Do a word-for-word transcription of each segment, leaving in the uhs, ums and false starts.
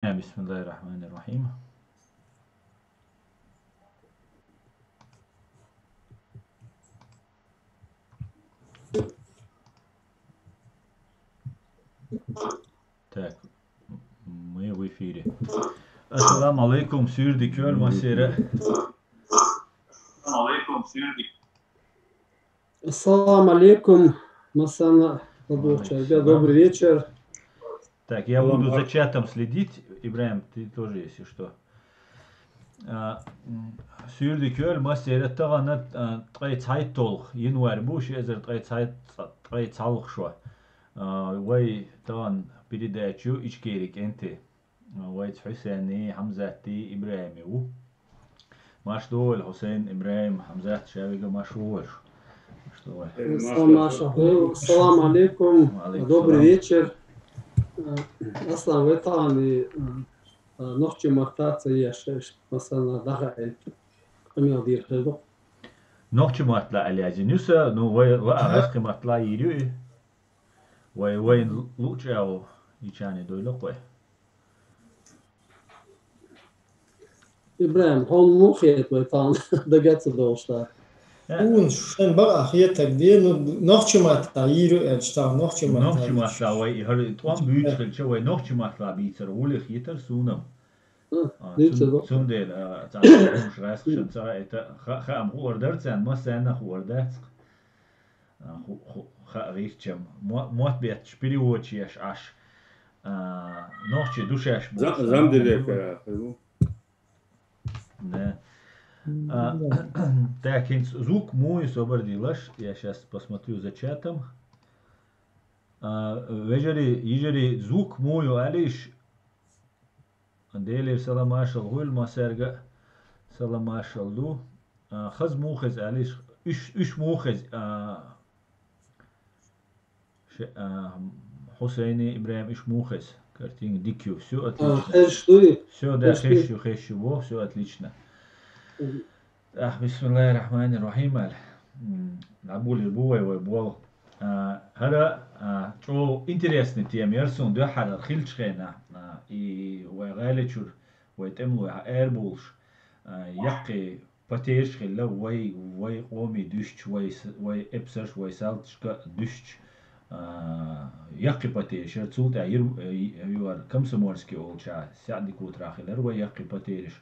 بسم الله الرحمن الرحيم. Так, мы в эфире. Ассаламу алейкум, суьйре дика йойла массеран. Ассаламу алейкум, массанена, добрый вечер. Так, я буду за чатом следить. Ибрагим, ты тоже, если что. А, м, суьйре дика йойла массеран, тахана, а, ткъе цхьайтталгӀа январь бу, ши эзар ткъе цхьайт-, ткъе цхьалгӀа шо. А, вай тахана передача ю Ичкери кӀентий. А, вайца Хьусейни, Хьамзатти, Ибрагими ву. Марша догӀийла, Хьусейн, Ибрагим, Хьамзат, шавига марша вогӀийла. Марша догӀийла. Ассаламу алейкум. Ва алейкум салам. Добрый вечер. Э, Аслан, вай тахана, э, э, нохчий маттаца еш, еш, масала, даха айт. Къамаьл дийр хир ду. Нохчий маттала аьлла язйина ю са, ну, вай, ва а гӀаскхий маттала йийр ю и. Вай, вай луъчӀа ягӀу ичани дойла кхой. Ибрагим, хьона муха хета вай тахана дага ца долуш дар? Э. Хьуна шайн бакъахьа хетарг де, ну, нохчий маттахь йийр ю аьлча, тахана нохчий маттахь. Нохчий маттахь вай, и хӀара тӀом буьйцуш хилча, вай нохчий маттахь бийцар гӀоле хетар суна. А, цундела, а, цхьа хӀумаш гӀаьскхашна ца хаийта, ха-, хаам хуур дара царна, массарна а хуур дац. А, ху-, ху-, хаа гӀиртчам. Мо-, мотт бетташ переводчик еш Ӏаш. А, нохчий ду шаьш бохуш. Зам-, замделе, а, хӀу. Да. А, так, хӀинца звук муй собар дилаш, я щас посмотрю за чатом. А, вежарий, йижарий, звук муй ю алиш? Делера салам-маршалла хуьлда массаьрга а, салам-маршалла ду. А, хаза муха хеза аьлла, уьш, уьш муха хеза, а, ше-, а, Хьусейни, Ибрагим, уьш муха хеза? Картинка дика ю, всё отлично. А, хезаш дуй? Всё, да, хезаш ю, хезаш ю, во, всё отлично. Мгм. Ах, бисмиллахир-рахманир-рахим аьлла. М, дӀаболийр бу вай, вай болу. А, хӀара, а, чӀогӀа интересный тема яра суна дуьххьара хиллачу хенахь, а, и вай гӀали чуьра, вай тӀемалой хьа ара бовлуш, а, яккхий потеряш хилла вай, вай къоме дуьстича, вай с-, вай эпсарш, вай салташка дуьстича, а, яккхий потеряш яра, цул тӀаьхьа йир-, э, юьхьара Комсомольский олучохь, СаьӀди-Котарахь хилира вай яккхий потеряш.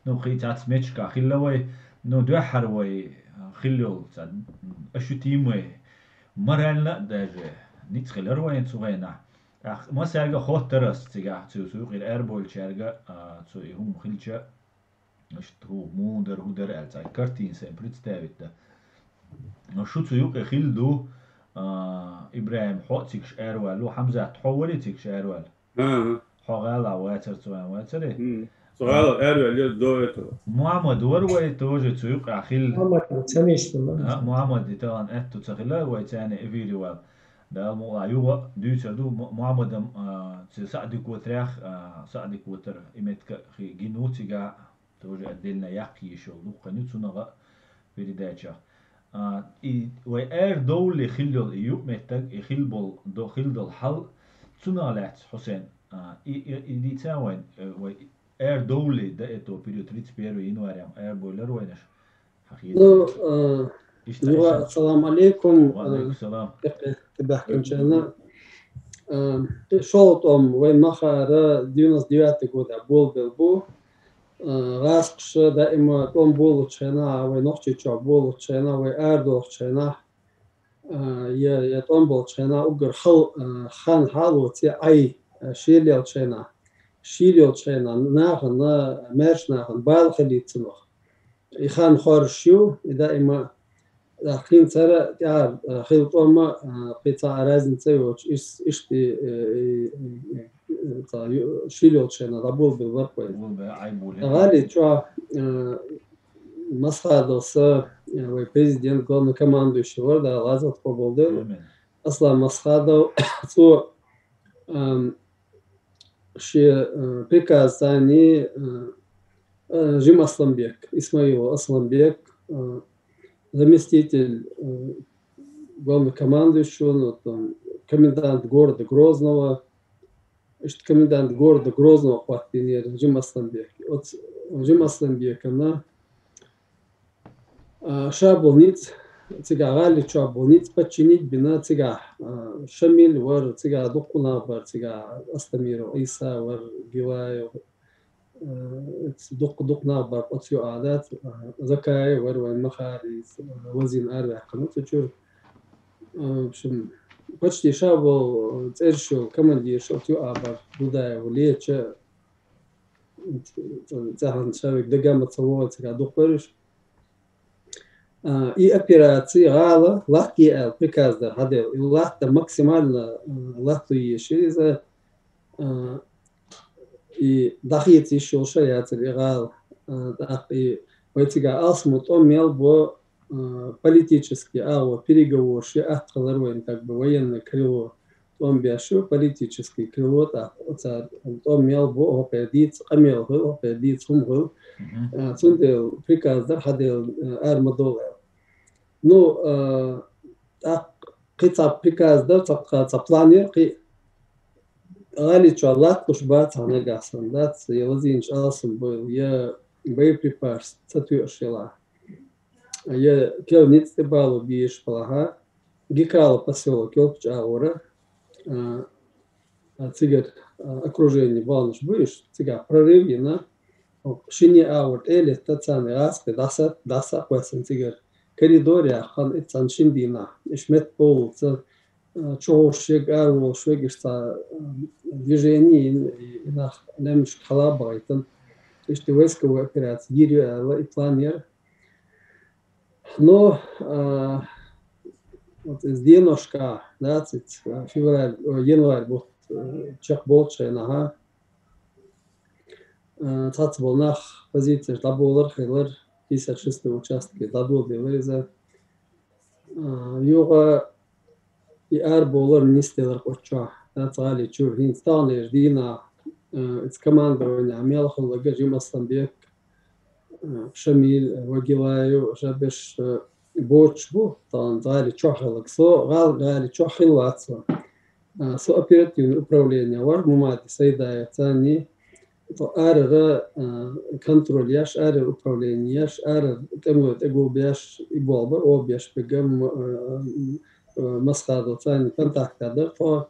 Ну, кхин цхьацца меттигашкахь хилла вай, ну, дуьххьара вай хилла йолу цхьа ощутимый, морально а даже ницкъ хилира вайна цу хенахь. ТӀаккха массаьрга а хоттура ас цигахь, цу, цу юкъара ара бовлучаьрга, а, цу и хӀума хилча, иштта хӀу, муха дара, хӀу дара аьлла, цхьа картина сайн представить дан. Но шу цу юкъе хилла ду, а, Ибрагим, хьо а цигахь араваьлла ву, Хьамзат, хьо варий цигахь араваьлла? ХӀан-хӀа. Хьо гӀала вацара цу вайн вацаре? Хм. Цу гӀала араваьлла дов это. Мухьаммад вара вай тоже цу юкъахь хилла. Мухьаммад ца мешна ма. А, Мухьаммад и тахана аьтту ца хилла, вай царна эфире вала. Дала мукъалахь юха а дуьйцур ду, Му-, Мухьаммадам, а, цу СаьӀди-Котарехь, а, СаьӀди-Котар и меттиг а хи-, гина ву цигахь, тоже отдельно яккха йиш йолу дуккха ю цунах а передачах. А, и вай ара довлале хилла йолу и юкъаметтиг, и хилла болу, до-, хилла долу хьал, цунах лаьцна, Хьусейн, а, и, и, и дийца вайн, э, вай ара довлале до этого периода, тридцать первого января ара бовлура вайнаш. Хьан хетарг? Ну, э, иштта юха аьлча. Ассаламу алейкум, ва алейкум салам. Э, тӀебаьхкинчарна. Э, шолгӀа тӀом вайн ма хаара, девяносто девятый годехь болабелла бу. А, гӀазкхаша даима тӀом болучу хенахь, вай Нохчийчохь болучу хенахь, вай арадохучу хенахь, а, я, я тӀом болчу хенахь уггар хал-, а, хан хьалоций Ӏай, а, шийла йолчу хенахь, шийла йолчу хенахь нахана, маьрша нахана бала хилийта цунах. И хан хоржуш ю, и даима, а, кхин цара тӀаьхьа, а, хила тӀом а, а, кхин цхьа а разница йоцуш, иш-, иштта, э, э, э, э, цхьа ю-, шийла йолчу хенахь дӀаболабелла вара вай. Болабелла, Ӏай болу. ГӀали чохь, э, Масхадов са, э, вай президент, главный командующий вара, Дала гӀазот къобал дойла. Амин. Аслан Масхадов, цо, эм, шен, э, приказ царний, э, э, Жим Асланбек, Исмаилов Асланбек, э, заместитель, э, главнокомандующего, ну, там, комендант города Грозного, иштта комендант города Грозного хӀоттийнера Жим Асланбек. Оцу Жим Асланбекана, а, ша болу ницкъ, цигахь гӀали чохь болу ницкъ подчинить бина, цигахь, а, Шамил вара, цигахь дуккха нах бара, цигахь Астамиров Ӏийса вара, Гилаев, а, дуккха-дуккха нах бара, оцу юкъахь дац, а, Закаев вара вайн Махарис, а, вазийна араваьккхина цу чуьра. А, в общем, почти ша болу цӀераш йолу командирш оцу юкъахь бара, Дудаев леча, цӀахьана ша вега дага ма ца вогӀу, цигахь дукха бара уьш. А, и операци гӀала латте аьлла приказ дара хьаделла. И латта максимально, а, латто езаш иза, а, и дӀахеца йиш йолуш а яцара и гӀала. А, тӀаккха и вай цигахь алсамо тӀом мел бо, а, политический агӀо, переговорш я атта хилар вайн, как бы, военное крыло тӀом беш ю, политический крыло тӀаккха оцара тӀом мел бо, хӀокхе дийца къамел хуьлу, хӀокхе дийца хӀума хуьлу. Мгм. А, цундела приказ дара хьаделла, а, ара ма долу аьлла. Ну, а, тӀаккха кхин цхьа приказ дара, цхьа, цхьа, цхьа план яра, кхин гӀали чохь латталуш бац хьан нагахь санна, дац, я лазийначу алсам бойла, я боеприпас ца тоьуш елахь, я кел ницкъ тӀе бало безаш балахь, Гекала посёлок йолчу агӀора, а, а, цигара, а, окружение болнаш бу уьш, цигахь прорыв йина, шине агӀор тӀе а летта, царна гӀазкхи дӀаса-, дӀаса а кхоьссина цигара. Коридор яьккхина, и цхьана шина дийнахь, иштта метта поллуца, а, чу гӀуш шег, ара волуш шег, иштта цхьа, а, движение йина, и, и нах лаьмнашка хьала а бахийтина. Иштта войсковая операция йийр ю аьлла, и план яра. Но, а, вот иза деношкахь, да, циц, а, февраль, о, январь бутт, э, чекхболчу хенахь, а, цхьацца болу нах позицеш дӀаболар а хилар, пятьдесят шестой участке дӀадоладелира иза. А, юха и арабовлар нисделар кху чохь, дац, гӀали чуьра. ХӀинца таханлерчу дийнахь, э, иза командованехь мел хилларг Жим Асланбек, э, Шамиль, э, Вагилаев, ша берш, э, боцуш бу, тахана гӀали чохь хилларг. Со гӀал-, гӀали чохь хилла вац со. Э, со оперативное управление вара, Мумади Сайдаев царний, Тхо арара, а, контроль еш, арара управление еш, арара тӀемалой тӀегулбеш, и болх бара, оба еш бегга, м-, а, м-, а, Масхадов царна контактехь дара тхо.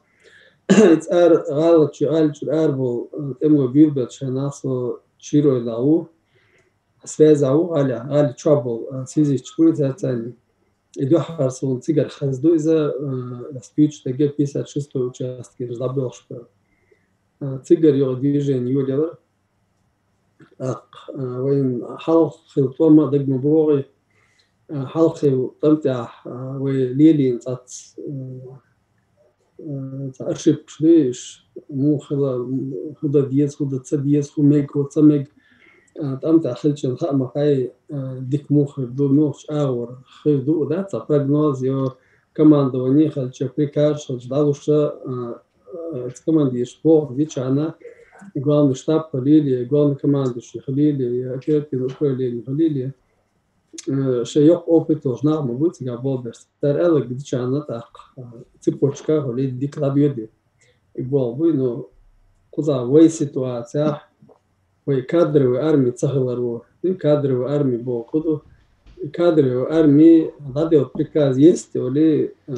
Иза ара гӀалачу, гӀалачуьра ара болу, а, тӀемалой буьйлабелчу хенахь со чийройла ву, связехь ву гӀалехь, гӀали чохь болу, а, связистчик ву иза царна. И дуьххьара суна цигара хезна ду иза, а, ас буьйцуш дерг пятьдесят шестой участке дӀабоьлхуш бара. А, цигара юха движение йолаелар. ТӀаккха, а, вайн хьалха хилла тӀом а дага ма богӀий, а, хьалха хилла тӀам тӀехь, а, вай лелийна цхьацца, а, а, цхьа ошибкаш ду уьш, муха хила, хӀун дан деза, хӀун дан ца деза, хӀун мега, хӀун ца мега. А, тӀам тӀехь хилча хаа ма хаьий, а, дика муха хир ду, муьлхачу агӀор хир ду, да, цхьа прогноз, йо, командование хилча, приказ хилча, дӀалуш, а, а, командирш боху дичахьана, главный штаб хилийла, главный командующий хилийла, оперативное управление хилийла, э, шайн йоккха опыт йолуш нах ма бу цигахь болх беш. Цара аьлларг дичахьана тӀаккха, а, цепочка хилийла, дика дӀабоьду. И болх буй, но кхузахь вай ситуацехь, вай кадровый арми ца хилар ву. И кадровый арми боху ду. И кадровый арми дӀаделла приказ есть, оли, а,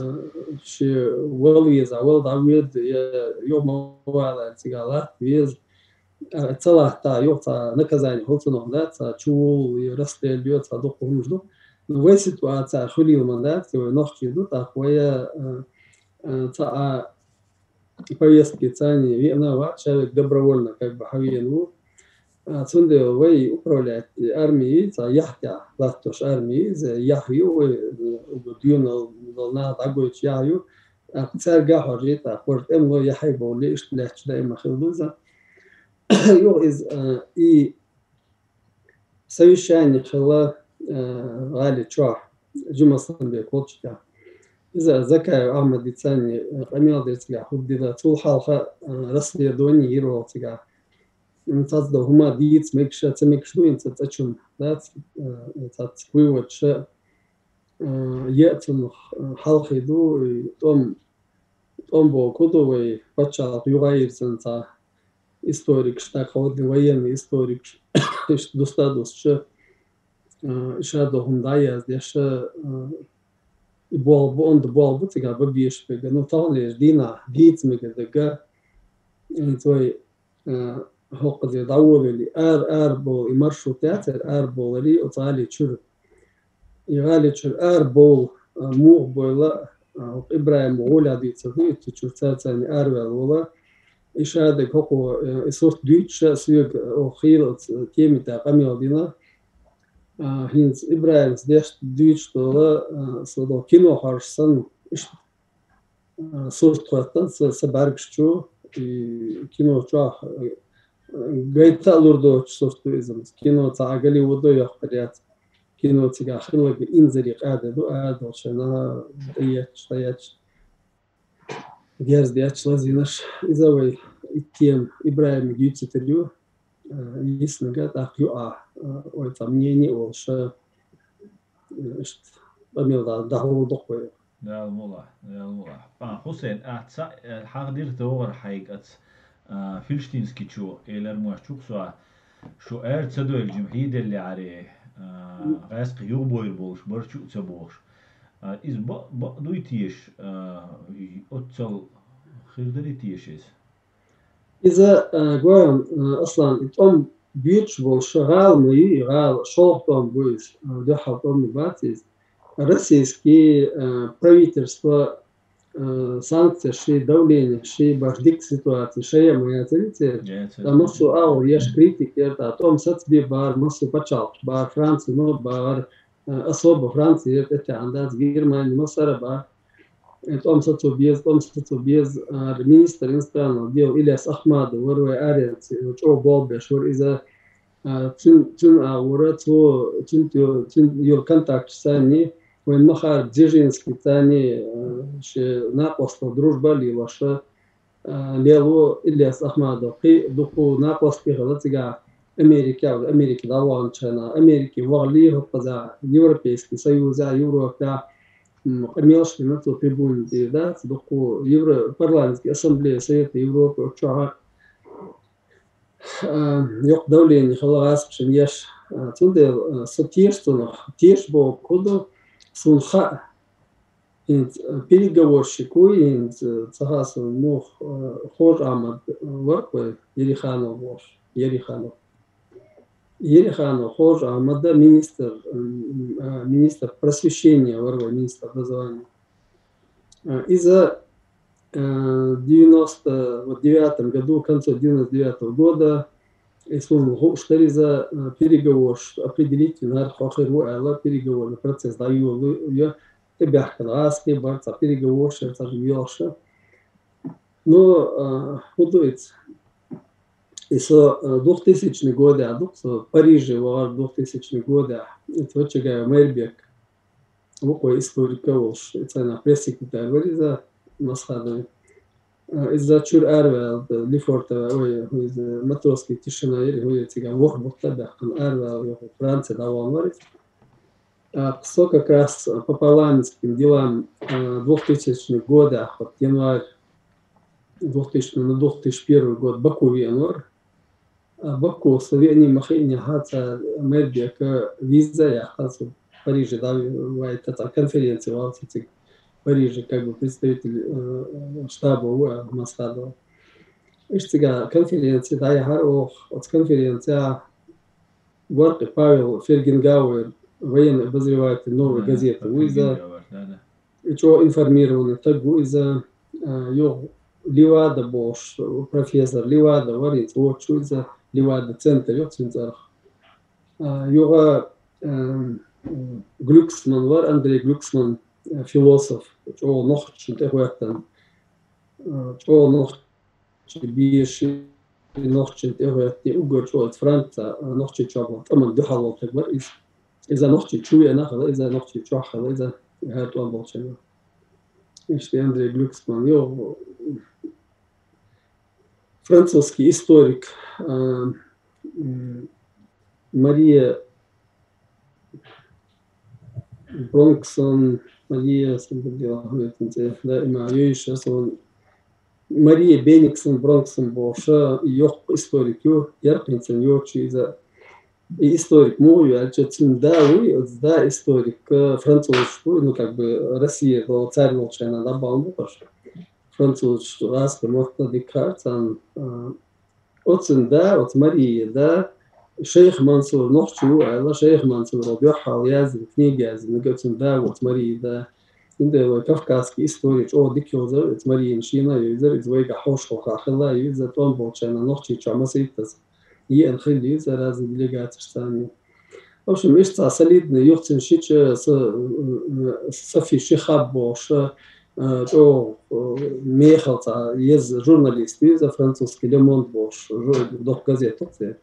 ши вала веза, вала дӀавоьду, я юха ма вала, цигахь латта веза. А, ца латта, юха цхьа наказание хуьлу цунах, да, цхьа чу вуллу, я расстрел йо, цхьа дуккха хӀумаш ду. Но вай ситуация хуьлийла ма дац, вай нохчий ду, тӀаккха вай, а, а, цхьа а, повестки царний веана вац, ша вега добровольно как бы хьавеана ву. А, цундела вай управлять армией, цхьа яхь тӀехь латтош армией, иза яхь ю, вай, э, угу дуьйна долу нах дӀагойтуш яхь ю. А, цаьрга а хьожий, тӀаккха хӀора тӀемало яхье бовлий, иштта лаьтташ даима хилла ду иза. Юха иза, а, и совещание хилла, а, гӀали чохь, Жим Асланбек волчу тӀехь. Иза Закаев Ахьмад дицани, а, къамел дира цигахь хӀума дина. Цул хьалха, а, расследование йира вала цигахь. М, цхьацца долу хӀума дийца мегаш, ца мегаш ду, хӀинца цӀа чунна, да, ц-, а, цхьацца выводаш, а, е а цунах, а, хьалхе ду, и тӀом тӀом боху ду вай паччахьалкх юха а йирзина цхьа историкаш, тӀаккха военный историкаш, иштта дуста а дуссуш, а, иштта дохуна дӀаяздеш, а, и болх бу, онда болх бу цигахь бан безаш берг. Ну, таханлерчу дийнахь дийца мегар дерг, хӀинца вай, а, хӀокхузера дӀаволавелли, ара, арабовла и маршрут яцара, арабовларе оцу гӀали чуьра. И гӀали чуьра арабовла, а, муха бовла, а, хӀокху ИбрахӀима гӀолехь дуьйцур ду, и цу чуьра цара царна араваьлла вола. И шадерг хӀокхо, э, и сурт дуьйцуш а соьга, э, оха хийла оцу теми тӀехь къамел дина. А, хӀинца ИбрахӀимас дешна дуьйцуш дола, а, со до кино хьожуш санна, иштта, а, сурт хӀоьттина сан, сан бӀаьргаш чу, и кино чохь, а, гайта а лур доцуш сурт ду иза. Кино цхьа а Голливудо йоккхур яц. Кино цигахь хилларг инзаре къаьхьа ду, ара долчу шайна тӀеетташ, тӀеетташ. Герз детташ лазийнарш, иза вай итт тема ИбрахӀимига юьйцуьйтур ю, а, йиснарг, тӀаккха юкъахь, а, вай цхьа мнение а волуш, а, иштта къамел дӀа-, дӀахьур ду-кх вай. Дала мукъ лахь, Дала мукъ лахь. А, Хусейн, ахьа ца, э, хьахдира товгӀар хьайга аца, а, Филштинскийчо, элира мощ чу-кх со, шу ара ца дойлча хьийделлехьаре, а, гӀаьскхи юхабойр болуш, бара чу а ца бохуш. А, иза бакъ, бакъ дуй теша, а, и оццал хир дарий теша иза? Иза, а, гой хьуна, а, Аслан, и тӀом боьдуш болуш гӀала ма ю, и гӀала шолгӀа тӀом бу иза, а, дуьххьал тӀом ма бац иза. Российский, а, правительство, а, санкцеш ши, давленеш ши, баш дика ситуаци шайа а ма яцара церан. Яцара. Ткъа массо а агӀор еш критика яра, тӀом сацбе бара, массо а пачхьалкхаш бара, Франци ма бара, а, особо Франци яра тӀетаьӀна дац, Германи, массара а бара. Э, тӀом сацо беза, тӀом сацо беза, а, министр иностранных дел Ильяс Ахмадов вара вай аренца, чӀогӀа болх беш вара иза, а, цуьн-, цуьнан агӀора, цо, цуьнан тӀе-, цуьнан йолу контакташ санна, вайн Махар Дзержинский царна, а, шен накъостал дружба а лелош, а, лело Ильяс Ахмадов. Кхин а дукха накъост тӀе хилла цигахь Америка, Америка дӀаваханчу хенахь, Америка вахале хӀокхузахь, Европейский Союзехь, Европехь, м, къамелаш дина цо трибуна тӀера, дац, дукха Европарламентский ассамблея Совета Европы оцу чохь, а, йоккха давление хилла гӀаскхашна еш. А, цундела, а, со теша цунах, теша боху хӀун ду, суна хаьа. ХӀинца, а, переговорщик ву, хӀинца, ца хаьа суна муха, а, Хож-Ахьмад вара-кх вай, Ериханов бохуш, Ериханов. Ериханов Хож-Ахьмад министр, м, а, министр просвещения вара вай, министр образования. А, иза, а, девяносто, вот, девятом году, концу девяносто девятого года, и суна хууш дара иза, а, переговорщик определить винарг хьо хир ву аьлла, переговорный процесс дӀайолалуьйту, тӀебаьхкина гӀазкхий бара, цхьа переговорщик, цхьа йолуш. Ну, а, хӀун ду иза? И со, а, двухтысячный годехь ду-кх, со Париже вахара двухтысячный годехь. И Тхочагаев Майрбек ву-кх вай, историк а волуш, и царна пресс-секретарь вара иза, Масхадовн. А, иза чуьра араваьлла, Лефортово, ой, хӀун иза, Матросская тишина яра, хӀун яра цигахь, ворхӀ бутт а баьккхина, араваьлла, Франция дӀавахана вара иза. А, со как раз по парламентским делам, а, двухтысячных годах, вот январь двухтысячного на две тысячи первый год Баку веана вара. А Баку со веанехь ма хиънехь, цара Майрбека виза яьккхина, со Париже дӀаваийта, цхьа конференци вала со цига, Париже как бы представитель, э, штаба ву, а, Масхадов. Иштта цигахь конференци дӀаяьхьира оха. Оцу конференцехь Воркъи Павел, Фергенгауэр, военный обозреватель «Новой газеты» ву иза. И чӀогӀа информированный стаг ву иза. А, юха Левада бохуш, профессор Левада вара, хӀинца воцуш ву иза, Левада центр ю цуьнан цӀарах. А, юха, а, Глюксман вара, Андрей Глюксман, а, философ, чӀогӀа нохчашна тӀехӀоьттина. А, чӀогӀа нохчий безаш, нохчашна тӀехӀоьттина, уггар чӀогӀа Францехь, а, Нохчийчохь болу тӀамна дуьхьал волу стаг вара иза. Иза нохчий чу веана хилла, иза нохчий чохь хилла, иза хӀара тӀом болчеран. Иштта Андрей Глюксман ю, французский историк, а, м, Мария Бронксон, Мария, сан бу дела, хӀун яра цуьнан цӀе, даима йовзуш ю суна. Мария Бениксон, Бронксон бохуш йоккха историк ю, яркъинцан йоцу иза. И историк муха ю аьлча, цуьнан да вуй, оцу да историк, э, французаш бу, ну, как бы, Россия, царь волчу хенахь дӀабаьлла бу хӀорш. Французаш гӀазкхи мотт дика хаар царна, э, оцун да, оцу Мария да, Шайх Мансур нохчи ву аьлла, Шайх Мансура дуьхьал яздина книга яздина, оцун да, оцу Мария да. Цундела вай кавказский история чӀогӀа дика йовзар, оцу Марина шена а йовзар, иза вайгахь хьошалгӀа хилла а ю, иза тӀом болчарна нохчий чохь масийттаза еана хилла ю, иза разные делегацеш царна. В общем, иштта цхьа солидный юхцин шича, са, Софи Шихаб бохуш, э, чӀогӀа, э, мехала цхьа еза журналист ю иза, французский Le Monde бохуш, жу-, доккха газета ю церан.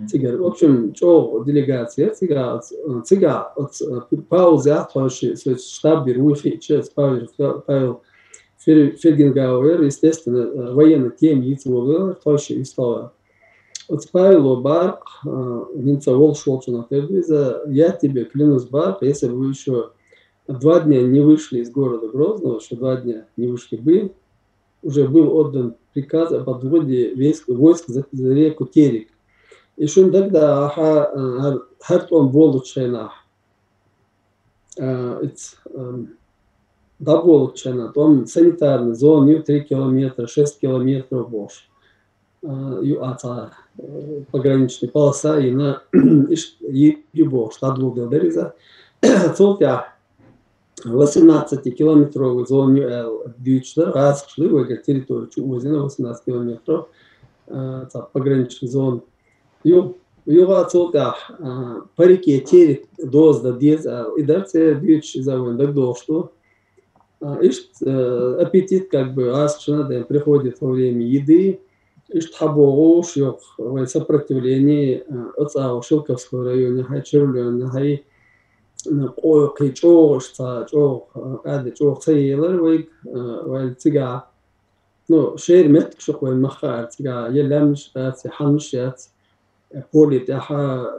Цигара, в общем, чӀогӀа делегация, цигахь, цигахь оцу, э, Павел Зяхтхойши, со штаб бира вуй хиъча, оцу Павел, Павел Фер-, Фергенгауэр, естественно, э, военный тема йийца волавелар, тхойши история. Оцу Павело бакъ, э, хӀинца волуш волчунах тера ду иза, я тебе клянусь бакъ, если бы вы ещё два дня не вышли из города Грозного, ещё два дня не вышли бы, уже был отдан приказ об отводе войск, войск за, за реку Терек. И шуна дагадогӀу ахьа, а, хӀара, хӀара тӀом болучу хенахь, а, иц, ам, дӀаболучу хенахь, тӀом санитарный зона ю три километра, шесть километров бохуш. А, ю а цхьа, а, пограничный полоса йина, иштта ю бохуш, дӀадоладелла дара иза. Цул тӀаьхьа восемнадцатикилометровый зона ю аьлла дуьйцуш дара, гӀазкхаша ду вайгара территори чу озийна восемнадцать километров, а, цхьа пограничный зона. Ю-, юха а цул тӀаьхьа, а, по реке Терек доза дан деза аьлла, и дара церан дуьйцуш, иза вайна дагадогӀуш ду. А, иштта, э, аппетит, как бы, гӀазкхашна ден приходит во время еды, иштта хьабогӀуш, йоккха вайн сопротивление, э, оцу агӀор Шелковского района хьай, Червлёна хьай, э, къо-, кхин чӀогӀа иштта цхьа, чӀогӀа, э, кӀаьда чӀогӀа ца елара вайга, э, вайн цигахь. Ну, шера меттигаш ю-кх вайн мах хаара цигахь, я лаьмнаш яц, я хьаннаш яц. Э, поле тӀехь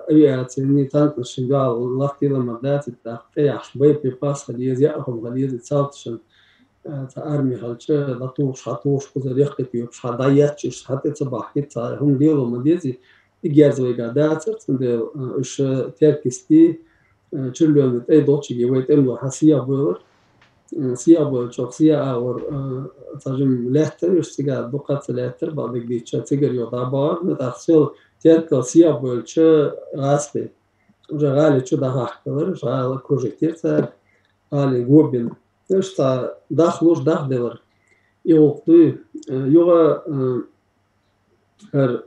авиацияний танкашний дуьхьал латтийла ма дац, и тӀаккха тӀеяхьаш боеприпас хила еза, яа хӀума хила еза, и цхьалцашна, э, цхьа арми хилча, дӀатухуш, хьатухуш, кхузара яккхий тоьпаш, хьа дӀаетташ, уьш хьа тӀе ца бахкийта, цхьа хӀума лело ма деза, и герз вайгахь дацара, цундела, э, уьш, э, теркисти, э, Червлёна тӀе долчуьнга вай тӀемало хьан сехьа бойлар. М, сехьа бойлачохь, сехьа агӀор, а, цхьа жимма лаьттара, уьш цигахь дукха ца лаьттара, бакъдерг дийцича, цигара юха дӀабахара, ну, тӀаккха сел теркал сехьа бойлача гӀазкхий уже гӀали чу дӀахахкалара, гӀала окружить йира цара, гӀали го бина. Уьш цхьа дахлуш дахделара. И гӀуллакх дуй, а, юха, а, хӀара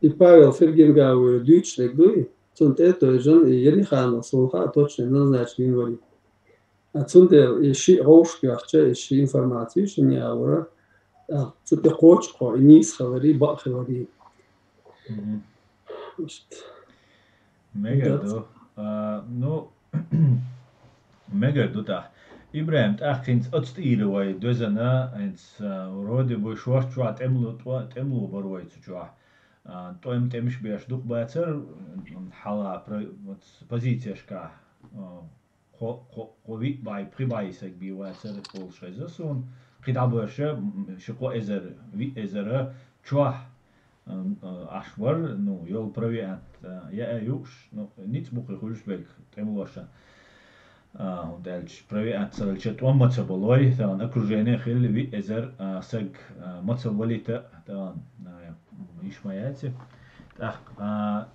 И Павел Фергенгауэр дуьйцуш дерг дуй, цунна тӀе а тевжина, и Ериханов суна хаьа точно назначен вара. А цундела и шиъ гӀовшах тоьхча, и ши информаци шина яхьара, а, цу тӀе кхочу кхо, и нийса хиларе, бакъ хиларе. Мгм. Иштта. Мегар ду. А, ну, мегар ду тӀаккха. ИбрахӀим, тӀаккха хӀинца оцу тӀера вай доьзна, хӀинца, а, вроде бы шорта чохь тӀемло, тӀо-, тӀемло бара вай цу чохь. А, тӀом-, тӀемаш беш дукха бацара, м, хьала про-, вот, позицешкахь, а, кхо, кхо, кхо виъ бӀе, пхи бӀе саг бен вацара олуш хезна суна. Кхин дӀа а баьржа, м, ши кхо эзар, виъ эзар чохь, м, а, Ӏаш вара, ну, йолу провиант, а, яа юуш, ну, ницкъ бу кхин хуьлуш берг тӀемалошна. А, хӀунда аьлча провиант ца хилча тӀом ма ца болой, тахана окружение хилла виъ эзар, а, саг, а, ма ца валийта, тахана, а, йиш ма яц и. ТӀаккха, а,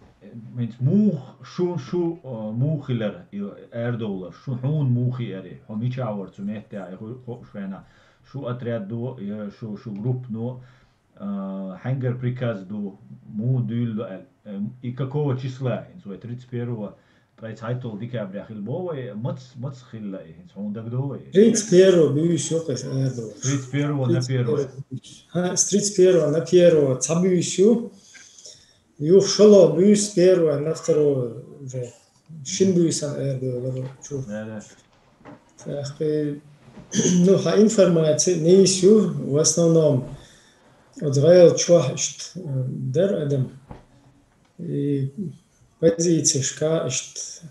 хӀинца муха шу, шу, а, муха хилар и арадовлар, шу, хьуна муха хиара, хьо мичахь вара цу меттехь, и ху-, хууш хенахь, шу отряд ду, я шу, шу группа ду, а, хьаьнгара приказ ду, муха дуьйла ду аьлла, эм, и какого числа, хӀинца вай тридцать первого, ткъе цхьайтталгӀа декабря хилла боху вай, мац-, маца хилла и, хӀинца хьуна дагадогӀу вай? Тридцать первого буьйса ю кхин арадовлар. Тридцать первого на первое. ХӀа, с тридцать первого на первое цхьа буьйса ю. Юха шолгӀа буьйса первое на второе уже. Шина буьйсанна арадовлар чу. Да, да. ТӀаккха, ну, хьан информаци нийса ю, в основном, оцу гӀала чохь иштта, э, дара адам. И позицешка иштта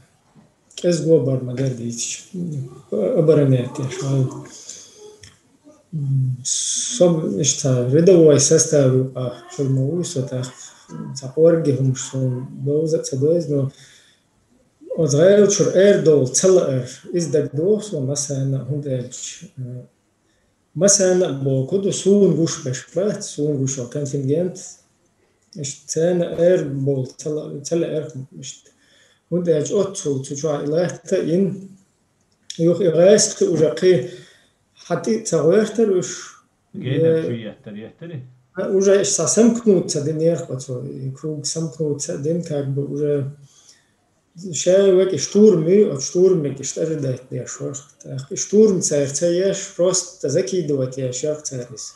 кӀезиго бар ма дара дийцича, оборонять деш вала. М, со иштта рядовой состав юкъа хила ма вуй со, тӀаккха цхьа кӀорге хӀумаш суна довза а ца дойза, но оцу гӀелачуьра арадовла ца лаар, иза дагадогӀу суна массарна а, хӀунда аьлча, э, массарна а бохург ду, суна гуш берш бац, суна гуш йолу контингент, иштта царна арадовла ца ла-, ца лаьара, иштта. ХӀунда аьлча оццул цу чохь и латта а йина, юха и гӀаьскхи уже кхин хьан тӀе а ца гӀоьртара уьш. Генар Э, шу еттар, еттари? А, уже иштта самкнуться динера оцу, и круг самкнуться дина, как бы уже ша вега штурм ю, оцу штурмиг иштта ожидать деш вара. ТӀаккха и штурм цара ца еш, просто закидывать еш яра цара иза.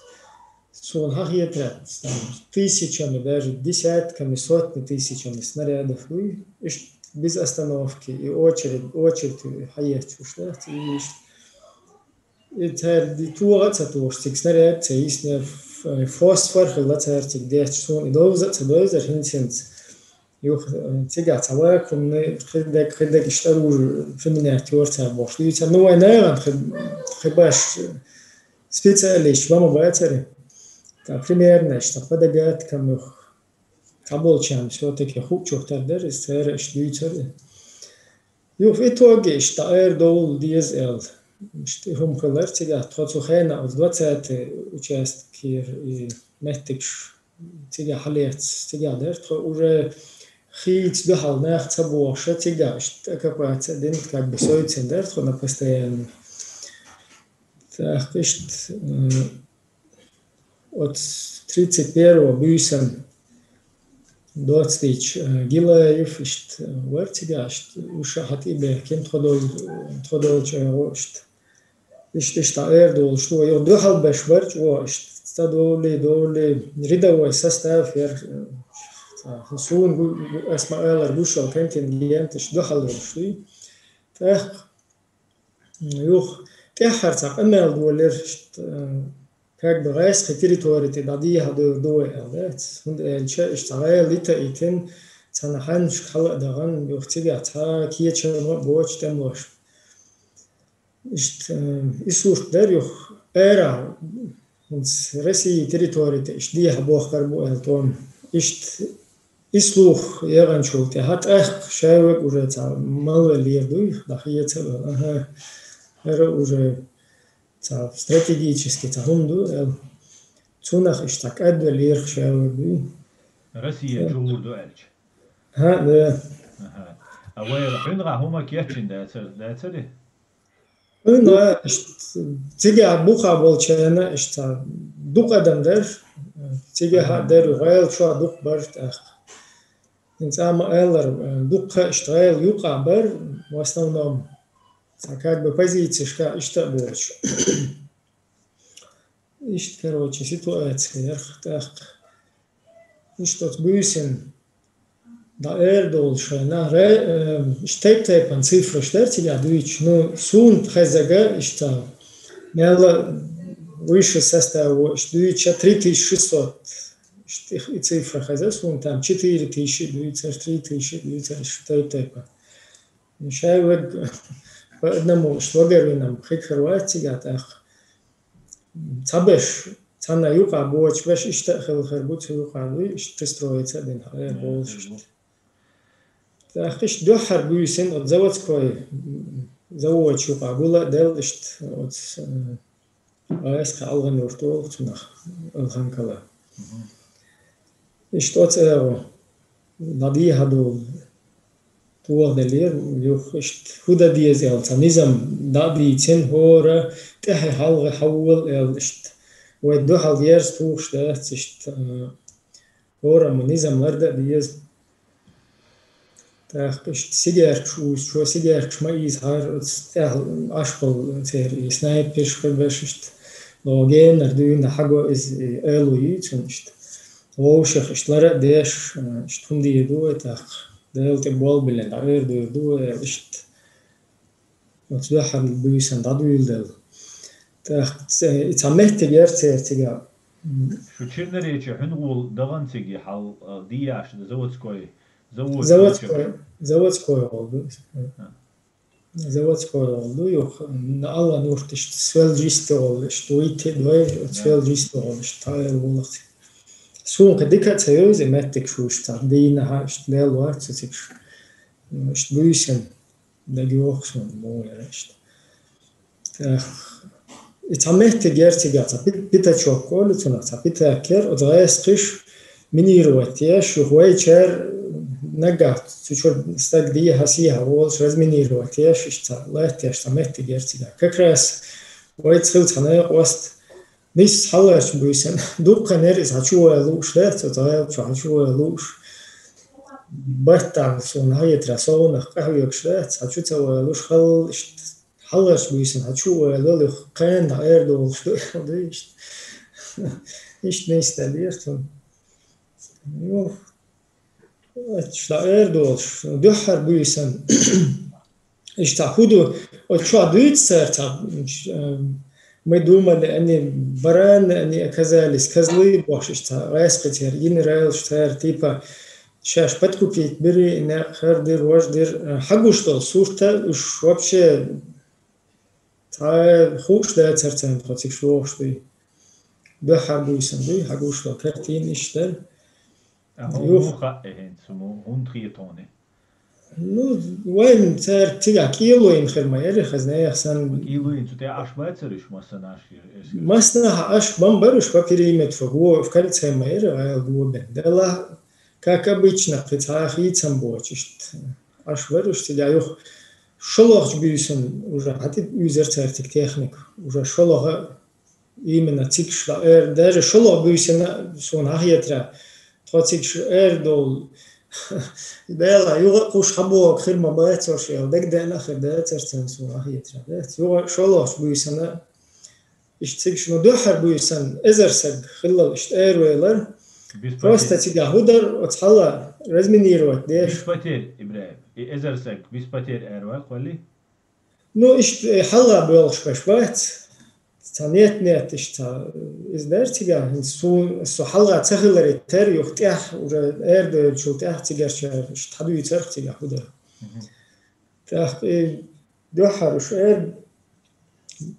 Суна хьан хетарехь, там, тысячами, даже десятками, сотни тысячами снарядов вуй, иштта без остановки, и очередь, очередь хьаетташ уьш дац, и иштта. И цара ди-, тоха а ца тоха, цига снаряд а ца йисна, ф-, фосфор хилла цара цига детташ, суна и довза а ца довзара хӀинца-хӀинца. Юха, э, цигахь цхьа вакуумный, кхидерг, кхидерг иштта оружие применять йора цара бохуш дуьйцура. Ну, вайн нахана хи-, хи баш специалисташ ма бацара. Та примерно иштта по догадкам юха цхьаболчарна всё-таки хуучух тардара, иза цара иштта дуьйцура. Юха в итоге иштта арадовла деза аьлла, иштта и хӀума хилар цигахь, тхо цу хенахь оцу двадцатый участкера и меттигаш цигахь хьалаьцна, цигахь дара тхо уже хийца дуьхьал нах ца бохуша, цигахь иштта оккупация дина, как бы севцина дара тхо на постоянно. ТӀаккха иштта, м, оцу тридцать первого буьйсанна доцдийча, э, Гилаев иштта, э, вара цигахь иштта, уьш а хьатӀебаьхкина тхо дол-, тхо долчу агӀо иштта. Иштта, иштта арадолуш ду, юха дуьхьал беш бара чӀогӀа иштта, ца довлий, довлий, рядовой состав яра, э, цхьа, суна гу-, гу-, ас ма-аллара гуш йолу контингент иштта дуьхьал йолуш дуй. ТӀаккха Юха тӀаьххьара цхьа къамел долура, иштта, э, как бы гӀаьскхи территори тӀе дӀадехьа довр ду вай аьлла дац. ХӀунда аьлча иштта гӀела йита а йитина, цхьана хьаьнашка хьала а дахана, юха цигахь цхьа кечам а боцуш тӀемалошна. Иштта, э, и сурт дара юха ара, хӀинца России территори тӀе иштта дехьа бохкар бу аьлла тӀом. Иштта и слух егӀанчул тӀаьхьа тӀаккха шаьвега уже цхьа малвеллера дуй, дӀахеца а вела. Аха, хӀара уже цхьа стратегически цхьа хӀума ду аьлла. Цунах иштта кӀадвеллера шаьвега дуй. Россия чур ду аьлча. ХӀа, да. Аха. А вай хьуьнга хӀума кечйина дацар, дацари? Хьуьнга, иштта, цигахь буха болчарна, иштта, дукха адам дара, цигахь а дара, гӀала чохь дукха бара тӀаккха. ХӀинца ма-аллара, дуккха иштта гӀала юкъахь бара, в основном, цхьа как бы позицешка иштта а боцуш. Иштта, короче, ситуация яра тӀаккха. Иштта оцу буьйсанна дӀа эр долуш вайна, ре-, э, иштта тайп-тайпана цифраш дара цигахь дуьйцуш. Ну, суна хезарг иштта, мелла высший состав ву, иштта дуьйцуша три тысячи шестьсот. Иштта и, и цифра хезара суна, там четыре тысячи дуьйцура, три тысячи дуьйцура, иштта тайп-тайпана. Ну, шаьвега по одному, иштта вагарвинарг хир хир вац цигахь тӀаккха. Цхьаберш, цхьана юкъахь боцуш берш иштта а хилла хир бу, цу юкъахь дуй, иштта пристроиться а дина, хьалера болуш иштта. ТӀаккха иштта дуьххьара буьйсанна оцу заводской, м, заводаш юкъахь гул а делла иштта оцу, м, гӀаьскхи Алгъан-Юрт олу цунах, Алханкала. Иштта оцу агӀо дӀадехьа долу тоха деллера, юха иштта хӀун дан деза аьлла, цхьа низам дӀа а дийцина, хӀора тӀаьхьа хьалха хьавола аьлла иштта. Вай дуьхьал герз тухуш дац иштта, а, хӀора ма низам лардан а деза. ТӀаккха иштта сигаьркаш уьйзучо, сигаьркаш ма ийзахьара, оцу тӀехь Ӏаш болу церан и снайперш хир берш иштта. Логенара дуьйна хьаго иза и ала йийцина иштта. Вовшах иштта лара а деш, иштта хӀума дийр ду вай тӀаккха. Дала тӀе болх биллина дӀаэр дийр ду вай, иштта. Оцу дуьххьара буьйсанна дӀадуьйладелла. ТӀаккха ц-, и цхьа меттиг яра церан цигахь. Шу Черноречье хьуьнагӀолла дахана цига хьал, а, дийяш ду заводской, завод заводской, заводской гӀолла ду. А. Заводской гӀолла ду, юха, на Алла нурташ, свел жисто гӀолла, иштта вуйти дой, свел жисто гӀолла, иштта тхаэл вулах. Сунка дика ца йовзи меттик шуш, ца дийна ха, иштта лел вац, ца цикш. Иштта буйсан, да геохсон, бо яра, иштта. Так. И ца меттик герцига, ца пи-, пятачок, коли цуна, ца пятак кер, оцгайс киш, минировать еш, юх вай чер, наггахь, цу чур стаг дийхьа, сийхьа волаш, разминировать еш, иштта лайт еш, ца меттик герцига. Как раз вай цхил ца наякъ васт, нис хьаларч буйсан, дуккха нер из хьачу вай луш, да, ца цайл чу хьачу вай луш. Баттан сун хьаетра совнах къахьвекш, да, ца чу ца вай луш, хал, иштта, хьаларч буйсан, хьачу вай луш, кхен да эр долш, да, иштта. Иштта нис да лертун. Юх, Ишта эр долаш, дуьххьара буьйсан. Ишта хӀу ду, оцу чохь дуьйцу цара цхьа, э, мы думали, они бараны, они оказались козлы, бохуш, ишта гӀаьскхи церан генералаш цара, типа, шаьш подкупить бира, и некъ хӀара дира, важа дира, э, хьагуш долу сурта, уьш вообще цхьа хууш дацара царна тхо цига шохуш дуй. Дуьххьара буьйсан дуй, хьагуш долу картина иштта дара. Юха хаьа хӀинца, хӀунда хетоне? Ну, вайн цара цигахь кӀело йина хир ма яра, хазна яха санна. КӀело йина, цу тӀе Ӏаш бацара уьш, массанаш? Массанахьа Ӏаш бан бара уьш по периметру, го, в кольце ма яра, гӀайла го бен. Делахь, как обычно, кхин цхьа а хийцам боцуш, иштта Ӏаш бара уьш цигахь юха. ШолгӀачу буьйсан уже хьатӀе уьйзара цара цига техника, уже шолгӀа именно цига шла эр, даже шолгӀа буьйсина суна хьахетара, тхо цига эр долу. Дела, юха а кхуш хьабогӀу хир ма бац ош, эл дагадеана а хир дацара царна суна хьахетара. Дац, юха шолгӀачу буьйсина, иштта цига шуна дуьххьара буьйсан, эзар саг хиллал иштта эр велар. Просто цига хӀу дар, оцу хьала разминировать деш. Без потерь, Ибраим. И эзар саг, без потерь эр вай, кхолли? Ну, иштта, э, хьалха боьлхуш беш бац. Цхьа нет-нет, иштта, э, иза дара цигахь, хӀинца су-, со хьалха ца хиларе тера юха тӀехь, уже эр доьлчул тӀехь цигарчара иштта хьадуьйцарх цигахь хӀу дара. Мгм. ТӀаккха и дуьххьара уьш эр,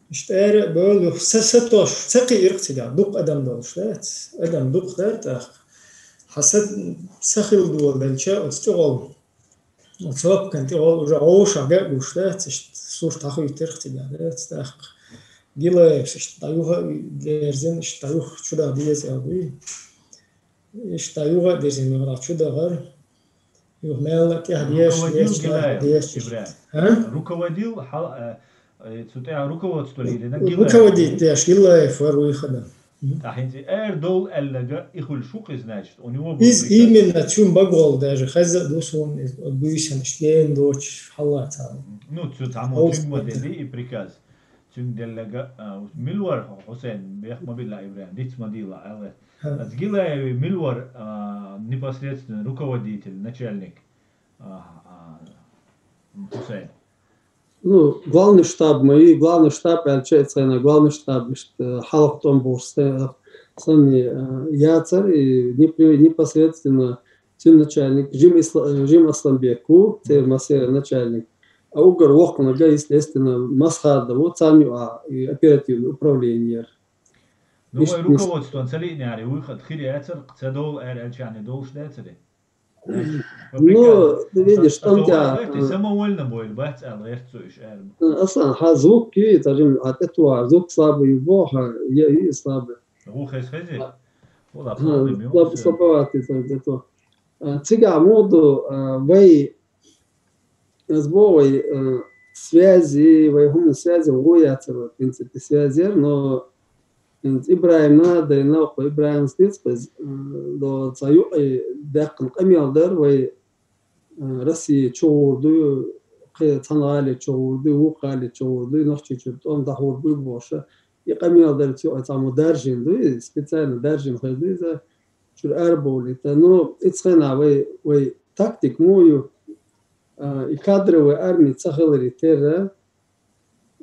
иштта эр а бевлла юха са, са тош, ца кхиирх цигахь, дукха адам долуш дац. Адам дукха дара тӀаккха. Хьан са, са хила доладелча, оцу тӀехула Цопкан тӀе гӀо-, уже гӀовшах ган а гуш дац, иштта сурт хьахуьйтарх цигахь дац, тӀаккха. Гилаевс иштта дӀа юха а дерзина, иштта дӀа юха чу даха деза аьлла дуй. Иштта дӀа юха а дерзина, юха дӀа чу дахара. Юха мелла а тӀехь деш, Руководил деш, Гилаев, деш, деш. Ибрахим? А? Руководил хьал-, э, Э, цу тӀехь руководство лелина Гилаев. Руководить деш Гилаев вара вуй хана. Мгм. Ткъа хӀинца эр дол аьллага и хуьлуш ву-кх иза, значит, у него был Иза приказ. Именно цуьнан багол даже хеза а ду суна иза, буьйсанаш дена доцуш хьаллацахьа. Ну, цу цхьаммо Хьовса цуьнга ма дели и приказ. Цуьнга деллага, а, мила вара Хьусайн, бех ма билла Ибрахим, диц ма дийла, аьлла. Ха. Аса Гилаеви мила вара, а, непосредственно руководитель, начальник, а, а, Хьусайн. Ну, главный штаб ма ю, главный штаб аьлча, и цхьана главный штаб, иштта, хьалха тӀом бохуш сан-, санна, э, яцара, и непри-, непосредственно цуьнан начальник Жим Исла-, Жим Асланбек ву, церан массеран начальник. А уггар воккханиг, естественно, Масхадов ву, царна юкъахь и оперативный управление яра. Ну, вай Иштта нис- руководствон ца лиънехьара, вуй хатта хир яцара, ца довла аьлла аьлча, долуш дацара? Ну, ты видишь, там тебя, э, самовольно бойла бац аьлла гӀерта цо уьш аьлла. Э, Аслан, хьан звук ю, цхьа жим, хьан тӀетоха, звук слабый ю боху, хьан, я, и слабый. Ву хез хези? Хьан, Вала, хьан, проблема ю, слабо-, всё. Слабоватый сан тӀетоха. Э, цигахь муха ду, э, вай Ас боху вай, э, связи, вай хӀума связи гӀо яцара, в принципе, связер, но хӀинца ИбрахӀимна, дайна, кху ИбрахӀимас дийца кхуьз, э, до цхьа юкъе даьккхина къамел дара, вай, э, Россия чу гӀур ду, кхе цхьана гӀали чу гӀур ду, вукху гӀали чу гӀур ду, Нохчийчуьра тӀом дӀахьур ду бохуша. И къамел дара цу юкъе цхьаммо даржийна ду, и специально даржийна хир ду иза, чуьра арабовлийта. Ну, ицкъена вай, вай тактик муха ю, а, и кадровая армия ца хиларе терра,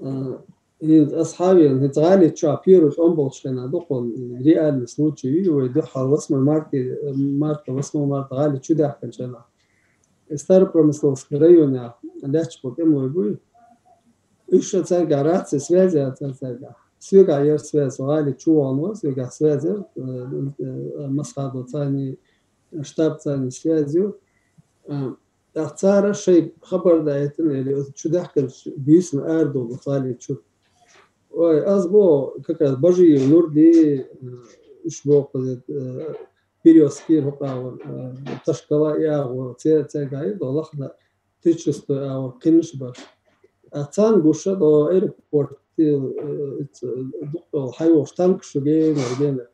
а, хӀинца ас хьавеана, хӀинца гӀали чохь первый тӀом болчу хенахь ду кхунна, реальный случай ю, вай дуьххьара восьмой марте, марта, восьмой марта гӀали чу даьхкинчу хенахь. И Старопромысловский районехь лаьтташ болу тӀемалой буй, Уьш цаьрга раци, связь яц цаьрга. Соьгахь яр связь, гӀали чу вахана вар, соьгахь связь яр, э, э, Масхадов царни, штаб царни связь ю. Э, тӀаккха цара шайн хабар даийтина, или чу даьхкар буьйсанна арадолу гӀали чу. Ой, аз бо, как раз Бажиев Нурди, э, уьш боху, э, Перёвский хӀокху агӀор, э, Ташкала и агӀор, церан цаьрга ю, до лахна, тридцать шестой агӀор кхинаш бара. А царна гуш до аэропорт, э, дукха хьайвохуш танкаш шу гена, гена.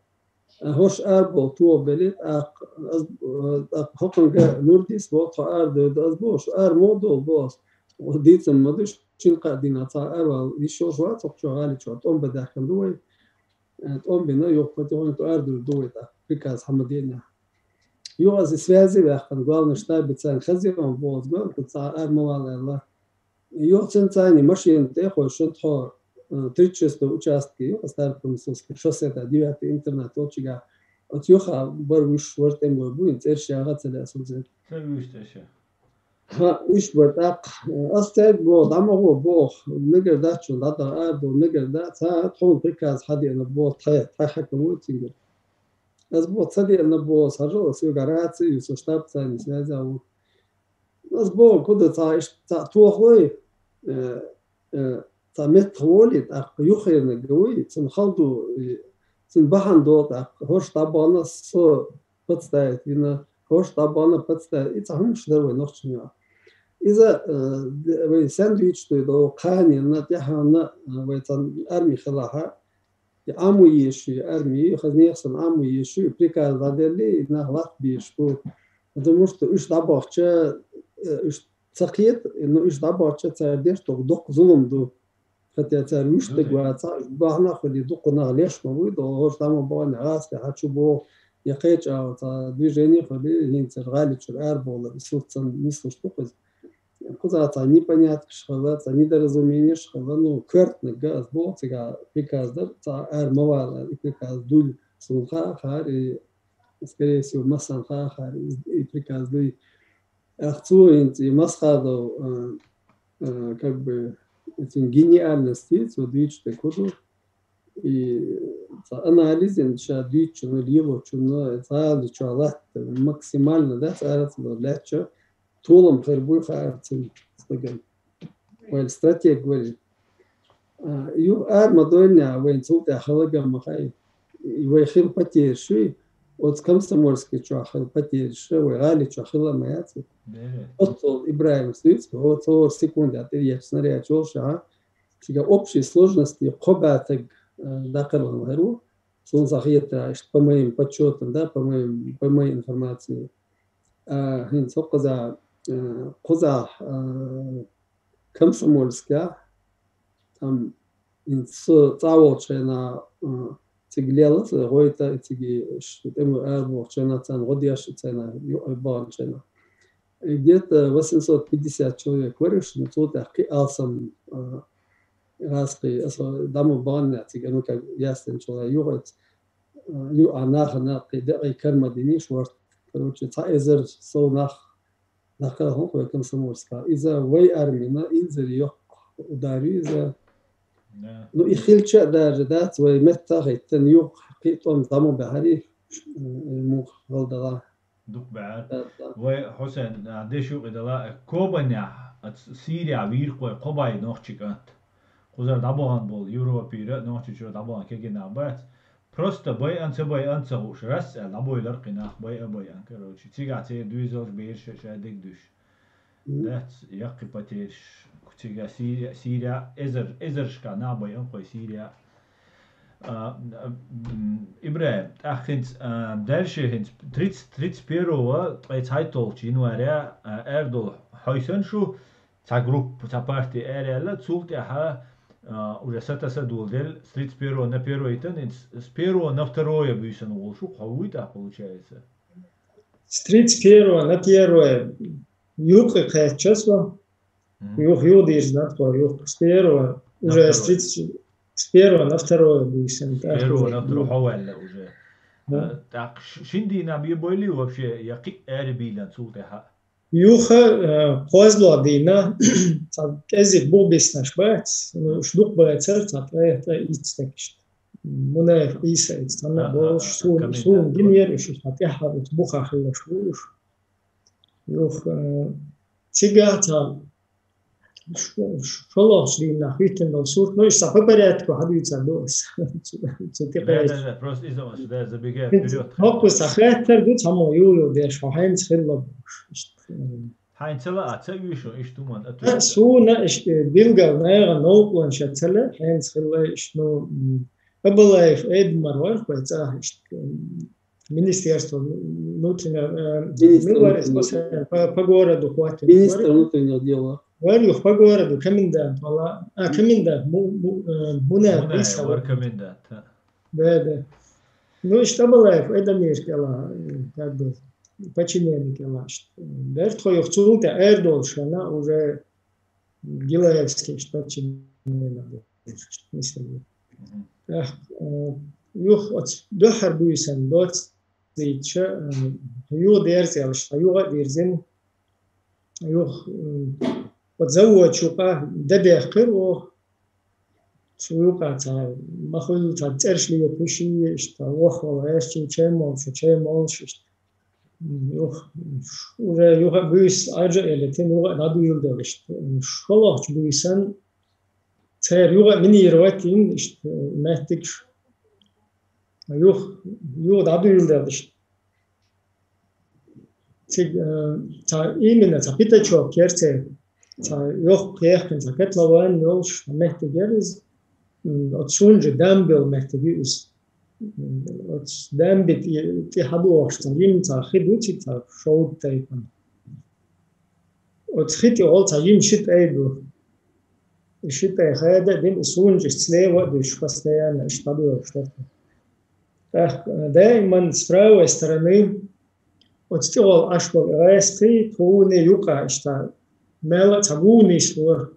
А хӀорш арабовла тоха белира, тӀаккха, э, тӀаккха хӀокхуьнга Нурдис бо, тхо арадевр ду, аз бо, шу ара муха долу бо ас. Дийцам ма ду, шина кхаа дийнахь цхьа аравала йиш йолуш вац хӀокху чохь, гӀали чохь, тӀом бан даьхкина ду вай. Э, тӀом бина, юха потихоньку арадевр ду вай тӀаккха, приказ хьан ма денехь. Юха аса связи ваьккхина, главный штабе царна хаза ю боху, цхьа ара ма вала аьлла. Юха цуьнан царна машина тӀе а хойшина тхо, э, тридцать шестой участке, юха Старопромысловский шоссе тӀехь, девятый интернат йолчигахь. Оцу юха бара вуьш, вара тӀемалой бу, хӀинца цӀерш яха ца лаьа суна. Ца вуьш цӀерш? ХӀаъ, уьш бара тӀаккха. Ас цаьрга боху, дӀа ма гӀо боху, мегар дац шуна дӀадала арадала, мегар дац, хӀа, тхуна приказ хьан деана боху, тхайн, тхайн хьаькам ву цуьнгара. Ас боху, ца деана боху, ас хьажал, ас соьгахь раци а ю, со штаб царна связь а ву. Ас боху, куда цхьа иштта цхьа тохалой, э, э, цхьа меттах волий, тӀаккха юххерниг вуй, цунна хала ду, и, цунна бахьана долу тӀаккха, хӀорш дӀабахана со подставить вина, хӀорш дӀабахана подставить, и цхьа хӀумаш дара вай нохчийн юкъахь. Иза, э, вай сандвич дуй до, кханенна, тӀаьхьенна, э, вай цхьана арми хилахьа, и Ӏамо езаш ю, арми, и хаза нехан санна Ӏамо езаш ю, и приказ дӀаделли, и нах латта безаш бу. Потому что уьш дӀабахча, э, уьш ца кхета, но уьш дӀабахча цара деш доккха зулам ду. Хотя цара вуьш стаг вац, бахьана а хуьлий, дукха нах леш ма вуй, долу хӀорш дӀа ма бахана, гӀазкхи хьан чу боху, я кхечу агӀор цхьа движение а хуьлий, хӀинца гӀали чуьра арабовлар, и сурт санна нислуш ду-кх иза. Кхузахь цхьа непоняткаш хилла, цхьа недоразумениеш хилла, ну, коьртаниг га ас боху, цигахь приказ дара, цхьа ара ма вала, и приказ дуьйла, суна хаа а хаьара, и, скорее всего, массарна хаа а хаьара, и, и приказ дуй. Ах, цо хӀинца и Масхадов, а, а, как бы, цуьнан гениальность, цо дуьйцуш дерг хӀун ду? И цхьа анализ йина ша дуьйцучунна, лелочунна, цхьа гӀали чохь латта максимально, да, цара ца ло лаьттача, толам хир буй хаьара цуьнан стагана. Вай стратег вара. А, юха ара ма дойла, вайна цул тӀаьхьа хала ган ма хаьа. И вай хила потеряш ю, оцу Комсомольский чохь хила потеряш, вай гӀали чохь хила ма яц. Оццул Ибраимс дуьйцу, оцу хӀора секунда тӀе ечу снаряд йолуш, а, цигахь общей сложности кхо бӀе стаг, а, даккхар ван хир ву. Суна ца хетарехь, иштта по моим подсчётам, да, по моим, по моей информации. А, хӀинца хӀокхузахь, а, кхузахь, а, Комсомольскехь, там, хӀинца со цӀа волчу хенахь, а, цига лела аса гӀойту, и цига ш-, тӀемалой арабохучу хенахь, царна гӀо деш, и царна юкъа баханчу хенахь. И где-то восемьсот пятьдесят человек вара уьш, ну, цул тӀаьхьа кхин а алсам, а, гӀазкхий, аса дӀа ма бахана цига, ну, как яьстинчул юкъа, а, юкъа нахана кхин декъий кара ма динийша варт. Короче, цхьа эзар сов нах даккхар хӀун кху вай Комсомольскехь. Иза вай армина инзаре йоккха удар ю иза. Да. Ну, и хилча а даже, дац, вай метта а хӀиттина, юха кхин а тӀом дӀа ма баьхьарий, м, муха хала дала. Дукха баьхьара. Да, да. Вай, Хьусен, а, деш юкъа дала, Кобанехь, а, Сирехь вийра-кх вай кхо бӀе нохчи кӀант. Кхузара дӀабахана болу Европера, Нохчийчуьра дӀабахана кегий нах бац. Просто байъан, ца байъан ца хууш, рас аьлла, дӀабойлар кхин нах, байъа, байъан, короче. Цигахь церан доьзалш, бераш ша дегдуьйш. Мгм. Дац, яккхий потеряш. Цигахь Сирия, Сирия, эзар, эзаршкахь нах байъан кхой Сирия. А, м, ИбрахӀим, тӀаккха хӀинца, а, дальше хӀинца тридцать, тридцать первого, ткъе цхьайтталгӀачу января, а, аьрдолу хьойсан шу, цхьа группа, цхьа парти ара яьлла, цул тӀаьхьа, а, уже сатаса доладелла, с тридцать первого на первое йитан, с, с первого на второе буьйсанна волуш ву, хьо вуй тӀаккха, получается? С тридцать первого на первое юкъе кхаьчча со. Мгм. Юха, юха дийрзина тхо, юха. С первого, на уже с второе. Тридцать, с первого на второе буьйсанна. С первого на второе хьо ваьлла уже. Да. А, тӀаккха ш-, шина дийнахь бен бойли вообще, я кхин а ари бийлан цул тӀаьхьа? Юха, э, кхозлагӀа дийнахьа, цхьа кӀеззига бух биснарш бац, ну, уж дукха бацар, цхьа ткъе, ткъе итт стаг иштта. Мунаев Ӏийса, иштта цхьана болуш, суна, суна гинера уж, цхьа тӀаьххьара уж бухахь хиларш бу уж. Юха, э, цигахь цхьа ш-, ш-, шолгӀачу дийнахь хӀиттина долу сурт, ну, иштта по порядку хьадуьйцур ду ас. Цу, цу тӀе кхача. Да, да, да, просто из-за вас, да, забегая вперёд. ХӀокхуза цхьа хаттар ду, цхьаммо юха-юха деш, хьо хьаьнца хилла бохуш. Иштта, э, Хьайна ца лаьа, ца уьйшу, иштта хӀуманна а, суна иштта билггал наха новкъарлонаш ца лаьа, хьаьнца хилла иштта, ну, м, Абалаев Эдмар вара вай цӀа, иштта, м, Министерство внутренних, э, Министр мила вара, внутренних дел. По, по городу хӀоттийна. Министр внутренних дел. Вара юха по городу комендант вала. А, комендант, му-, му-, э, Мунар Мунар Ӏийса вара вара. Комендант, а. Да, да. Ну, иштта Абалаев Эдмар кӀела, э, как бы, подчинение кӀела, иштта. Дер тхо юха цул тӀе эр долуш вана уже Гилаевский, иштта подчинение, иштта, нислуги. Мгм. Эх, э, юха оцу дуьххьара буьйсанна доцу дийча, э, юха дерза аьлла, иштта, юха а дирзина, юха, м, оцу заводачу юкъа де бехкира оха. Цу юкъа цхьа ма хуьллу, цхьа цӀераш лепуш, иштта, вохвала гӀерташ, чай молуш, чай молуш, иштта. Юха, уже юха а буьйса Ӏаржа а элира, юха а дӀадуьйладелла, иштта. ШолгӀачу буьйсанна церан юха а минировать йина, иштта, меттигаш. Юха, юха дӀадуьйладелла, иштта. Цига, э, цхьа именно, цхьа пятачок яра церан, цхьа йоккха яьккхина, цхьа котлован йолуш, цхьа меттиг яра иза. М, оцу сунжа дамба йолу меттиг ю иза. М, оцу дамби тӀе, тӀе хьадогӀуш цхьа жима цхьа хи ду, цига цхьа шовда тайпана. Оцу хи тӀехула цхьа жима ши тӀай ду. И ши тӀай хада а дина, и сунжа иштта слева а дуьсуш, постоянно иштта дӀадоьлхуш дара. ТӀаккха, э, даиман с правой стороны оцу тӀехула Ӏаш болу гӀаскхий тхуна юкъа иштта мел а цхьа гуна йиш лора.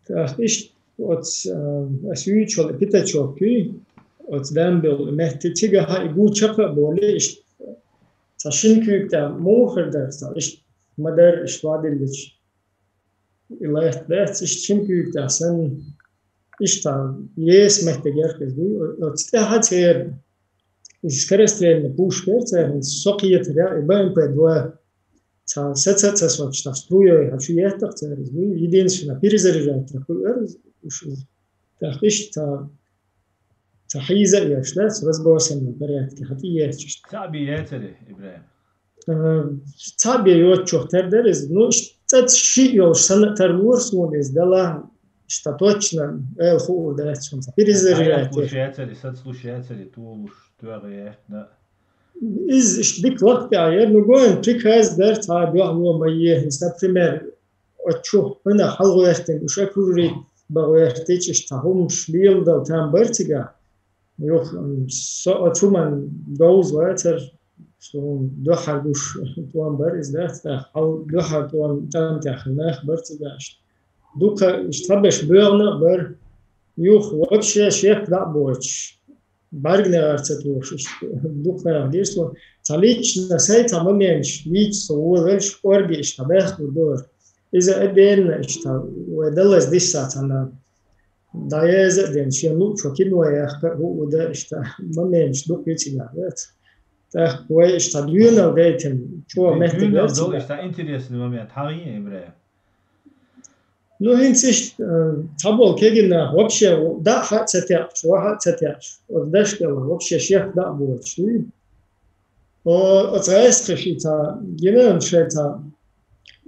ТӀаккха иштта оцу, э, ас юьйцуш йолу пятачок юй, оцу дамба йолу метте цигахь и гу чекх а болий, иштта цхьа шина куьйга тӀехь муха хир дара, цхьа иштта ма-дарра иштта вадиллича. И лаьтта дац, иштта шина куьйга тӀехь санна, иштта еса меттиг яра иза, буй, оцу тӀаьхьа церан, и скорострельный пушка яра церан, со кхетарехь, и Б М П два, цхьа саца а ца соцуш, цхьа струей хьан чу еттах церан иза, буй, единственное, перезаряжать хуьлура иза, уьш иза. ТӀаккха иштта цхьа хьийза а еш, да, разбросанном порядке, хьан тӀе етташ. Цхьаъ бен яцара, Ибрахим? Э, цхьаъ бен йоцучух тера дара иза. Ну, иштта цӀа шиъ йолуш санна а тарлора суна иза, делахь, иштта точно ала хуур дац суна. Перезаряжать. Хьан яц луш яцара, саца луш яцара, тулуш, тоьгӀа яхна. Иза иштта дика лакха тӀехь яра, ну, гойту приказ дара, цхьа дуьхьало ма е, хӀинца, например, оцу чу хӀинца хьалагӀоьртина, уьш окружить бан гӀоьртича, иштта хӀуманаш леладала там бара цигахь. Юха, м, со оцу хӀуманна довза вацара, суна дуьххьара гуш тӀом бара иза дац, тӀаккха хьал дуьххьара тӀом, тӀом тӀехь нах бара цигахь иштта. Дукха иштта цхьаберш боьгӀна а бара. Юха вообще шек дӀа а боцуш, бӀаьрганегӀар ца тухуш, иштта дукха нах гира суна. Цхьа лично сайн цхьа моменташ, лично со волавелча кӀорге иштта баьхкур дара. Иза а денна иштта, вай даллалц диссац хьанна. ДӀаяза а дина, шен луъучо кино яхка а, хӀу а дан иштта, моменташ дукха ю цигахь, вац. ТӀаккха вай иштта доьналла гайтина, чӀогӀа меттиг яра цигахь. Иштта интересный момент. Хьан гӀийна, Ибрахим? Ну, хӀинца иштта, э, цхьаболу кегий нах вообще дӀа а хьа а ца теӀаш, ваха а ца теӀаш, оцу дашка кӀела вообще шек дӀа а боцуш, вуй. О, оцу гӀаскхаша и цхьа гина шайн цхьа,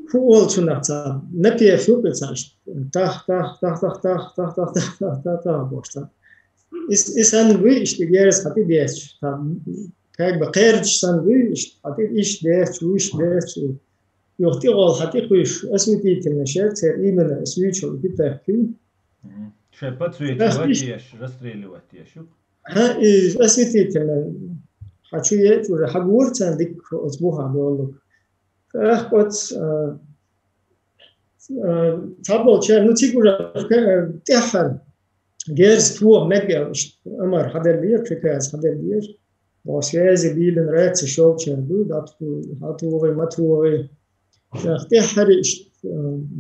хӀу олу цунах, цхьа напев ю-кх и цхьа иштта, тах, тах, тах, тах, тах, тах, тах, тах, тах, тах, тах, бохуш цхьа. И с-, и санна вуй иштта герз хьан тӀе детташ, цхьа, как бы кхерчаш санна вуй иштта, хьан тӀе иштта детташ, вуьшта детташ. Юха тӀехула хьан тӀе кхуьйсуш, осветительный шер, церан именно ас вуьйчул и питахкуьй. Мгм. Шайн подсвечивать еш, расстреливать еш ю? ХӀа, и осветительный хьан чу етташ уже хьан гора царна дика оцу бухахь доллуг. ТӀаккха оцу, а, а, цхьаболчара, ну, цига уже, а, тӀаьххьара герз тоха мега аьлла, иштта амар хьаделлера, приказ хьаделлера. Бо связи бийлина раци шолчар ду, дату, хатугъи, матугъи. Тах тӀеххьари ишт, э,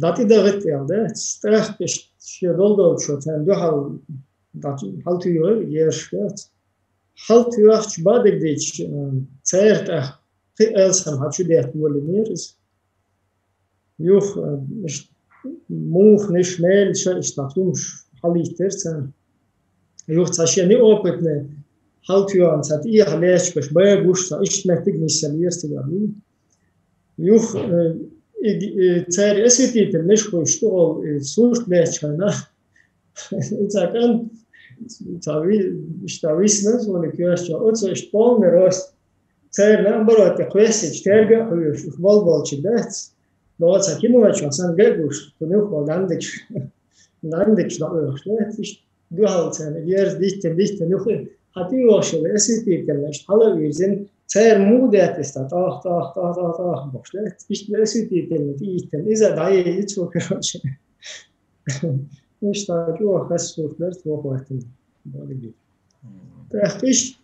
датӀи дагъит ял, да? Тах ишт ши долгал чо, тан духьал, дату, хьалтуйгъи ерш, да? Хьалтуйгъахч бадиг дич, э, цер тах, хи элсам хачу дет воли мирис. Юх, э, ишт, мух, ниш, мел, ша, ишт, татумш, хьалийтер цан. Юх, ца шени опытный, хьалтуйгъан, ца тӀия хьалечкаш, бай гуш, ца ишт меттиг нисалир, ца яби. Юх, э, и, и, цар осветитель, ниш, хуй, что, э, сурт лечкана. И ца кан, ца ви, ишта висна, звони кёрча, оцо ишт полный рост. Цар наоборот, я квесич, терга хуйш, ух бол болчи дац. Но ца кино чо, сан гагуш, тунух бол дандикш. Дандикш да ух, дац, ишт. Духьал цен, ерз дихтен, дихтен, юхи. Хати вошел, осветитель, ишт, хала вирзин. Цар му дет иста, тах, тах, тах, тах, тах, бош, дац. Ишт, осветитель, дихтен. Иза да е, ицу, короче. Ишта чуо хас суртлар, цо хватин. Болиги. Тах иш,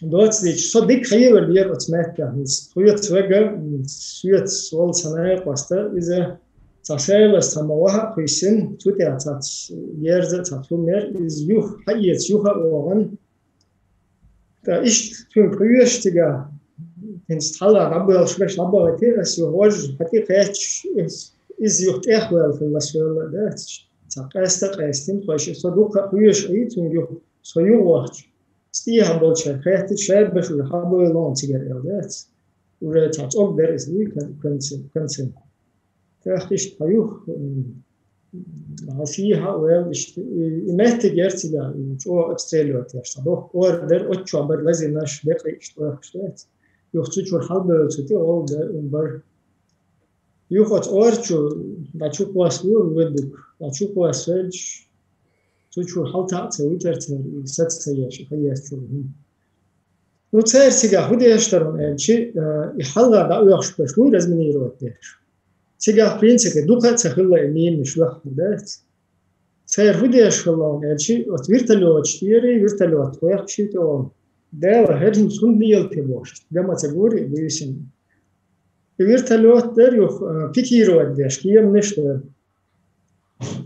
доцлич, со дик хайвер дер оцметтахнис. Хуя цвега, м, свет свол саная къоста, иза ца шайлас ца маваха хуйсин, цутя ца ц-, ерза ца цумер, из юх, хайец юха огъан. Та ишт цун куеш тига, хин стхала гъаббал швеш гъаббал тирас, ю гъож, хати къеч, из, из юх тӀех вел хилла свела, да, ца къеста къестин, хойш, со дукха куеш и цун юх, со юх вахч. Стиха болча, хехти шебеш уже хабой лон цигар эл, да. Уже ца цог дер из ли, кон-, концин, концин. Тахтиш таюх, м, Россия вел ишт, и, и мехте герцига, и чо обстреливать яшта. Бо ордер, отчо бар лази наш, бекъи ишт, ох, ишт. Юх цу чур халбер цути, ол да, ум бар. Юх оц орчу, да чу квас юр, ведук, да чу квас велч, цу чур халта ца, витер ца, и сац ца яш, хаяс чур, хм. Ну, цер цига худештарун элчи, э, и халла да уяхш пеш, ну, разминировать деш. Цига, в принципе, дукха ца хилла и мин шлах, да? Цер худеш хилла он элчи, вот вертолёт штири, вертолёт хуяхши то. Дела, херзин сун дел те бош. Гама ца гури, буйсин. И вертолёт дер юх, э, пикировать деш, кием ниш дер.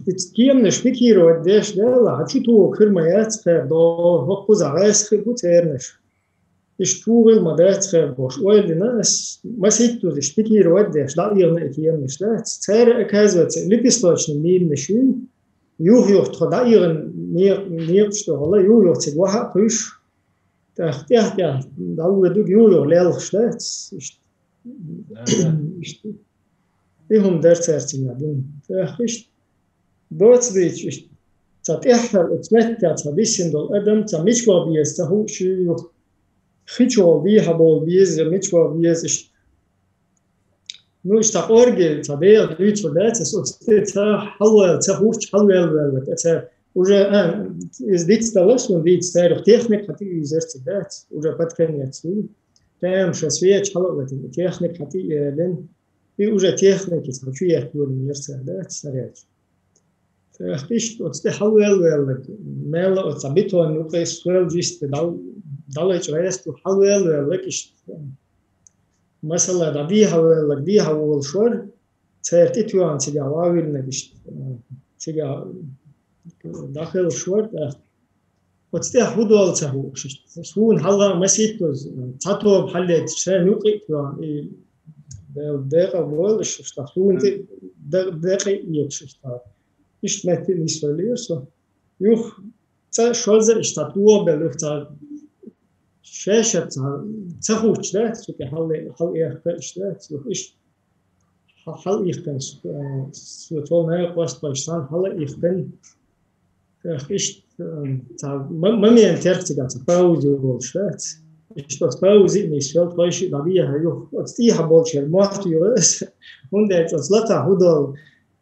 Ит кием ниш пикировать деш дела, хачу ту кирма яц хер до, хокку загайс хи бу церниш. Иш чугъил ма дац хер бош. Ойлина, ас маситтуз иш пикировать деш, да, ирна и кием ниш, да. Цер, оказывается, лепесточный мин ниш, юх-юх тхо да, ирн, не, не, что, гала, юх-юх циг ваха, хуйш. Тах, тях, тях, да, уйдуг, юх-юх лелхш, да. Иш, Да, да. иш, и хум дер церцина, дин. Тах, иш, доцлич, иш, ца тӀеххьар, оцмеття, ца биссин дол адам, ца мичвал биез, ца ху ши юх. Хичвал би, хабол биез, мичвал биез, иш. Ну, иш ца къорги, ца бея, дуйцу, да, ца соцте, ца халвел, ца хурч, халвел, вел, ца уже, а, из диц талас, он диц, ца рух техник, хати изер, ца, да, ца, уже под конец, и. Прям ша свеч, халвел, техник, хати, э, лен. И уже техники, ца, чу я, тур, мир, ца, да, ца, ряч. Тахтиш, оцте халвел веллаг, мела оца бетон юкъе суэл жисте дал, далеч весту халвел веллаг ишт. Масала, да, ди хавеллаг, ди хавол шор, церти туан цига вавилнаг ишт. Цига дахел шор, да. Оцте худол ца ху, ишт. Сун халга маситтуз, ца тоб халлет, се нуқи туан, и дел декъа бол, ишт, ишт, сун ти де-, декъи иет, ишт. Ишт метти нисвелир со. Юх, ца шоза ишта туо бел, юх, ца шеша, ца, ца хуч, да, суке хал, хал эх, ишта, юх, ишт, хал, хал ихтен, светло на квас пашсан, хал ихтен, эх, ишт, э, ца, м-, момент терк цига, ца, паузе волш, да, ишт, ца, паузе нисвел, паши, да, бия, юх, ацти ха болчер, махт юрес, унде, ца, злата худол,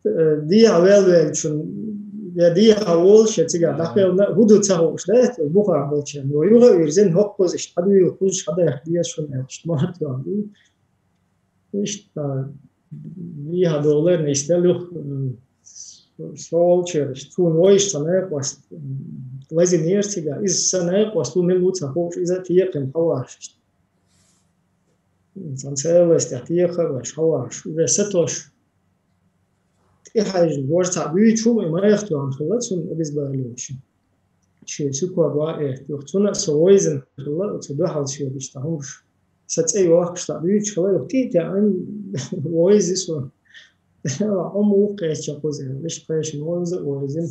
э, диа вел вел чун, я диа вол ше цига дахел на, худу ца хош, да, буха болча. Но юга вирзен хоккоз ишт, хаду ю куш, хада диа шун, э, ишт, махт ю. Ишт, а, диа доллар не истел, э, со волчераш, цун вайша ца наькъост лазинера цига, иза са наькъост лу мел ву ца хууш, иза а текхина хьаваршаш. Цан цаластя текхар ваш хьаварш, уже сатош. ТӀехьайжа гор цхьа буьйчу хӀума и майхтоьхна хилла цунна обезболивающий. Шен сукор ва эрт юха. Цунна а со вайзина хилла, оцу дуьхьал шегаш цхьа хӀумаш. Са цӀе йохкаш цхьа буьйчу хилла, юха тӀе а теӀан вайзи со. Ӏума ву кхеча кхуза, иштта кхешан вайза а вайзина.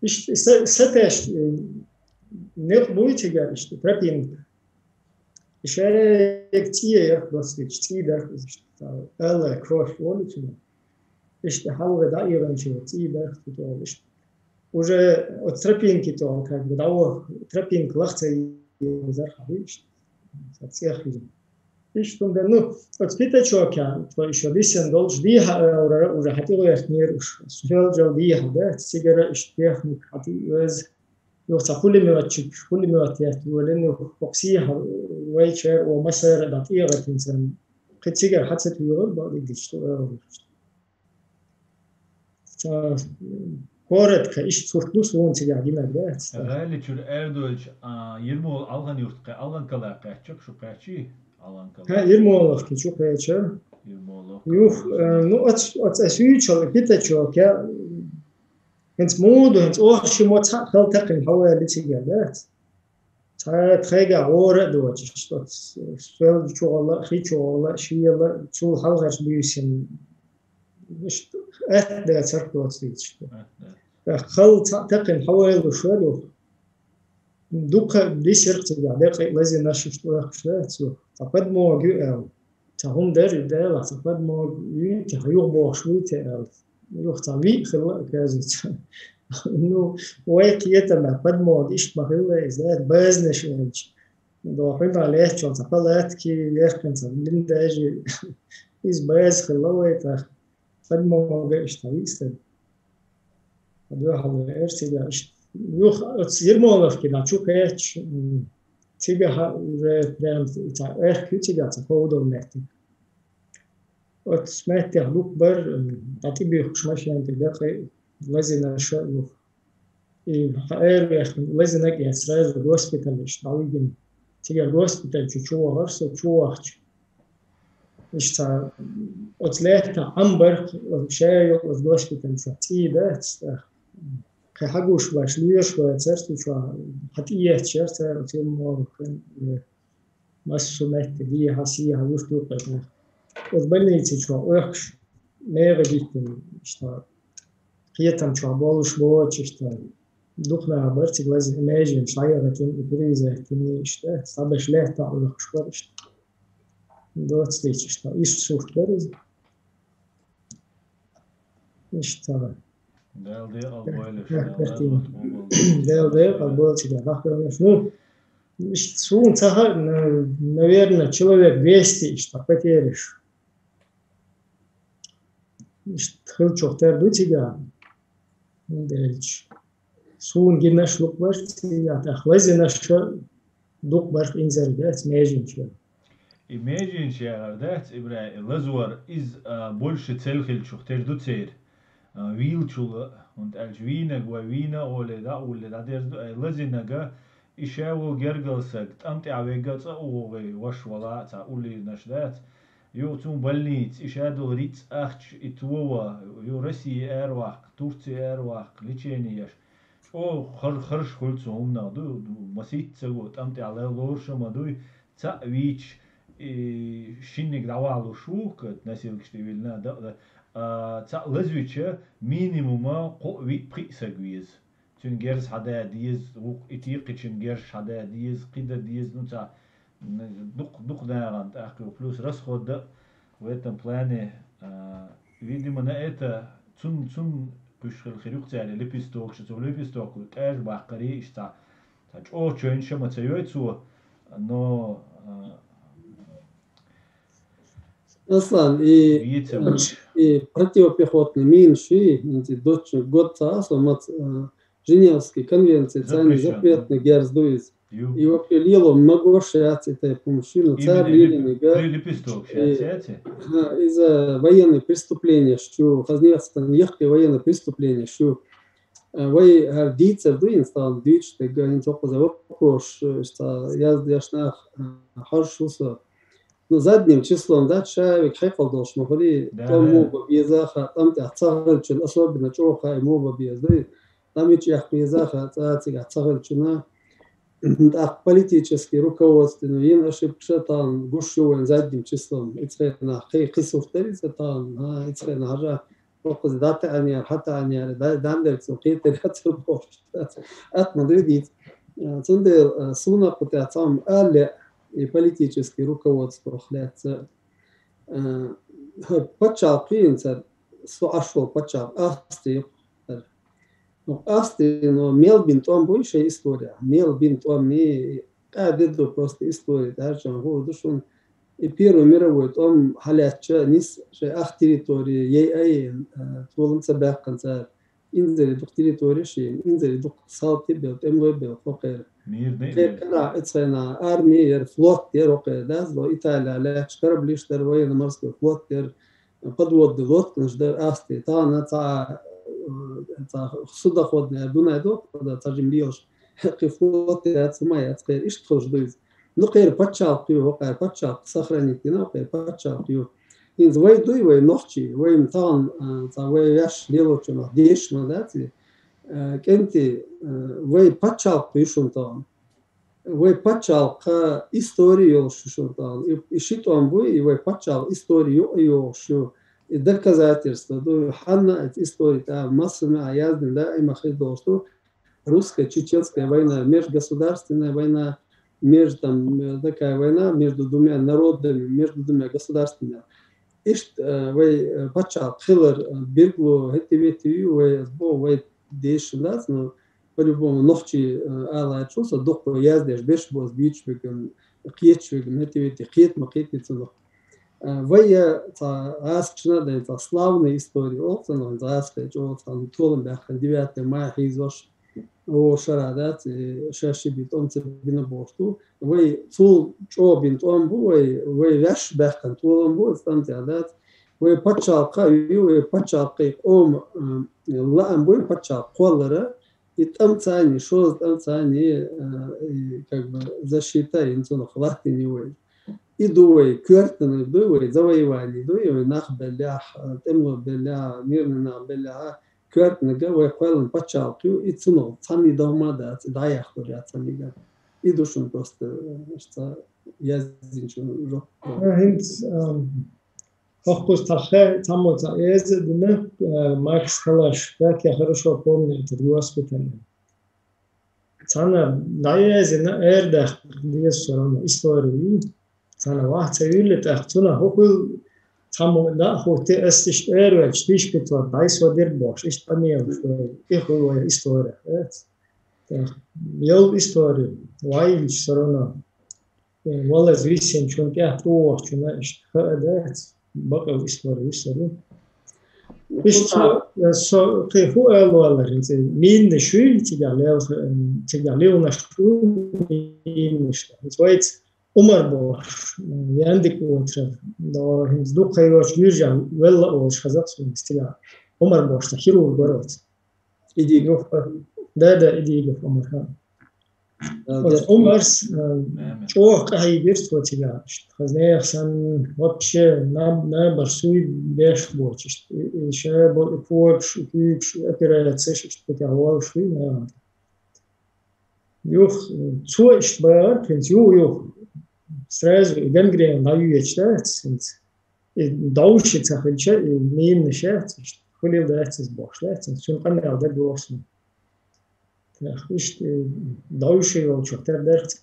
Иштта са, са теш, э, некъ буй цигара иштта, тропинка. Шайга цӀе яхь доцлича, цӀе дарх иза иштта. Алая кровь олу цунах. Иштта хьалха дӀаигӀанча цӀе дарх цу тӀе олу иштта. Уже от тропинки тӀе олу, как бы, дӀаваха, тропинка лаха ца езар хьа иштта. Ца цӀех иза. Иштта хӀума дан, ну, оцу пятачок, тхо ишо дисина долуш дехьа аурара уже хьатӀегӀертнера уьш. Соьлжал дехьа, да, цигара иштта техника хьатӀеоьзу. Юха цхьа пулемётчик, пулемёт етта волуш, юха хӀокху сехьа вайчара, о, массара а дӀатӀегӀертина санна. Кхин цигара хьа ца туьйхира, бакъдерг дийцича, тхо аурара. Ца, коротко, иштта сурт ду суна цигахь гинарг, да, ца. ГӀали чуьра аьрдойчу, а, Ермол-, Алхан-Юрт кхе-, Алхан-Кала кхаьчча, шу кхаьччий? Алхан-Кала. ХӀа, Ермоловки чу кхеча. Ермоловки. Юх, э, ну, оц-, оц-, ас юьйчал и пятачок, я, хӀинца муха ду, хӀинца оха ши мо цхьаъ хала такхина хьаваьлла цигара, да? Цхьа тхайгахь гӀора а доцуш, оц-, соьлжа чу гӀала, хи чу гӀала, шела, цул хьалхарчу буьйсанна. Иштта атта да царх доцу дийцича. ТӀаккха хала цхьаъ такхина хьаваьлла шуьйра юха. Дукха дисира цигахь, декъий лазийнарш иштта оьхкуш дац юха. Цхьа подмога ю аьлла. Цхьа хӀума дара и, Дела, цхьа подмога юй те, хьан юха бохуш вуй те аьлла. Юха цхьа виъ хилла, оказывается. Ну, вай кхетамехь подмога иштта ма хилла иза, базанаш аьлча. До хьуьнан лаьттачул цхьа палатки, яхкина цхьа блиндажи. Иза база хилла вай тӀаккха. Подмога иштта виъ стаг. Дуьхьал веара цигахь иштта. Юха оцу Ермоловкина чу кхаьчча, м, цигахь уже прям цхьа аьхка ю цигахь цхьа ков долу меттиг. Оцу меттехь дукха бара, м, дӀатӀебуьйхкуш машен тӀе дакъа лазийнарш а юха. И хьан эр вехна лазийнарг а сразу госпитале иштта дӀавигина. Цигара госпиталь чу чувахара со, чувахча. Иштта оцу лаьттахь Ӏам бара, шаьш йолу оцу госпиталь чохь цӀий дац, кхин хьагуш баш лоьраш вацара цу чохь, хьан тӀеетташ яра цара оцу Ермоловкан, э, массо а меттиг, дехьа, сехьа, юьрту юккъехь. Оцу больнице чохь оьхкуш, мегӀа диттина, иштта, кхетам чохь болуш боцуш, иштта, дукха нах бара цига лазийна, меженаш дӀаяхийтина, и перевязать йина, иштта, цхьаберш лаьттахь оьхкуш бара, иштта. Доцу дийцича, иштта сурт бара иза. Иштта. Дала декъал бойла шуна, Дала декъал бойла шуна, Дала декъал бойла шуна, Дала декъал бойла шуна, Дала декъал бойла шуна. Ну, иштта суна ца хаьа, на-, наверное, человек двести иштта потеряш. Иштта хиллачух тера ду цигахь. ХӀунда аьлча суна гинарш дукха бара цигахь, тӀаккха лазийнарш дукха бара, инзаре дац, меженаш яра. И меженаш яра дац, Ибрай, и лазор, иза, а, больше цель хиллачух тера ду церан, а, вийлачул а, хӀунда аьлча вийнарг вай вийна а олий, дӀа а уллий, дӀадерза ду, ай лазийнарг, и ша ву гергара стаг, тӀам тӀехь вегга цӀа а вогӀий, ваша вала а цхьа уллийнарш дац. Юха цунна больница, и ша долу рицкъ, ахча, и товар, ю Россия араваккха, Турция араваккха, лечение еш. ЧӀогӀа хар-, харш хуьлу цу хӀуманах, ду, ду, масийтта ца го, тӀам тӀехь ле-, лоруш а ма дуй, цхьаъ вийча, и шинниг дӀавалуш ву, кху носилкаш тӀе виллина, дакъа, а, цхьаъ лазвича, минимума кхоъ, виъ, пхиъ саг веза. Цуьнан герз хьадан деза, вукху и текхачун герз хьадан деза, кхин дан деза, ну, цхьа, м, дукха, дукха нахана тӀаккха ю, плюс расход дан в этом плане, а, видимо, на это, цун, цун кхуьйсуш хила хир ю-кх цара лепестокаш, цу лепестокан тӀаьжа баккхарий, иштта цхьа, цхьа чӀогӀа чевнаш а ма ца йой цо, но, а, Аслан, и, вийца и противопехотный минаш, и, и дочу год ца асо мац, а, Женевский конвенция, царна запрещённый, запретный герз ду иза. И вообще лело могош яц и тайпа хӀумаш, ну, цар лелийнарг. Лепесток шаьц яц? Иза военный преступление шу, хазнех санна яхкхе военный преступление шу. Вай хӀара дийцар ду, хӀинца тахана дуьйцуш дерг, хӀинца хӀокхуза вопрос, ца яздеш нах, хьожуш ву со. Ну, задним числом, да, ша вега хьекъал долуш ма хуьлий, тӀом муха бан беза хаьа, тӀом тӀехь ца хилчунна, особенно чӀогӀа хаьа муха бан беза, да, тӀом чӀехь беза хаьа, цкъа цигахь ца хилчунна, тӀаккха политический руководство, ну, йина ошибкаш а тахана гуш ю вайн задним числом, ицкъ хенахь, кхин кхин сурт дара иза тахана, а, ицкъ хенахь хьажа, хӀокхуза дӀатаьӀнера, хьатаьӀнера, дан-, дандарца кхетар яцара бохуш. Атма дуй дийца. Цундела, а, суна кху тӀехь цхьамма ала лаьа и политический руководствох лаьцна. А, хӀара пачхьалкх кхиъна цара, со Ӏаш волу пачхьалкх Австри ю-кх хӀара. Ну, Австри, ну, мел бина тӀом буй шайн история? Мел бина тӀом и, къаьхьа де ду просто история, тӀаьржан хуур ду шуна. И Первый мировой тӀом хьалаьцча, нис шайн ах территори яйа а яйна, а, толам ца баьккхина цара. Инзаре дукха территореш а яйна, инзаре дукха салти а белла, тӀемалой а белла хӀокхеран. Мирный кхеран карахь, ицкъ хенахь арми яра, флот яра хӀокхеран, дазло Италия лаьтташ кораблиш дара, военно-морской флот яра, подводный лодканаш дара Австри. Тахана цхьа, э, цхьа судоходная Дунай доху, цхьа жима лелаш, кхин флот яц, хӀума яц кхеран, иштта хуьлуш ду иза. Ну, кхеран пачхьалкх ю, хӀокхеран пачхьалкх сохранить йина, хӀокхеран пачхьалкх ю. ХӀинца вай дуй, вай нохчий, вайна тахана, а, цхьа вай ваьш лелочунах дешаш ма дац и, а, кӀентий, а, вай пачхьалкх ю шуна тахана. Вай пачхьалкхан истори йолуш ю шуна тахана. И, и ши тӀом буй, и вай пачхьалкхан истори юкъа йогӀуш ю. И доказательство ду, хьанна а истори тӀехь массанхьа яздина даима хир долуш ду. Русско-чеченская война, межгосударственная война, между, там, э, такая война между двумя народами, между двумя государствами. Иштта, э, вай, э, пачхьалкх хилар, э, билгало хӀетте-ветте ю, вай, ас боху, вай дешаш дац, но по-любому нохчий, э, ала аьлча, со дукха яздеш берш бу ас буьйцуш верг-м, кхеташ верг-м, хӀетте-ветте кхета ма кхетий цунах. Э, вай я цхьа гӀазкхашна а дай, цхьа славная история олу цунах, гӀазкхи чӀогӀа цхьа толам баьккхина, девятое мая хьийзош, вон шарахь дац, и шаьш ши бен тӀом ца бина бохуш ду. Вай цул чӀогӀа бина тӀом бу, вай, вай ваьш баьккхина толам бу, иза тӀам тӀехь дац. Вай пачхьалкх а ю, вай пачхьалкх и къоман, э, лаам бу, вай пачхьалкх кхоллара, и тӀам царний, шозза тӀам царний, э, и, как бы, защита йина цунах латтийна ю вай. И ду вай коьртаниг ду, вай завоевание ду, и вай нах беллехь, э, тӀемалой беллехь, мирный нах беллехь, коьртаниг а вай кхоьллина пачхьалкх ю, и цунах цхьанний догӀма а дац, и дӀаяхтур яц цхьанниг а. И ду шуна просто, э, цхьа яздинчун жоп. А, хӀинца, ам, хӀокхуза цхьа хе-, цхьаммо цхьа эза а дина, э, Макс Калаш, как я хорошо помню этот госпиталь. Цхьана дӀаязйина, эр даьккхина деза всё равно история ю. Цхьана ваха ца вилла тӀаккха, цунах хӀокхул цхьаммо дӀа а хӀуттий, ас иштта эр ваьлча, тиша питор дӀайсо дерг бохуш, иштта къамелаш вай, и хуьлу вай история, эц. ТӀаккха йолу история, вай йилча всё равно. Валаза виссинчунна тӀехь тӀу вахчунна иштта хаа дац, бакъал история вуьсур ю. Иштта со, со кхин хӀун ала валлара, хӀинца миннаш ю цигахь лелха, цигахь лилнаш ю миннаш. ХӀинца вайца Умар бохуш, Яндик оцара, но хӀинца дукха йоцу юьржа велла олуш хаза суна цигахь. Умар бохуш, ца хирург вара оцу. Идигов. Да, да, Идигов Умар, ха. Оцу Умарс, э, чӀогӀа къахьийгира цо цигахь. Хазнех санна, вообще, наб-, набар суй беш боцуш. И, и ша бо-, и погаш, и куьйгаш, и операцеш, иштта кхетахь волуш вуй, наха. Юха, э, цо иштта бахара, хӀинца юха, юха. Сразу и гангрена дӀаюьйцуш дац, хӀинца. И довши ца хилча, и мийнаш яц, иштта хуьлийла дац иза бохуш дац, цуьнан къамел дерг вохуш. ТӀаккха иштта, э, довши йолчух тера дерг ца,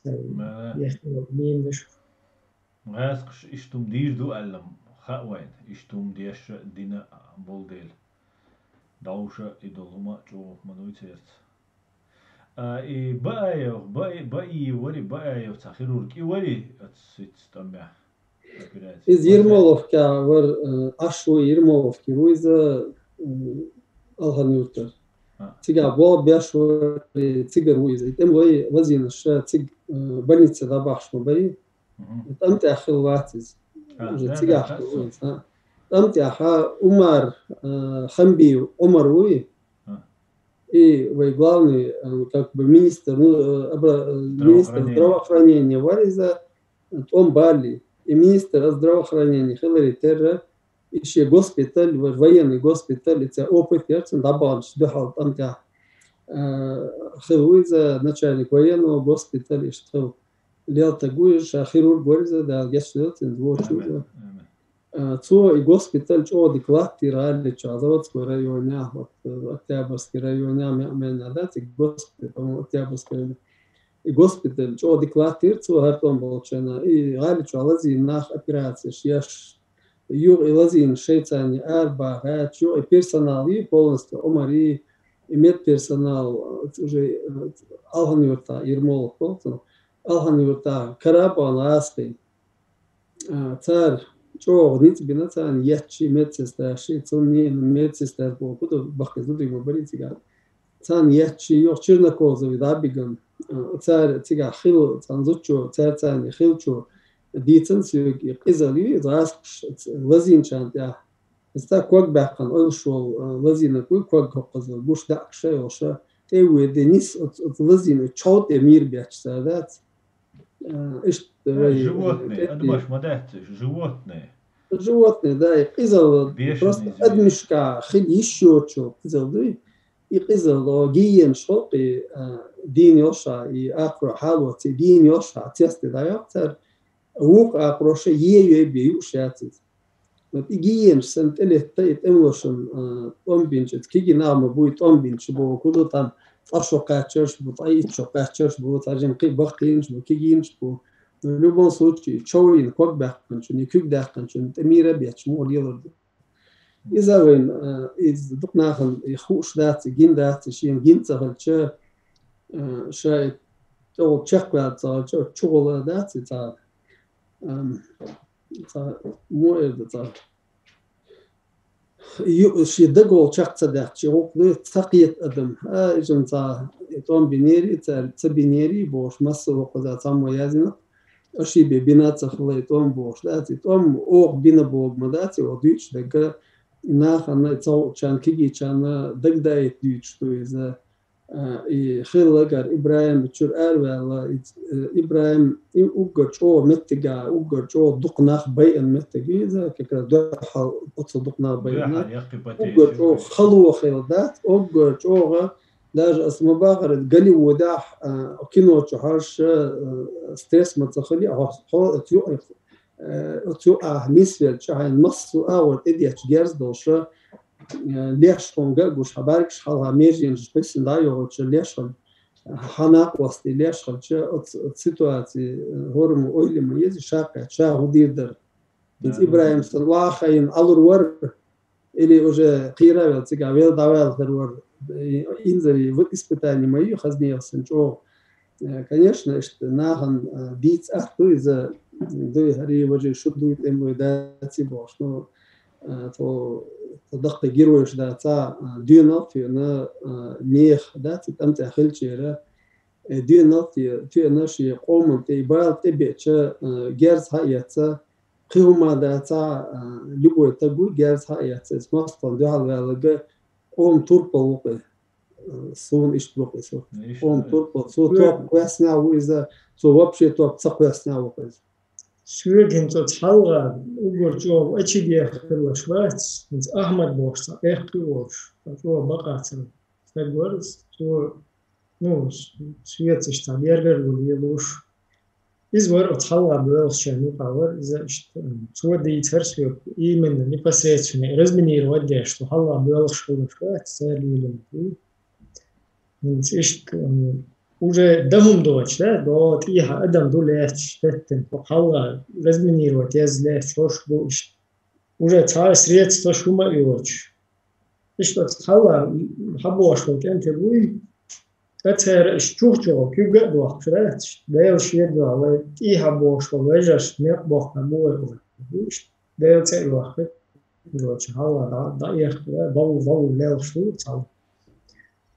яхна йолу мийнаш. ГӀаскхаша иштта хӀума дийр ду аьлла хаа вайна, иштта хӀума деш а дина болу дела. Довша и долу хӀума чӀогӀа ма дуй церца. А, и Баев, Ба-, Баи вари, Баев цхьа хирург и вари, оцу сиц тӀамехь операци. Иза Ермоловка вара, э, Ӏаш ву, Ермоловки ву иза, м, Алхан-Юртара. А. Цигахь болх беш вара, цигара ву иза. И тӀемалой лазийнаш цига, э, больнице дӀабахьаш ма барий. Мгм. ТӀам тӀехь хилла вац иза. А, уже да, цигахь да, хилла ву иза, а. ТӀам тӀехь Умар, э, Хамбиев Умар вуй. А. И вай главный, э, как бы министр, ну, э, обра-, э, министр здравоохранения. Здравоохранения вара иза, э, тӀом балли. И министр здравоохранения хиларе терра, и шен госпиталь, ва-, военный госпиталь, и цхьа опыт яр цуьнан дӀабаханчу дуьхьал тӀам тӀехь. Э, хилла ву иза начальник военного госпиталя, иштта хилла. Лелтаг ву иза, ша хирург вара иза, Дала гечдойла цуьнан, вочу иза. Амин, амин. А, цо и госпиталь чӀогӀа дика латтийра гӀалин чохь, Заводской районехь, вот, э, Октябрьский районехь, ме-, мена дац и госпиталь, по-моему, Октябрьский район. И госпиталь чӀогӀа дика латтийра цо хӀара тӀом болчу хенахь. И гӀалин чохь лазийна нах операцеш еш, юха и лазийнаш шайца арабаха гӀерташ, юха и персонал и полностью Умар и, и медперсонал, э, уже, э, Алхан-Юьртахь, Ермолов болу цунах, Алхан-Юьртахь кара а бахана гӀазкхий. А, цара чӀогӀа ницкъ бина царна, етташ и медсестраш и, цунна ненан медсестраш боху, куда баккхийза дуй ма барий цигахь. Царна етташ и, юха Чернокозови дӀа а бигна. А, цара цигахь хилла цхьана зудчо, цара царна хилчо дийцина соьга и къизалла ю, иза гӀазкхаша лазийначарна тӀехь. Иза цхьа ког баьккхина, ойлуш волу, а, лазийнарг вуй, ког хӀокхуза гуш даьӀахкаш а йолуш, тӀе а воьдий, нис оцу, оцу лазийна чов тӀе мийра бетташ цара дац. Э, иштта, э, вай, животные, э, адамаш ма дац, животные. Животные, да, и къизалла, бешеные просто звери. Адамашкахь хила йиш йоцучу къизалла дуй. И къизалла, гиенаш хӀокху, э, дийна йолуш а, и акхарой хьалоций дийна йолуш а, цецде дӀайоккху цара. Вукху акхароша е йой бен юуш яц иза. Вот и гиенаш санна тӀелетта и тӀемалошна, а, тӀом бинчу, кегий нах ма буй, тӀом бинчу боху, хӀун ду там, цкъа шо кхаьчнарш бу, цкъа итт шо кхаьчнарш бу, цхьа жимма кхин баккхийнаш бу, кегийнаш бу. Ну, в любом случае, чов йина ког баьккхинчунна, куьг даьккхинчунна тӀе мийра бетташ муха лелар ду. Иза вайн, а, иза дукха нахана и хууш дац, и гина дац, и шена гина ца хилча, а, ша и тӀехула чекхваьлла ца хилча, чугӀала дац и цхьа, ам, цхьа, мо эр ду цхьа. Ю-, шен дагалла чекх ца даьхча, гӀуллакх ду, ца кхета адам. А, иза цхьа, и тӀом бинерий, ца, ца бинерий, бохуш, массо а воккхаза цхьаммо яздина. Аша бен бина ца хилла и тӀом бохуш, дац, и тӀом оха бина боху ма дац, и оха дуьйцуш дерг, нахана, и ца хуучарна, кегийчарна дагадаийта дуьйцуш ду иза. А, и хилла гар ИбрахӀим чуьра араваьлла, и, э, ИбрахӀим, и уггар чӀогӀа меттига, уггар чӀогӀа дукха нах байина меттиг иза, как раз дуьхьал оцу дукха нах байина. Дуьхьал, яккхий потери. Уггар чӀогӀа хало хилла дац, уггар чӀогӀа, даже аса ма бахара, Голливудехь, а, кино чу хьожуш, а, стресс ма ца хили, хьо, хьо оцу юкъа, э, оцу юкъахь нисвелча, хьайна массо а агӀор тӀедетташ герз долуш, э, леш хьуна ган а гуш, хьан бӀаьргаш хьалха меженаш кхуьссина дӀа а йохуьйтуш, леш хьуна, хьан накъостий леш хилча, оцу, оцу ситуаци, э, хӀораммо ойла ма еза, ша кхетта, ша хӀун дийр дара. Иза ИбрахӀим санна охьахиъна Ӏалур вара, или уже кхийра а велла цигахь, велла дӀаваьлла хир вара, и-, инзаре, вот испытание ма ю, хазне санна чӀогӀа. Э, конечно, иштта нахана, э, дийца атта ду иза, дуй, хӀара важа шу дуй, тӀемалой даций бохуш, ну, э, тхо, тхо даккхий геройш дац, э, доьналла тоьна, э, нехан дац, и тӀамца хилчера, э, доьналла те-, тоьна шен къоман тӀе и бала тӀебеача, э, герз хьаэца, кхин хӀума дац, э, любой стаг ву герз хьаэца, иза мостагӀна дуьхьал ваьлларг къоман турпал ву-кх иза. Суна иштта боху иза. Иштта. Хьуна турпал. Цо топ кхоьссинехь ву иза, цо вообще топ ца кхоьссинехь ву-кх иза. Соьга хӀинца оцу хьалха уггар чӀогӀа ачидехаш хиллаш вац, хӀинца Ахьмад бохуш цхьа эккхий волуш, цхьа чӀогӀа бакъахь цхьа стаг вара иза. Цо, ну, с-, соьца иштта цхьа гергарло лелош. Иза вара оцу хьалха боьлхучарна юкъахь вара, иза иштта, м, цо дийцара соьга, именно, непосредственно, разминировать деш, цу хьалха боьлхуш хилла вац, цара лелийна ду. ХӀинца иштта, м, уже дан хӀума доцуш, да, до тӀехьа адам ду лаьтташ, теттина, хьо хьалха разминировать еза лаьтташ, хӀорш бу иштта. Уже цхьа а средстваш хӀума а йоцуш. Иштта оцу хьалха хьабохуш болу кӀентий буй, ткъа цара иштта чухчохь куьг а дохкуш дац, Делан шен дуьхьа вай тӀехьа бохуш болу вежаршна некъ бохкуш бу вай олу. Иштта Делан цӀе а йохкуьйту, короче, хьалха дӀа-, дӀаэхкира, балла, балла лелаш ду цхьа.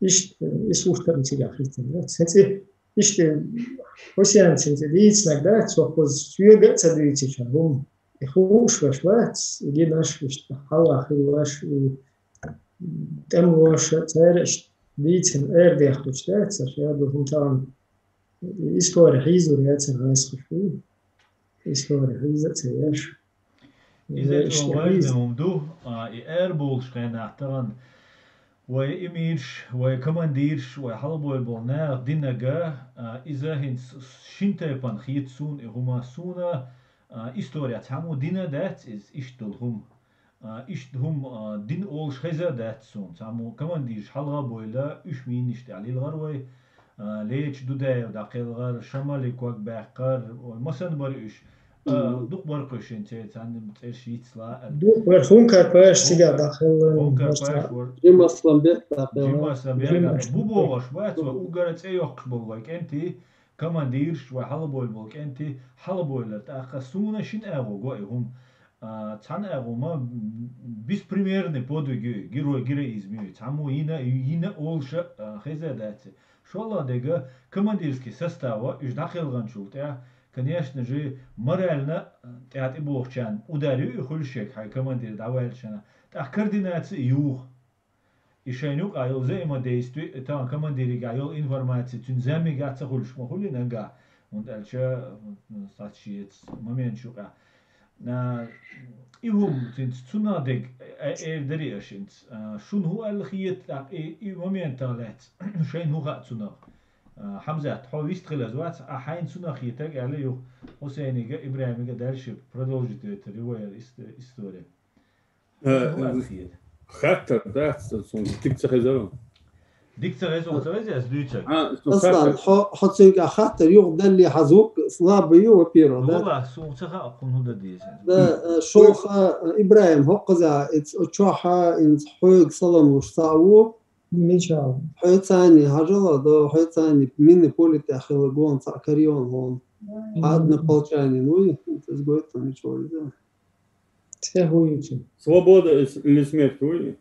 Иштта, э, ис уштар цигахь хӀиттина дац. ХӀинца иштта, Хьусен цинца дийцинарг дац, цо кхуза соьга а ца дуьйцича хӀума. И хууш веш вац, и гинаш, иштта хьалха хилла веш, и тӀемалоша, цара иштта дийцина эр дехкучу дац, аша яду хӀума тахана истори хьийзур яцара гӀайсхаш ву. Истори хьийза а ца еш. Иза Э, чӀогӀа важный хӀума ду, а, и эр болуш хенахь тахана вай эмирш, вай командирш, вай хьалабойла болу наха динарг, а, иза хӀинца шин тайпана хета суна и хӀума. Суна, а, история цхьаммо дина дац иза, иштта долу хӀума. А, иштта хӀума, а, дина олуш хеза а дац суна. Цхьаммо командирш хьалха а бойла, уьш мийнаш тӀехь лилгӀар вай, а, Леча Дудаев дӀакхелхар, Шамали ког баьккхар, вай масанна бара уьш. А, дукха бара кхуьш хӀинца, царна цӀерш йицлаьара. Дукха бара, Хункар Паш цигахь дӀахилла. Хункар Паш вара. Жимасламбек дӀакхелхар. Жимасламбек. Бу бохуш бац, вай уггара цӀе йоккхуш болу вай кӀентий, командирш, вай хьалабойла болу кӀентий, хьалабойла тӀаккха суна шина агӀо го и хӀума. А, цхьана агӀо ма беспримерный подвиг ю, герой, героизм ю. Цхьаммо йина, йина олуша, а, хеза дац. ШолгӀа дега командирский состава, уьш дӀакхелханчул тӀаьхьа, конечно же, морально, а, тӀаьхьа тӀебохучарна удар ю и хуьлуш ерг хьайн командир дӀаваьллачарна. ТӀаккха координация юха. И шайна юкъахь йолу взаимодействие, тахана командиригахь йолу информация, цуьнан заммигахь ца хуьлуш ма хуьлу нагахь, хӀунда аьлча, м, схьа шеца моменташ юкъахь. А, и хӀума цуьнца цунах дег, э, эр дари аша хӀинца. А, шуна хӀун аьлла хета, тӀаккха и, и моментах лаьцна, шайна хӀун хаьа цунах? А, Хьамзат, хьо вист хилаза вац, а хьайна цунах хетарг аьлла юха Хьусейнига, ИбрахӀимига дальше продолжить вайтар ю вай ис-, история. Э, хаттар дац, цунна дика ца хезара. Дика ца хеза, ца хеза, ас дуьйцург. А, цунна Аслан, хаттар. Хьо, хьо цуьнга хаттар юха далле хьан звук слабый ю, во-первых, да? Валлахь, суна ца хаьа, кхунна хӀун дан деза. Да, э, шолгӀа, э, ИбрахӀим, хӀокхузахь, иза чохь, инца хьоьга салам луш цхьаъ ву. Мичал. Хьоьца цхьаьний хьажал, да, хьоьца цхьаьний минный поле тӀехь хилла гон цхьаъ карийна хьуна. Хьан однополчанин вуй, иза гойту мича ву иза. Цхьа хӀун ю цуьнан? Свобода ис-, или смерть вуй?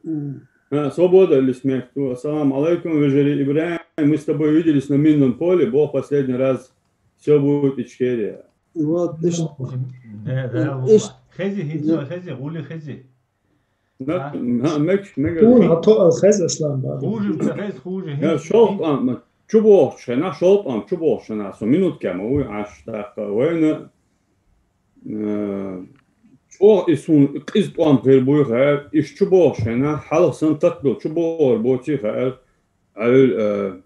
М. А, свобода или смерть вуй. Ассаламу алейкум, вежарий ИбрахӀим. Мы с тобой виделись на минном поле, бо последний раз. Всё будет Ичкерия. Вот, иш-, Да, да, иш-, валлахь. Хези, хинца, да. Хези, гӀули хези. На, А? на, мег-, мега. Тун хьан тоъал хеза, Аслан баба. Хуже, ца хеза, хуже. Я хин-, шолгӀа хин- тӀом, чу бохучу хенахь, шолгӀа тӀом чу бохучу хенахь, со минутке ма вуй Ӏаш тӀаккха. Вайна, э, чӀогӀа и суна къиза тӀом хир буй хаьара, иш чу бохучу хенахь, хьалха сан татбелла чу бохур боций хаьара. Ӏуьллу, э,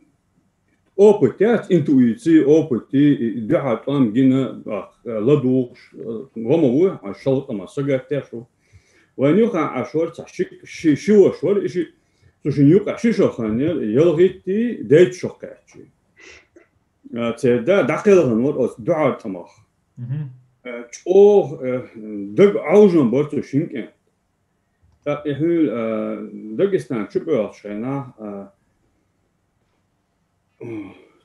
Опыт яц, интуици, опыти, и, и дуьхьал тӀом гина, а, ладугӀуш, а, гӀо ма ву, а, шолгӀа тӀом сагатдеш ву. Вайн юххехь Ӏаш вара цхьа ши, ши, ши ваша вара, и ши, цу шина юкъахь ши шо хан яра, ялхиттий, дейтта шо кхаьччий. А, церан да дӀакхелхина вара оцу дуьхьал тӀамах. Мгм. А, чӀогӀа, а, дага Ӏовжам бара цу шина кӀентан. ТӀаккха и хьуьлла, а, Дагестан чу боьлхучу хенахь, а,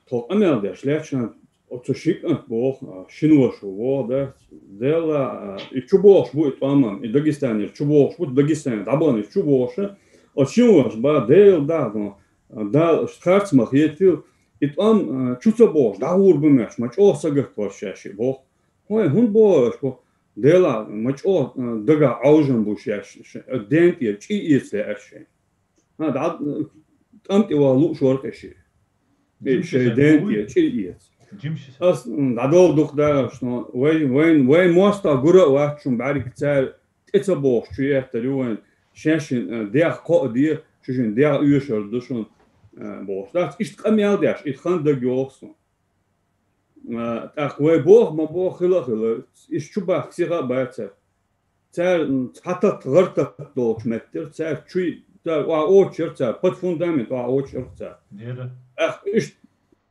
тхо къамел деш лаьттачхьана, оцу ши кӀант боху, а, шина ваша ву боху, да, Делла, а, и чу бохуш бу и тӀом, и Дагестанера чу бохуш бу, Дагестанера дӀабахана и чу бохуш, оцу шина ваша бан, Делла даха, а, Дала харц ма хетийла, и тӀом, а, чу ца бохуш, дӀагӀур бу моьттуш, ма чӀогӀа сагатдеш вара шаьш и боху. ХӀой, хӀунда боху аша бу? Делахь, ма чӀогӀа, а, дагахь Ӏовжам бу шаьш, ш-, ден тӀера чӀир эца лаьара шайна. ХӀан, дӀа, тӀам тӀе ваха лууш вара кхин ши. Жимчу шайн ден тӀе чӀир эца. Жимчу. Ас, м, дӀадовла дукха дагахь шуна, вай, вайн, вайн мостагӀ гура а вац шуна бӀаьрг цара тӀе ца бохуш чу еттар ю вайн. Шаьшшинна, а, дегӀ кхоа де, шу шина дегӀ оьшур ду шуна, а, бохуш. Дац, иштта къамел деш, и хан дага йогӀу суна. А, тӀаккха вай боху, ма боху, хила а хила, иштта чу бахка сиха а бацара. Цара, м, цхьа татта, гӀар татта долчу меттера, цара чуй, цара охьа оцуш яра цара, под фундамент охьа оцуш яра цара. Дера. ТӀаккха иштта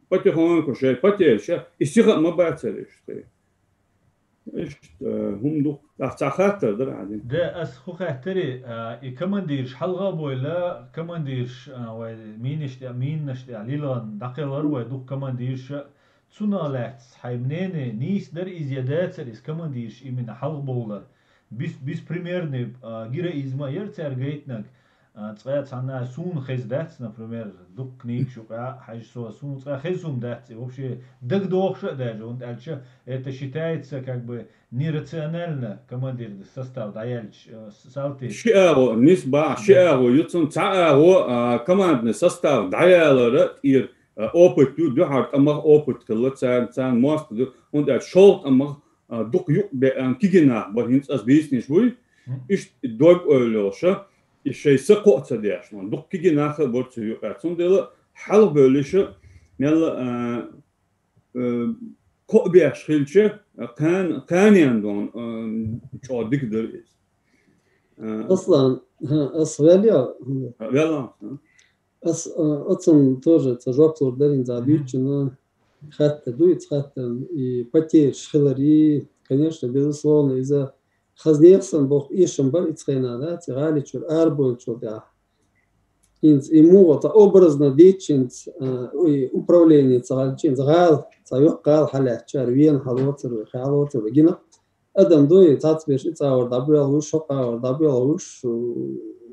потихоньку шайн потеря ша, и сиха а ма бацара иштта. Иштта, э, хӀума ду. ТӀаккха цхьа хаттар дара хьан дина? Да, ас хӀун хаьттари, а, и командирш хьалха а бойла, командирш, а, вай минаш тӀе, минаш тӀе лилгӀан дӀакхелхар вай дукха командирша, цунах лаьцна хьайн мнение, нийса дара иза я дацара иза командирш именно хьалха бовлар. Бес-, беспримерный, а, героизм а яра цаьрга гайтинарг. А, цкъа цхьанна суна хеза дац, например, дукха книгаш юкъа хьажа со, суна цкъа хеза хӀума дац, и вообще дагадохуш а даже, хӀунда аьлча это считается как бы нерационально, командирный состав дӀаяьлча, э, с-, салтий. Ши агӀо, нисба, ши Да. агӀо, юцун цхьа агӀо, а, командный состав дӀаялара тӀера, а, опыт ю, дуьхьара тӀамах опыт хилла царна, царна моастагӀа ду, хӀунда аьлча шолгӀа тӀамах, а, дукха юкъ беана кигинах бара, хӀинца ас бийцинаш буй, Мгм. иштта дог ойла йолуша, и шай са кхоъ ца деш, вон дукха кигинах а бара цу юкъа. Цундела хьалха бевллиша, мелла, а, э, кхоъ беш хилча, кхана, кханен дон, э, чӀогӀа дика дара иза. Э, Аслан, хӀа, ас ваьлла? Ваьлла, хӀа. Ас, э, оцун тоже ца жоп лур дара, хӀинца Мгм. дуьйцучунна хаттар ду, иза хаттар, и потеряш хилар, и, конечно, безусловно, иза хаза нехан санна боху эшам бара иза хенахь, да, цу гӀали чуьра арабевллачул тӀаьхьа. ХӀинца и муха, цхьа образно дийцича, хӀинца, а, и управление цхьа хилча, хӀинца гӀала, цхьа йоккха гӀала хьалаьцча, ара Вена хьалоцур вай, хьалоцур вай. Гина, адам дуй, цхьацца берш и цӀа вара дӀабоьлхуш, хӀокху агӀор дӀабоьлхуш,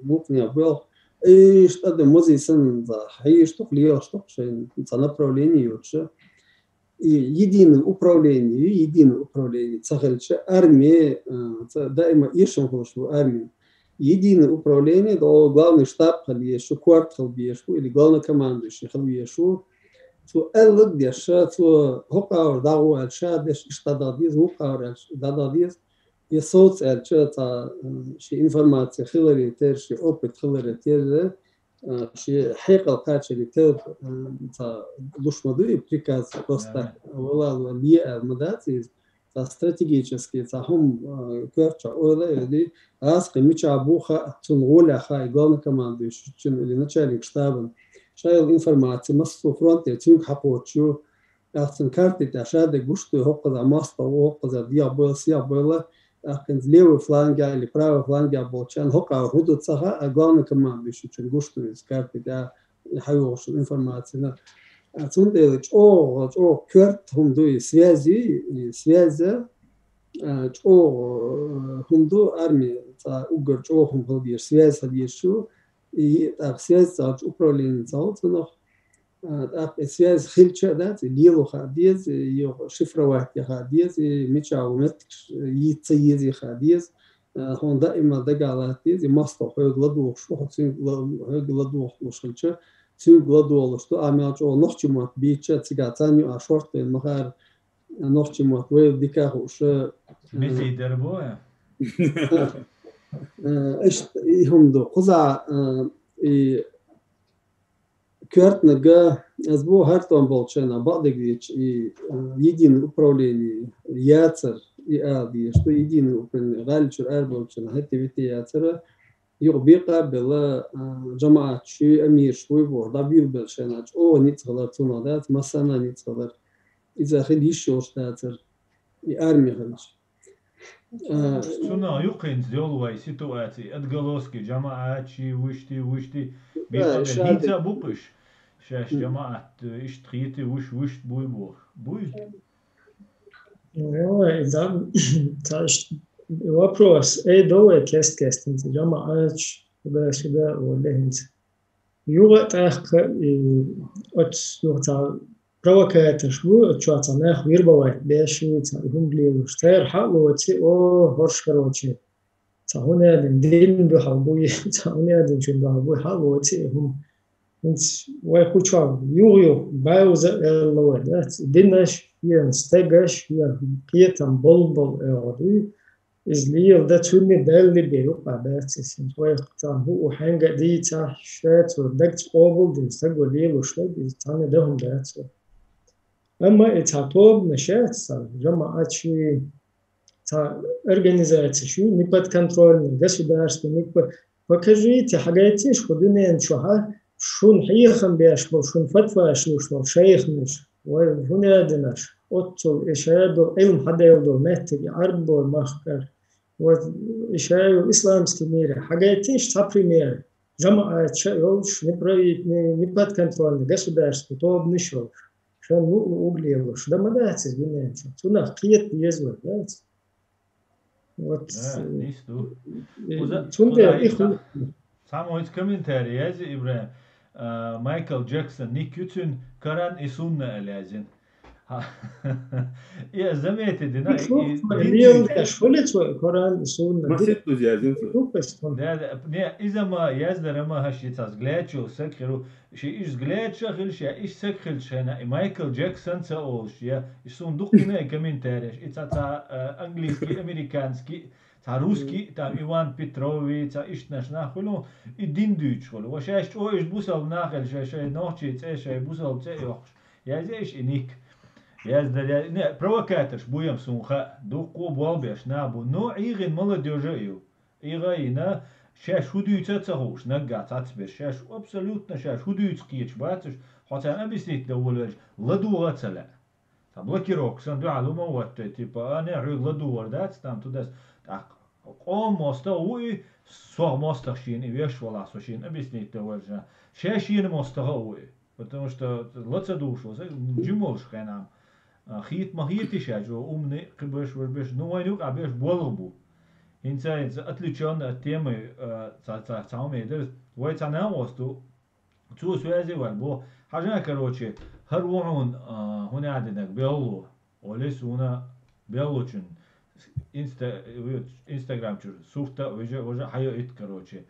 мукъане а боьлху. Иштта адам музей санна, хьийзаш ду-кх, лелаш ду-кх шайна, цхьа направление йоцуш. И единое управление, единое управление ца хилча, арми, а, ца, даима эшам хуьлуш бу арми. Единое управление, до главный штаб хила езаш, корта хила безаш бу, или главнокомандующий хила везаш ву. Цо аьлларг деш, цо хӀокху агӀор дӀагӀо аьлла ша деш, иштта дӀадала деза, вукху агӀор аьлла дӀадала деза. И соц аьлча, цхьа, м, ши информация хиларе терра, ши опыт хиларе терра, а, ши хьекъал кхачаре терра, м, цхьа луш ма ду и приказ, просто Да. валал вале а ма дац иза. Цхьа стратегический, цхьа хӀума, а, коьртачохь ойла а йолий, гӀазкхи мичахь бу хаьа, цунна гӀолехь хаьа и главнокомандующийчун или начальник штабан. Ша йолу информация массо а фронте цуьнга хьакхочуш ю, тӀаккха цунна карти тӀехь ша дерг гуш ду, хӀокхузахь мостагӀа ву, хӀокхузахь дегӀ бойла, сехьа бойла, тӀаккха хӀинца левый флангехь или правый флангехь болчарна хӀокху агӀор хӀун ду ца хаьа, а главнокомандующийчун гуш ду иза карти тӀехь, и хьайогӀуш информацина. А цундела чӀогӀа, чӀогӀа коьрта хӀума ду и связь, и связь, а, чӀогӀа, э, хӀума ду арми, цхьа уггар чӀогӀа хӀума хила дезаш, связь хила дезаш ю, и тӀаккха связь ца хилча управление ца хуьлу цунах. А, тӀаккха и связь хилча а дац, и лело хаа деза, и йо-, шифровать ян хаа деза, и мичахь ву меттигаш йийца ца езий хаа деза. А, хьуна даима дагахь латта деза, и мостагӀа хьоьга ладугӀуш ву, хьо цуьнга ла-, хьоьга ладугӀуш хилча, цуьнга ладугӀуш ду, а мел чӀогӀа нохчийн мотт бийцча, цигахь царна юкъахь шортта вайна ма хаара, нохчийн мотт вайла дика а хууш, а, Мезий дара бу, а? А, а, иштта и хӀума ду. Кхузахь, а, и коьртаниг, ас боху хӀара тӀом болчу шайна бакъдерг дийцича, и, а, единое управление яцара, и ала дезаш ду, единое управление, гӀали чуьра арабевллачарна хӀетте-витте яцара, юкъа бекъа а белла, а, жамаӀаташ, амираш вуй боху, дӀабуьйлабелла шайна чӀогӀа ницкъ хилар цунах дац, массарна а ницкъ хилар. Иза хила йиш йолуш дацара, и арми хилча. А, Цунах юккъехь йолу вайн ситуаций, отголоски, жамаӀатчий, вуьшти, вуьшти, бекъабелла. ХӀинца а бу-кх уьш, шаьш жамаӀат, иштта хетий, вуьш, вуьшта буй бохуш. Буй? Ой, да, цхьа ш-, вопрос. Эй, довай кест-кест, хӀинца жамаӀатча, туда-сюда, оле хӀинца. Юха а тӀаккха, и, оцу юха цхьа провокаторш бу, оцу чохь цхьа нах вербовать беш, цхьа хӀума лелош. Церан хьалоци, о, хӀорш, короче, цхьа хӀун аьлла, динна дуьхьал буй, цхьа хӀун аьллачун дуьхьал буй, хьалоци и хӀума. ХӀинца вай кху чохь юха-юха баьвза а аьлла вай, дац? Динаш, шен стегаш, шен кхетам болу-болу оьгӀур ду. Иза леладан цуьнан Далла бен юкъа дац иза. Вай цхьана хӀуъу хьаьнга а дийцахь, ша цо дагца къобалдина стага лелош дерг, иза цхьанна дан хӀума дац вай. Амма и цхьа тобанаш яц, цхьа жамаӀатчий, цхьа организацеш ю, неподконтрольный государству, не по-, покажите, хьагайтийша кху дуьнен чохь шуна хьехам беш болу, шуна фатваш луш болу шайханаш, вай хӀун аьлла динарш, оццул и шадолу Ӏилма хьаделла долу меттиг, и Ӏарбойн долу махкара, вот и шайолу исламский мире, хьагайтийша цхьа пример, жамаӀаташ а йолуш, неправительный, неподконтрольный государству тобанаш а йолуш. Шайн муъу угу лелош, дан ма дац иза дуьнен чу. Цунах кхета деза вай, дац? Вот, Да, э, нийса ду. э, Кхуза, цундела кхуза и иштта ху-, Цхьаммо хӀинца комментарий язйи, ИбрахӀим, а, Майкл Джексон ник ю цуьнан, Коран и Сунна аьлла язйина. Хьа. И аз заметить дина, и, и Лелдеш хуьлу цо Коран и Сунна. Маситтуз язйина цо. Да, да, не, иза ма яздарама хӀаши цхьа взгляд чу саг хир ву. Ши иш взгляд ша хилла ша, иш саг хилла шайна, и Майкл Джексон ца олуш, я, и суна дукхина и комментареш, и цхьа, цхьа, а, английский, американский, цхьа русский, там Иван Петрови, цхьа иштанаш нах хуьлу, и дин дуьйцуш хуьлу. Ва шаьш чӀо иш бусалба нах хилла, шай, шай нохчий цӀе, шай бусалба цӀе йохкуш. Язъеш и ник. Яздар, я, не, провокаторш буем сунха, дуккхо болбеш набу. Но ИгӀин молодёжа ю. ИгӀа йина, шаьш хӀу дуьйца а ца хууш, наггахь цхьацберш. Шаьш абсолютно шаьш хӀу дуьйца кхеташ бацаш, хьо царна объяснить дан волавелча, ладугӀа а ца лаьа. Цхьа блокировка сан дуьхьал хӀума а ваттой, типа, а, не, хьоьга ладугӀар дац, там тудас, тӀаккха къом мостагӀа ву и, сох мостагӀа шена и веш валахь, со шена объяснить дан волча. Шаьш шена мостагӀа а ву и. Потому что ла ца душо, жимолш хенам. Хийт ма хийти шаьш, о, умный, кхибеш, вежбеш, ну, вайн юкъа беш болх бу. ХӀинца, хӀинца отвлечённо от темы, а, ца, ца, ца хӀума дерз. Вай ца нагӀосту, цо связи вар бо. Хьажа, короче, хӀар ву хьуна, а, хӀуна динаг белло. Оле суна беллочун инста-, инстаграм чур сурта, вежа, вежа хьайо ит, короче.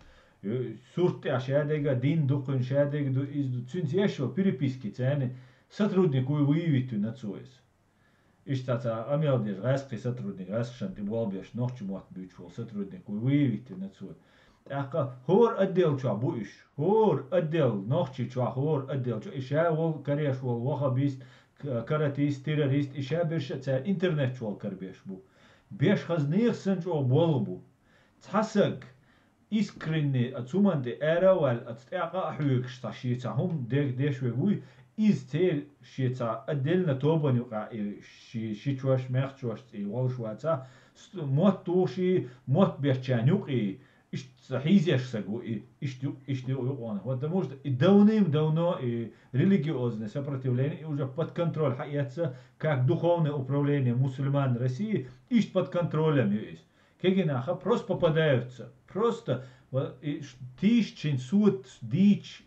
Сурт тӀехь шадега, дин дукхуьн шадега ду, из ду. Цуьнца ешо переписки цани, сотрудник вуй выявить вина цо из. Иштта ца амел деш, гӀаьскхи сотрудник, гӀаьскхашан тӀе болбеш, нохчи мотт буьйцуш волу сотрудник вуй выявить вина цо. ТӀаккха хӀора отдел чохь бу уьш, хӀора отдел, нохчи чохь хӀора отдел чохь, и ша волу, кареш волу, вахабист, к-, каратист, террорист, и ша берш а цара интернет чохь карабеш бу. Беш хаза нехан санна чӀогӀа болх бу. Цхьа саг, искренне, а цу ман тӀе ара а ваьлла, аца тӀаккха а хьоьгуш цхьа шен цхьа хӀума дег деш вег вуй, иза церан шен цхьа отдельно тобан юкъа и ши-, шичош, мехчош цӀий волуш ваца, ст-, мотт тухуш и, мотт беччан юкъий, иштта хьийзеш саг ву и, иштта ю-, иштта ю-, юкъонах. Потому что и давным-давно и религиозное сопротивление, и уже под контроль хьаэцца, как духовное управление мусульман России, иштта под контролем ю иза. Кегинаха просто попадаются. Просто, ва-, и ш-, тийшчин сот дийч-,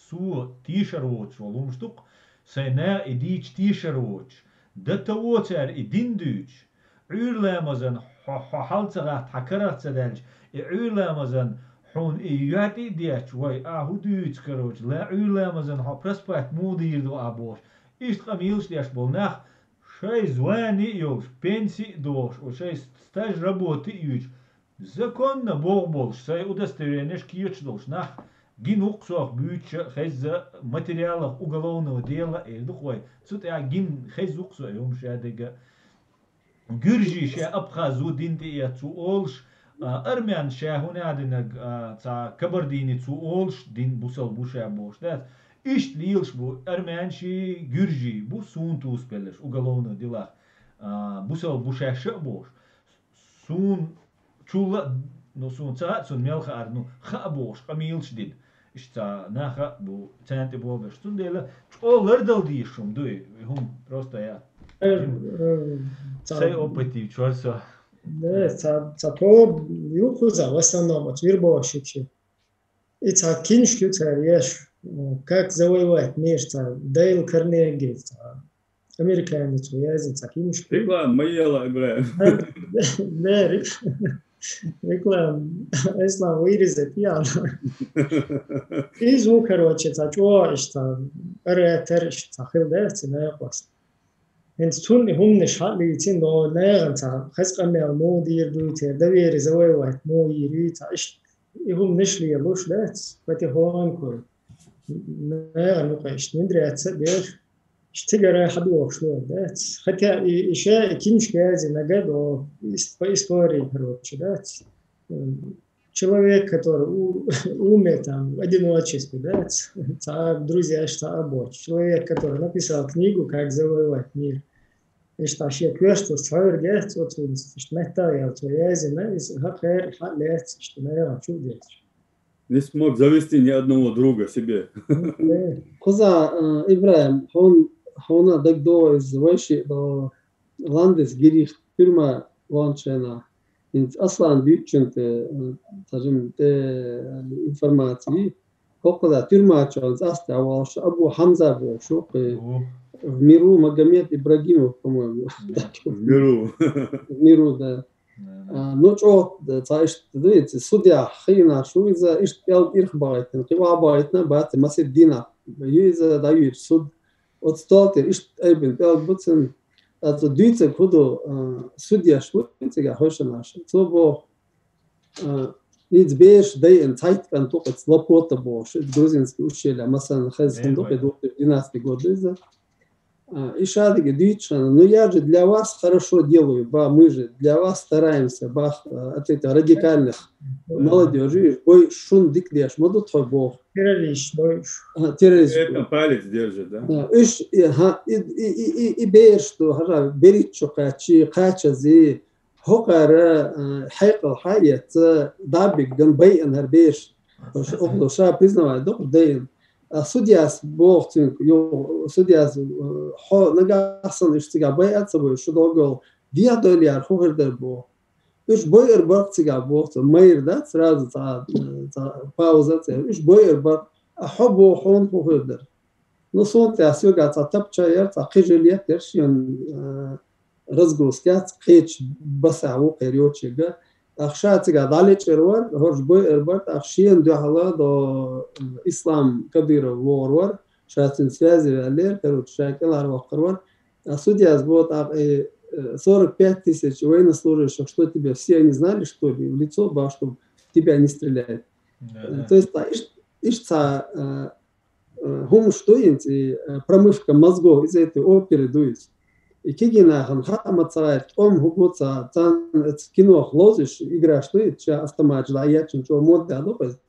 со тешар воцуш волу хӀумаш дукха, сайн наха и дийча тешар воцуш. Дан таво цара и дин дуьйцуш. Ӏуьйра ламазан хьо, хьо хьал ца гӀатта, хьан карах ца даьлча, и Ӏуьйра ламазан хьуна и йоьтӀи а детташ, вай, а хӀу дуьйцу, короче, ла Ӏуьйра ламазан хьо проспать муха дийр ду а бохуш. Иштта къамелаш деш болу нах, шайн звани а йолуш, пенси а дохуш, о, шайн стаж работы а юьйцуш, законно богӀу болуш, сайн удостоверенеш кечаш долуш нах, гина ву-кх сох буьйцуш а, хезза материалах уголовного дела, эр ду-кх вай, цу тӀехь гина хеза ву-кх со и хӀума шадега. Гуьржий ша абхаз ву дин тӀеэцу олуш, а, армян ша хӀуна а динаг, а, цхьа кабардини цу олуш, дин бусал бу ша бохуш дац. Иштта лелаш бу армянший, гуьржий бу, суна тусабелларш уголовный делах, а, бусал бу шаьш а бохуш. Суна чулла а, ну, суна ца хаьа, цунна мел хаар, ну, хаа бохуш къамелаш дина. Иштта цхьа наха а бу, царна тӀе болбеш. Цундела чӀогӀа лардала дезаш хӀума ду и хӀума, просто я. Э, э, цхьа Сай опыти чор со. Да, цхьа, цхьа тоба ю кхуза, в основном, оцу вирбовщикши. И цхьа киншка ю цара еш, м, как завоевать мир, цхьа Дейл Карнеги, цхьа американец ву язйина цхьа киншка. Реклама ма ела, ИбрахӀим. Да, да, рек-, реклама. Ислам вириза пьян. Иза ву, короче, цхьа чӀогӀа иштта, оратор иштта цхьа хила дац, и наькъост. ХӀинца цунна и хӀуманаш хьаллийцина, но нагӀан цхьа хаза къамел муха дийр дуй, церан доверие завоевать муха йийр юй, цхьа иштта и хӀуманаш лелуш дац, потихоньку. НагӀан юкъа иштта внедряться а деш, иштта цигара хьадохуш ло дац. Хотя и, и ша и киншка язйинарг а до, ис-, по истории, короче, дац. М, человек, который у-, умер там в одиночестве, да, ц-, цхьа а друзьяш цхьа а боцуш. Человек, который написал книгу «Как завоевать мир». Иштта шен коьртачу цхьаьрга, оцу иштта меттахъяьлла цо язйина, иза хӀокхеран хьа а лаьцна, иштта нагӀан чу а детташ. Не смог завести ни одного друга себе. Э. Кхуза, э, ИбрахӀим, хьуна, хьуна дагадогӀу иза вайшиъ до Ландесгерихт тюрьма ван шайна. ХӀинца Аслан дуьйцучунна тӀе, э, цхьа жима тӀе, э, информаци. ХӀокхуза тюрьма чу цӀаста валаш Абу Хьамза бохуш ву, кхе, в миру Магомед Ибрагимов, по-моему. Да. В миру. В миру, да. Да, да. А, ну, чӀогӀа, да, цхьа иштта ду, иза судья хиъна шу, иза иштта пӀелг ирх бахийтина, кхин охьа бахийтина бац, масех дийнахь ю иза дӀаюьйцуш суд. Оцу стол тӀера иштта айбина пӀелг бу цуьнан. Ткъа цо дуьйцург хӀун ду, а, судьяш бу цига хьошанаш. Цо боху, а, иза бераш дайина цхьайтта кӀант ву-кх, иза Лапота бохуш, иза грузинский ущелье, масала, хезна ду-кх, две тысячи двенадцатый год иза. А, и шадерг дуьйцуш хилла: «Ну, я же для вас хорошо делаю, ба, мы же для вас стараемся, ба, а, от этих радикальных молодёжи, уж бой шуна дика деш ма ду тхо», боху. Террорист бой уж. А, террорист. Это палец держит, да? А, уж, и, ха, и, и, и, и, и бераш ду, хӀара, берхӀитта шо кхаьччи, кхачаза, хӀокхара, а, хьекъал хьаэца, дӀабигна, байина хӀара бераш. Оха ша признавать ду-кх дайна. А судьяс боху цуьнга, йо, судьяс, э, хьо нагахь санна уьш цига байа а ца бой, шу доггал дехьа дойлаяр хӀун хир дара боху. Уьш бойур бара-кх цига боху цо, майра дац, сразу цхьа, э, цхьа пауза ца яр. Уьш бойур бара, а хьо боху хьуна хӀун хир дара. Ну, суна тӀехь соьга цхьа тапча яр, цхьа кхин жилет яр шена, э, разгрузка яц, кхечу басахь ву кхеран йочега. ТӀаккха ша цига дӀалечкъар вара, хӀорш бойур бара, тӀаккха шена дуьхьал до, э, Ислам Кадыров вогӀур вара, ша цуьнан связи ваьллера, короче, ша кӀелхьарваккхар вара. А судьяс боху тӀаккха, э, э, сорок пять тысяч военнослужащих, что тебе, все они знали, что ли, в лицо, ба, чтобы в тебя не стрелять? Да, да. Э, то есть, а, иш-, иштта цхьа, э, э, хӀумаш ду хӀинца, и, э, промывка мозгов, иза эти оперы ду иза. И кегий нахана хаа ма ца гӀерта, тӀом хӀун бу ца, царна оцу кинох ловзуш, играш ду иза, ша автоматаш дӀаеччина чӀогӀа мода ду-кх иза.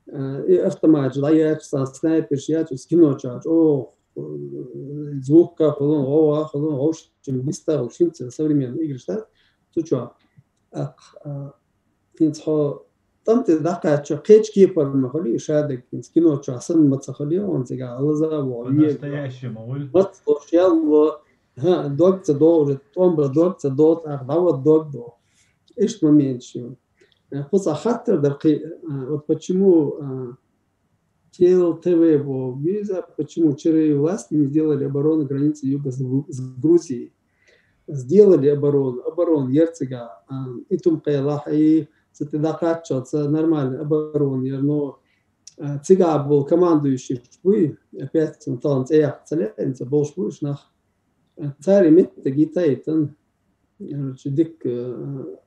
Э, и автоматаш дӀаечча, царна снайперш ечча, оцу кино чохь чӀогӀа, э, звук а хуьлун, гӀовгӀа а хуьлун, гӀовшчун биста а хуьлуш, хӀинца современный играш дац цу чохь. ТӀаккха, э, хӀинца хьо тӀам тӀе дӀакхаьчча, кхечу кепара ма хуьлий, и шадерг хӀинца кино чохь санна ма ца хуьлий, хьуна цигахь лаза а вогӀу, вега. По-настоящему хуьлу. Мац ло, шел ло, хӀа, дог ца догӀу, тӀом бан дог ца догӀу, тӀаккха дӀавада дог догӀу. Иштта моменташ ю. Э, кхузахь хаттар дара кхин, э, вот почему, э, Т Л Т В бо виза, почему чужие власти не сделали оборону границы юга с Гру-, с Грузией? Сделали оборону, оборона яр цигахь, а, и тум кхелахь, и ца тӀе дӀакхаччалца нормальная оборона яр, но, а, цигахь болу командующий буй, опять, ну, тахана цӀе яккха ца лаьа, ца болуш бу уьш нах. А, цара и меттиг йита а йитина, короче, дика, а,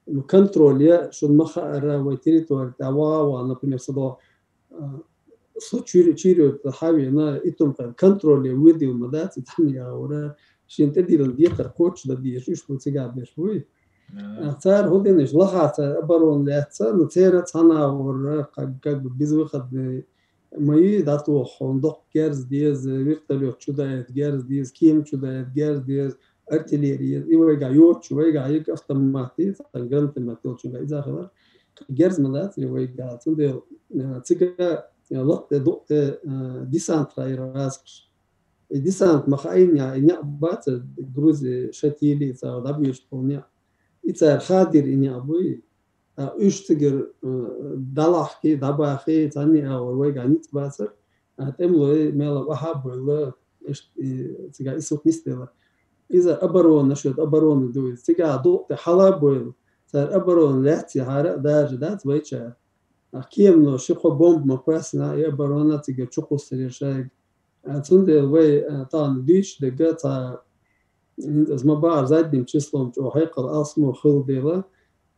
ну, контроль я, шуна ма хаъара, вай территори тӀе ваха а ваха, например, ца до, а, со чуьр-, чийра хьавена, и тум кхел контроле вуьдийла ма дац, и цхьаьна яхьура, шен тӀедиллина декхар кхоччуш дан дезаш, уьш бу цигахь берш буй. А, цара хӀун дина, уьш лаха цара оборона лаьцна, но церан цхьана а вара, как, как бы безвыходный ма ю, дӀатоха хьуна, доккха герз деза, вертолет чу даийта герз деза, кема чу даийта герз деза, артиллерия, и вайгахь йоцучу, вайгахь ерг автомат ю, цхьа гранатомет йолчуьнгахь иза хилар. Герз ма дац и вайгахь. Цундела, а, цига, а, лакха тӀе, дукъа тӀе, а, десант хаийра гӀазкхаша. И десант ма хаийна, и некъ бац, Грузи, Шатили, цара дӀабоьжуш болу некъ. И цара хадийра и некъ буй. А уьш цигара, а, дӀалахкий, дӀабахкий, цхьанна а агӀор вайгахь ницкъ бацара. А тӀемалой мелла охьа а бевлла, иштта, и, цигахь и сурт нисделла. Иза оборона, шуьга оборона ду иза. Цигахь дукъа тӀе хьала а бевлла, цара оборона лаьцна яхьара а даже дац вайчара. А кемано ши-кхо бомба ма кхоьссина, и оборона цигара чукхуссур яра шайга. А, цундела вай, а, тахана дуьйцуш дерг цхьа, хӀинца аса ма бахара, задним числом чӀогӀа хьекъал алсамо хилла дела,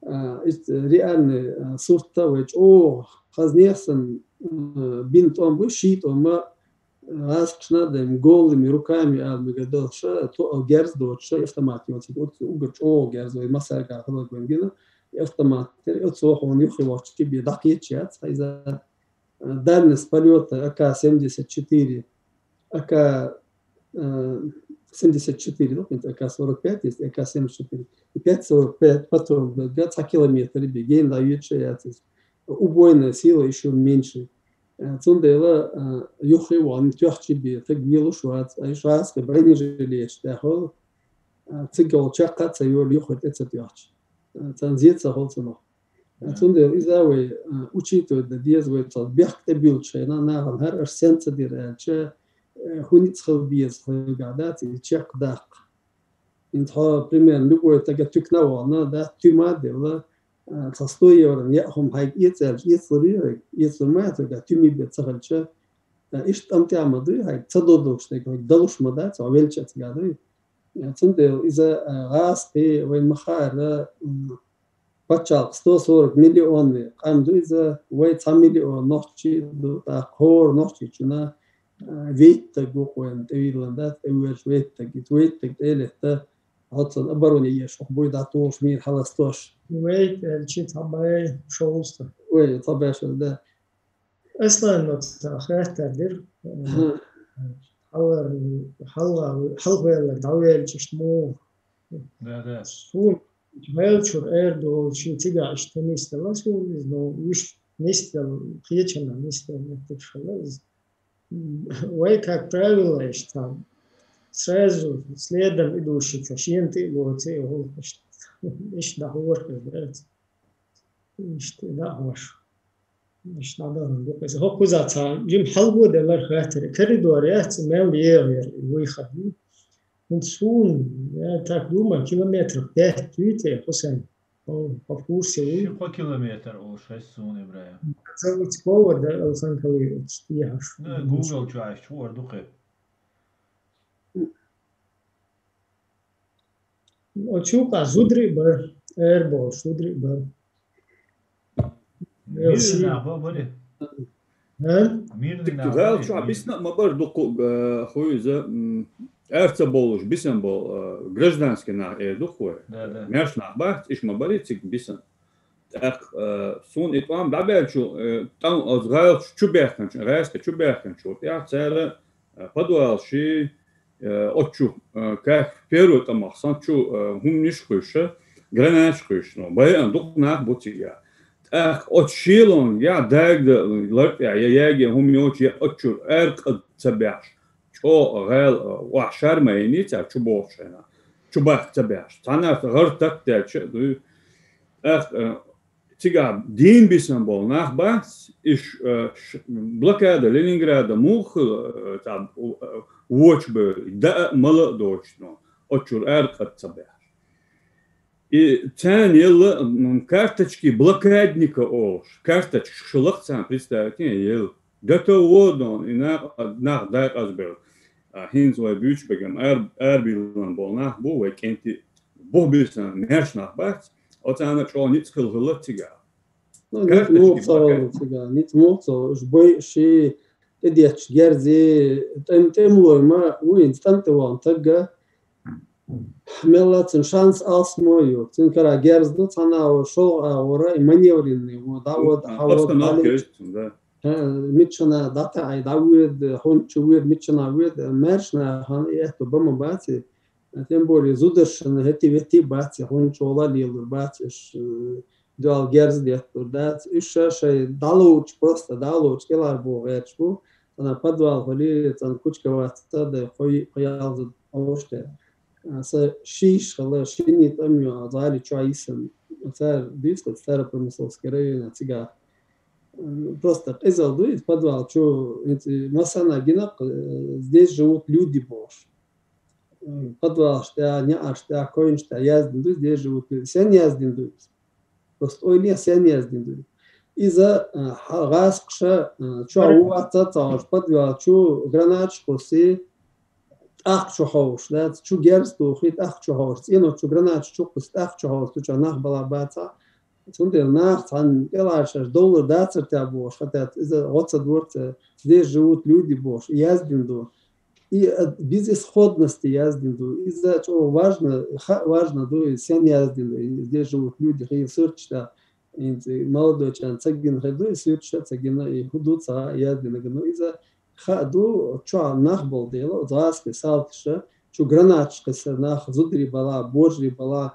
а, иштта реальный, а, сурт а вай чӀогӀа хазнех санна, а, бина тӀом бу, ший тӀом а, гӀазкхашна а дан, голыми руками ала мегар долуш, а, то-, герз доцуш, автомат йоцург, уггар чӀогӀа герз вай массаьрга хиларг вайна гина, и автомат тера, оцо хьуна юххе вахча бен дӀакхеташ яц, хьайза. Дальность полёта А К семьдесят четыре, А К, э, семьдесят четыре, ну, А К сорок пять есть, А К семьдесят четыре. И пять сорок пять патрон, да, цхьа километр бен, гена дӀайоьдуш а яц иза. Убойная сила ещё меньше. Э, цундела, э, юххе а вахана тоьхча бен, стаг велуш вац, а уьш гӀазкхий бронежилеташ тӀехула, э, цигахула чекх а ца йолу, юххе тӀе ца тоьхча. Царна зе ца хул цунах. Цундела иза вай, а, учитывать дан деза вай, цхьа бехк тӀебуьллучу хенахь, нахана хӀара аша сенца дира аьлча, э, хӀун ницкъ хила беза хьоьгахь дац, и чекхдаккха. ХӀинца хьо, примерно, любой стага туькана а вахана, да, туьма а делла, а, цхьа сто евро яа хӀума хьайга эца аьлча, эцалур ю хьоьга, эцалур ма яц хьоьга, туьма бен ца хилча, а, иштта тӀам тӀехь ма дуй хьайга, ца додуш дерг хьоьга далуш ма дац, хьо велча а ца гадуй. Цундела иза, а, гӀазкхий вайн ма-хаара, м, пачхьалкх сто сорок миллионный къам ду иза, вай цхьа миллион нохчий ду, тӀаккха хӀора Нохчийчунна, а, вейтта стаг ву-кх вайна тӀевиллина дац, тӀевоьжуш вейтта стаг. Иза вейтта стаг тӀе а летта, хьо цунна обороне еш, хӀокху буй дӀатухуш, мийра хьаластош. Вейтта аьлча цхьа бӀе шовзткъа. Вай, цхьа бӀе шовзткъа, да. Асланна цхьа хаттар дира. Хьалхара, хьалха-, хьалхавелларг дӀавеллачу иштта муха? Да, да. Суна хьелчуьра эр долу шен цигахь иштта нисдала суна иза, но уьш нисдала, кхечанна нисдала меттигаш хилла иза. Вай, как правило, иштта сразу следом идущий, шена тӀе а лоций, иштта, иштта дӀахьош хир дац. Иштта дӀа а хьош. Иштта дӀадахана ду-кх иза. ХӀокхуза цхьа жима хьалхо делларг хаттар. Коридор яц, мел егӀа яра, выход ю. ХӀинца суна, я так думаю, километрах пять юй те, Хусен? Хьо, хьо в курсе вуй? Ши-кхо километр олуш хеза суна, Ибрахим. Заводского до Алхан-Калиевича тӀехьаш. Ну, Google чу Ӏаш, чу ор ду кхе. Оцу юкъа зударий а бара, эр болуш зударий а бара. Мирный нах бара. А? Мирный нах бара. Гал чохь бисна а ма бара дукха, э, хӀу иза, м, аьрца болуш, бисна болу, э, гражданский нах эр ду-кх вай. Да, да. Маьрша нах бац, иш ма бара цига бисна. ТӀаккха, э, суна и тӀом дӀабаьлча, э, тӀом оцу гӀалгӀачу чу баьхкинчу, гӀазкхи чу баьхкинчу тӀехь цара, э, подвал ши, э, оцу чу, э, как первый тӀамах санна чу, э, хӀуманаш а кхуьйсуш, гранаташ а кхуьйсуш, ну, байъина дукха нах бу цига. ТӀаккха оцу шелонга дагада лар тӀехь я яге хӀума йоцуш, я оцу чуьра аьркъа ца баьхьаш, чӀогӀа гӀала, э, охьа шар ма йиний цара чу бохучу хенахь, чу бахка ца баьхьаш. Цхьаннах гӀар тат даьлча а дуй. ТӀаккха, э, цигахь дийна бисна болу нах бац, иш, э, ш-, блокада Ленинграда муха хилла, э, цхьа, э, вочу бевлла, даа а, мала а доцуш, но оцу чуьра аьркъа ца баьхьаш. И царна елла, м, карточки блокадника олуш, карточка шалакх царна представить елла. До того, но и нах, нах дакъазбевлла. А, хӀинца вай буьйцу бегам ар-, арабиллина болу нах бу, вай кӀентий бух бисна маьрша нах бац, оцарна чӀогӀа ницкъ хилла хилла цигахь. Ну, ницкъ муха ца хилла цигахь, ницкъ муха ца хилла, уьш бай ши тӀедетташ герзи, тӀем-, тӀемалой ма ву, хӀинца тӀам тӀе вахна тагга, мелла цуьнан шанс алсамо а ю. Цуьнан кара герз ду, цхьана агӀор, шолгӀа агӀора, и маневренный ву, дӀа а вода, хьа а вода, обстановка дӀа а леча. Есть, да. ХӀа, миччана дӀатаьӀе, дӀавоьду, хӀунда чу воьду, миччана воьду, маьрша нахана и аьтту бан ма бац и. Тем более зударшна хӀетте-ветте а бац и, хӀунда чӀогӀа лелур бац уьш, э, дуьхьал герз детталур дац. Уьш ша шайн дӀалоучу, просто дӀалоучу кӀелхьарбоху гӀерташ бу. Цхьана подвал хуьлий, цхьана кучка вац ца дай, кхо, кхо ялза Ӏош те. А, сан шиш хала, шинний тӀам ю, а, гӀали чохь йисина. Цара дуьйцу, Старопромысловский районехь цигахь. М, просто къизалла ду иза подвал чу, хӀинца массарна гина, э, здесь живут люди бохуш. М, подвалаш тӀехь, неӀарш тӀехь, койнаш тӀехь яздина ду, здесь живут люди. Сен яздина ду иза? Просто ойла е, сен яздина ду иза. Иза, а, хьа-, гӀазкхаша, а, чохь ву вац ца хьожуш, подвал чу гранаташ кхуссий, тӀаккха чу хьовсуш, дац, чу герз тухий, тӀаккха чу хьовсуш, цӀено чу гранаташ чу кхуссий, тӀаккха чу хьовсуш, цу чохь нах бала бацахь. Цундела нах цхьана кӀелхьарчаш довлар дацара те бохуш, хӀаьта иза гӀо ца дора, ца, здесь живут люди бохуш, яздина ду. И, а, безысходности яздина ду. Иза чӀогӀа важно, хаа важно ду, и сен яздина ду, и здесь живут люди, хӀинца суьрташ тӀехь, хӀинца и молодой чан ца гина хир ду, и суьрташ а ца гина, и хӀун ду ца яздина гина. Иза хаа ду, чохь нах болу дела, оцу гӀазкхийн салташа, чу гранаташ кхиссар нах, зударий балахь, божарий балахь,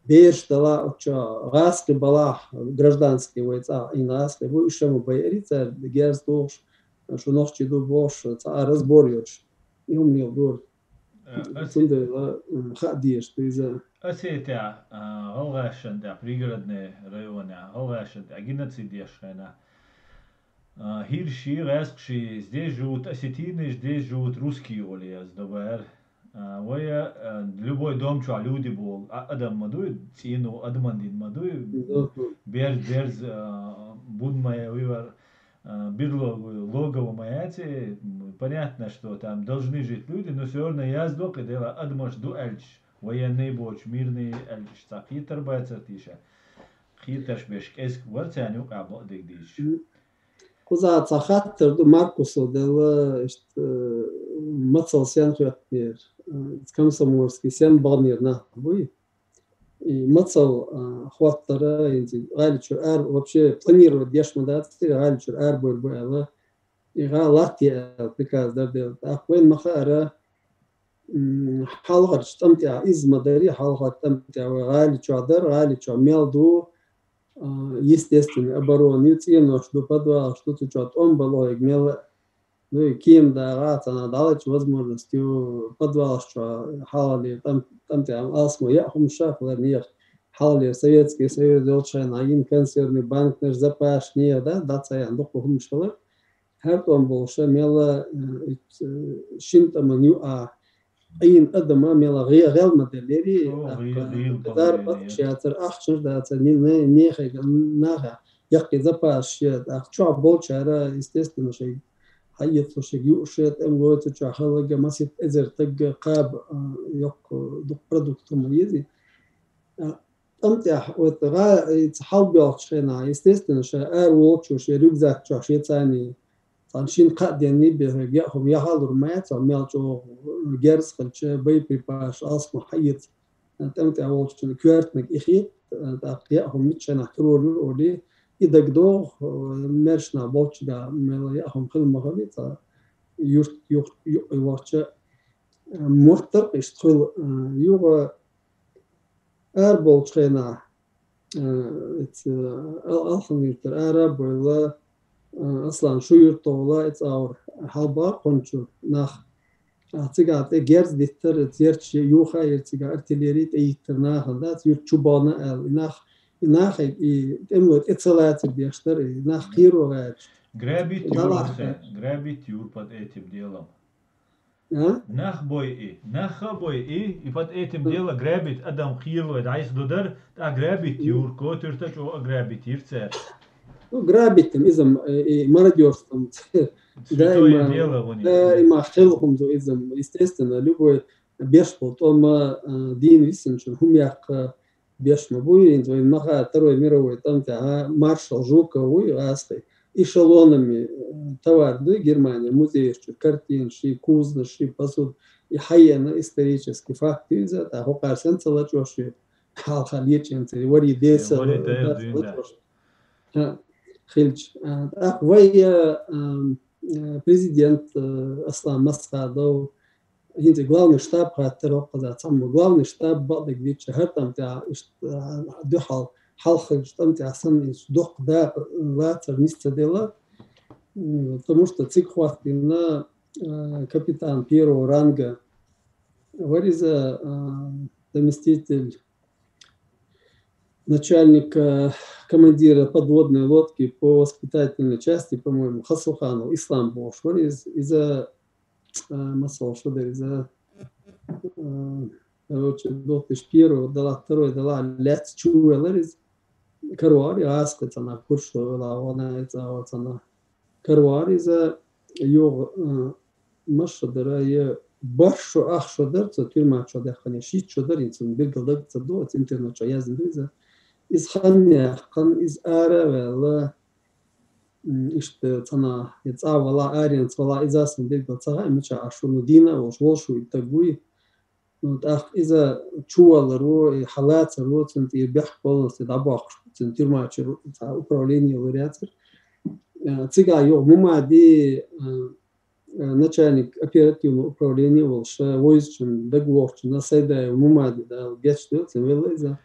бераш далахь, оцу чохь гӀазкхий балахь, гражданский вай цӀахь, и гӀазкхий бу, уьш ма байъарий цара, герз тухуш, шу нохчий ду бохуш, цхьа а разбор йоцуш, и хӀума леладора. Цундела хаа деш да иза. Осетия, гӀалгӀашан тӀа, Пригородный районе, гӀалгӀашан тӀа геноцид еш хенахь. ХӀирши, гӀаьскхи, здесь живут осетины, здесь живут русские, оле яз добар. Вай любой дом чохь люди болу, адам ма дуй, цӀено адам дин ма дуй, берз, берз, бун ма вивар, берло логово ма яц, понятно, что там должны жить люди, но всё равно яздо кхидела адамаш ду аьлча, военный боч, мирный аьлча, цхьа кхетар бацар тийша. Кхетарш беш кӀезиг вар царна юкъа бакъдиг дийша. Кхуза цхьа хаттар ду Маркусо делла, иштта, мацал сен хӀоьттинера, комсомольский сен бахнера нах буй. И мацал хӀоттара, инзи гӀали чуьра ар, вообще планировать деш ма дац, гӀали чуьра ар бой бу аьлла. И гӀа латте аьлла приказ дар делла. ТӀаккха вайн ма хаара, хьалхарчу тӀам тӀехь иза ма дарий, хьалхарчу тӀам тӀехь вай гӀали чохь дар, гӀали чохь мел ду, естественный оборона ю, цӀенош ду, подвалаш ду, цу чохь тӀом бан лохьийга мел а. Ну, и кема дагӀа, цхьана дӀалачу возможность ю, подвалаш чохь хьалхалера тӀам, тӀам тӀехь алсамо яа хӀума ша хилар нехан. Хьалхалера Советский Союз йолчу хенахь йина консервный банкаш, запасаш нехан, да, дӀа ца яхна дуккха хӀуманаш хилар. ХӀара тӀом болуша мелла шина тӀаман ю а, Ӏийна адама мелла гӀе-, гӀел ма деллери, зарплаташ яцара, ахчанаш дацара, нехайга, наха яккхий запасаш я, тӀаккха чохь болчара, естественно, шайга хьаэцалуш, шайга юуш, тӀем гойту чохь хилларг, масийтта эзар тагга кхаба, йоккха дукха продукт хӀума езий. ТӀам тӀехь, вот, гӀа, и ца хьалбоьлхучу хенахь, естественно, ша ара волчу шен рюкзак чохь шен царний, цхьана шина кхаа денний бехарг яа хӀума яхалур ма яц, мел чӀогӀа герз хилча, боеприпасаш, алсамо хьаэца, тӀам тӀехь волчу коьртаниг и хетта, тӀаккха яа хӀума миччанахь карор ю олий, и дагадогӀу, маьршанахь болчуьнга мел яа хӀума хила ма хилий, цхьа юрт юх-, юкъе вахча, моттаркх иштта хуьлу, юха ара болчу хенахь, э, эца, э, ал-, Алхан-Юьртара ара а бойла, э, Аслан, шу юьртахула, эца аура хьалабаьхкинчу нах. А цигахь тӀе герз диттар, эца ярташ юха а яра цигахь, артиллери тӀе йиттар нахана, дац, юьрта чу бахна аьлла. И нах, и нахе, и тӀемалой тӀе ца лацар деш дара, и нах кхеро гӀерташ. Грабить юра, грабить юра под этим делом. А? Нах бой и, нах а бой и, и под этим дело грабить адам кхералой дӀасаду дара, тӀаккха грабить юра, котуьрта чӀогӀа грабить йира цара. Ну, грабить там, изам, э, и мародёрством. Святое дело вон. Даима хила хӀума ду изам, естественно, любой беш болу тӀом а, э, дийна висинчун хӀума яккха, беш ма бу, хӀинца вайн ма хаара, Второй мировой тӀам тӀехь маршал Жуков вуй гӀазкхи. Эшелонами, э, товар ду Германия, музейш чу картинаш, и кузнаш, и посуда, и хьаена исторический факт ю иза, тӀаккха хӀокхара сен ца лачкъош ю, хьалха лечкъина ца, вари деса, вари деса дац дуьйна лачкъош. ХӀа, хилча. А, тӀаккха вай, э, ам, э, президент, э, Аслан Масхадов, хӀинца главный штаб хаттар воккхаза цхьамма. Главный штаб бакъдерг дича хӀара тӀам тӀехь иштта, а, дуьхьал хьалхарчу тӀам тӀехь санна, иштта доккха дакъа лацар нис ца делла. М, потому что цига хӀоттийна, а, капитан первого ранга вара иза, а, заместитель начальника, командира подводной лодки по воспитательной части, по-моему, Хасуханов Ислам бохуш вара иза, иза, а, масал шо дара иза, а, короче, две тысячи первый дала, второй дала, лаьцна чу велара иза. Карор, и аскъа цана курш вела, вона и цӀа вацана. Карор иза, юха, а, Маша дара, я барх шо, ах шо дара, цо тюрьма чу даьккхина, шийтта шо дара, хӀинца билггал дага ца ду, оцу интернет чу яздина ду иза. Иза хан яьккхина, иза ара а ваьлла, м, иштта цана, я цӀа вала, аренца вала, иза сан билггал ца хаьа, мичахь Ӏаш ву, ну, дийна а волуш, волуш ву и таг вуй. Ну, тӀаккха иза чуваллар ву, и хьалацар ву, цунна тӀера бехк полностью дӀабоккхуш, цунна тюрьма чу ру-, цхьа управление лур яцара. Э, цигахь юха Мумади, э, э, начальник оперативного управления волуш, э, вовзачунна, дагавохучунна, Сайдаев Мумади, Дала гечдойла, цунна велла иза.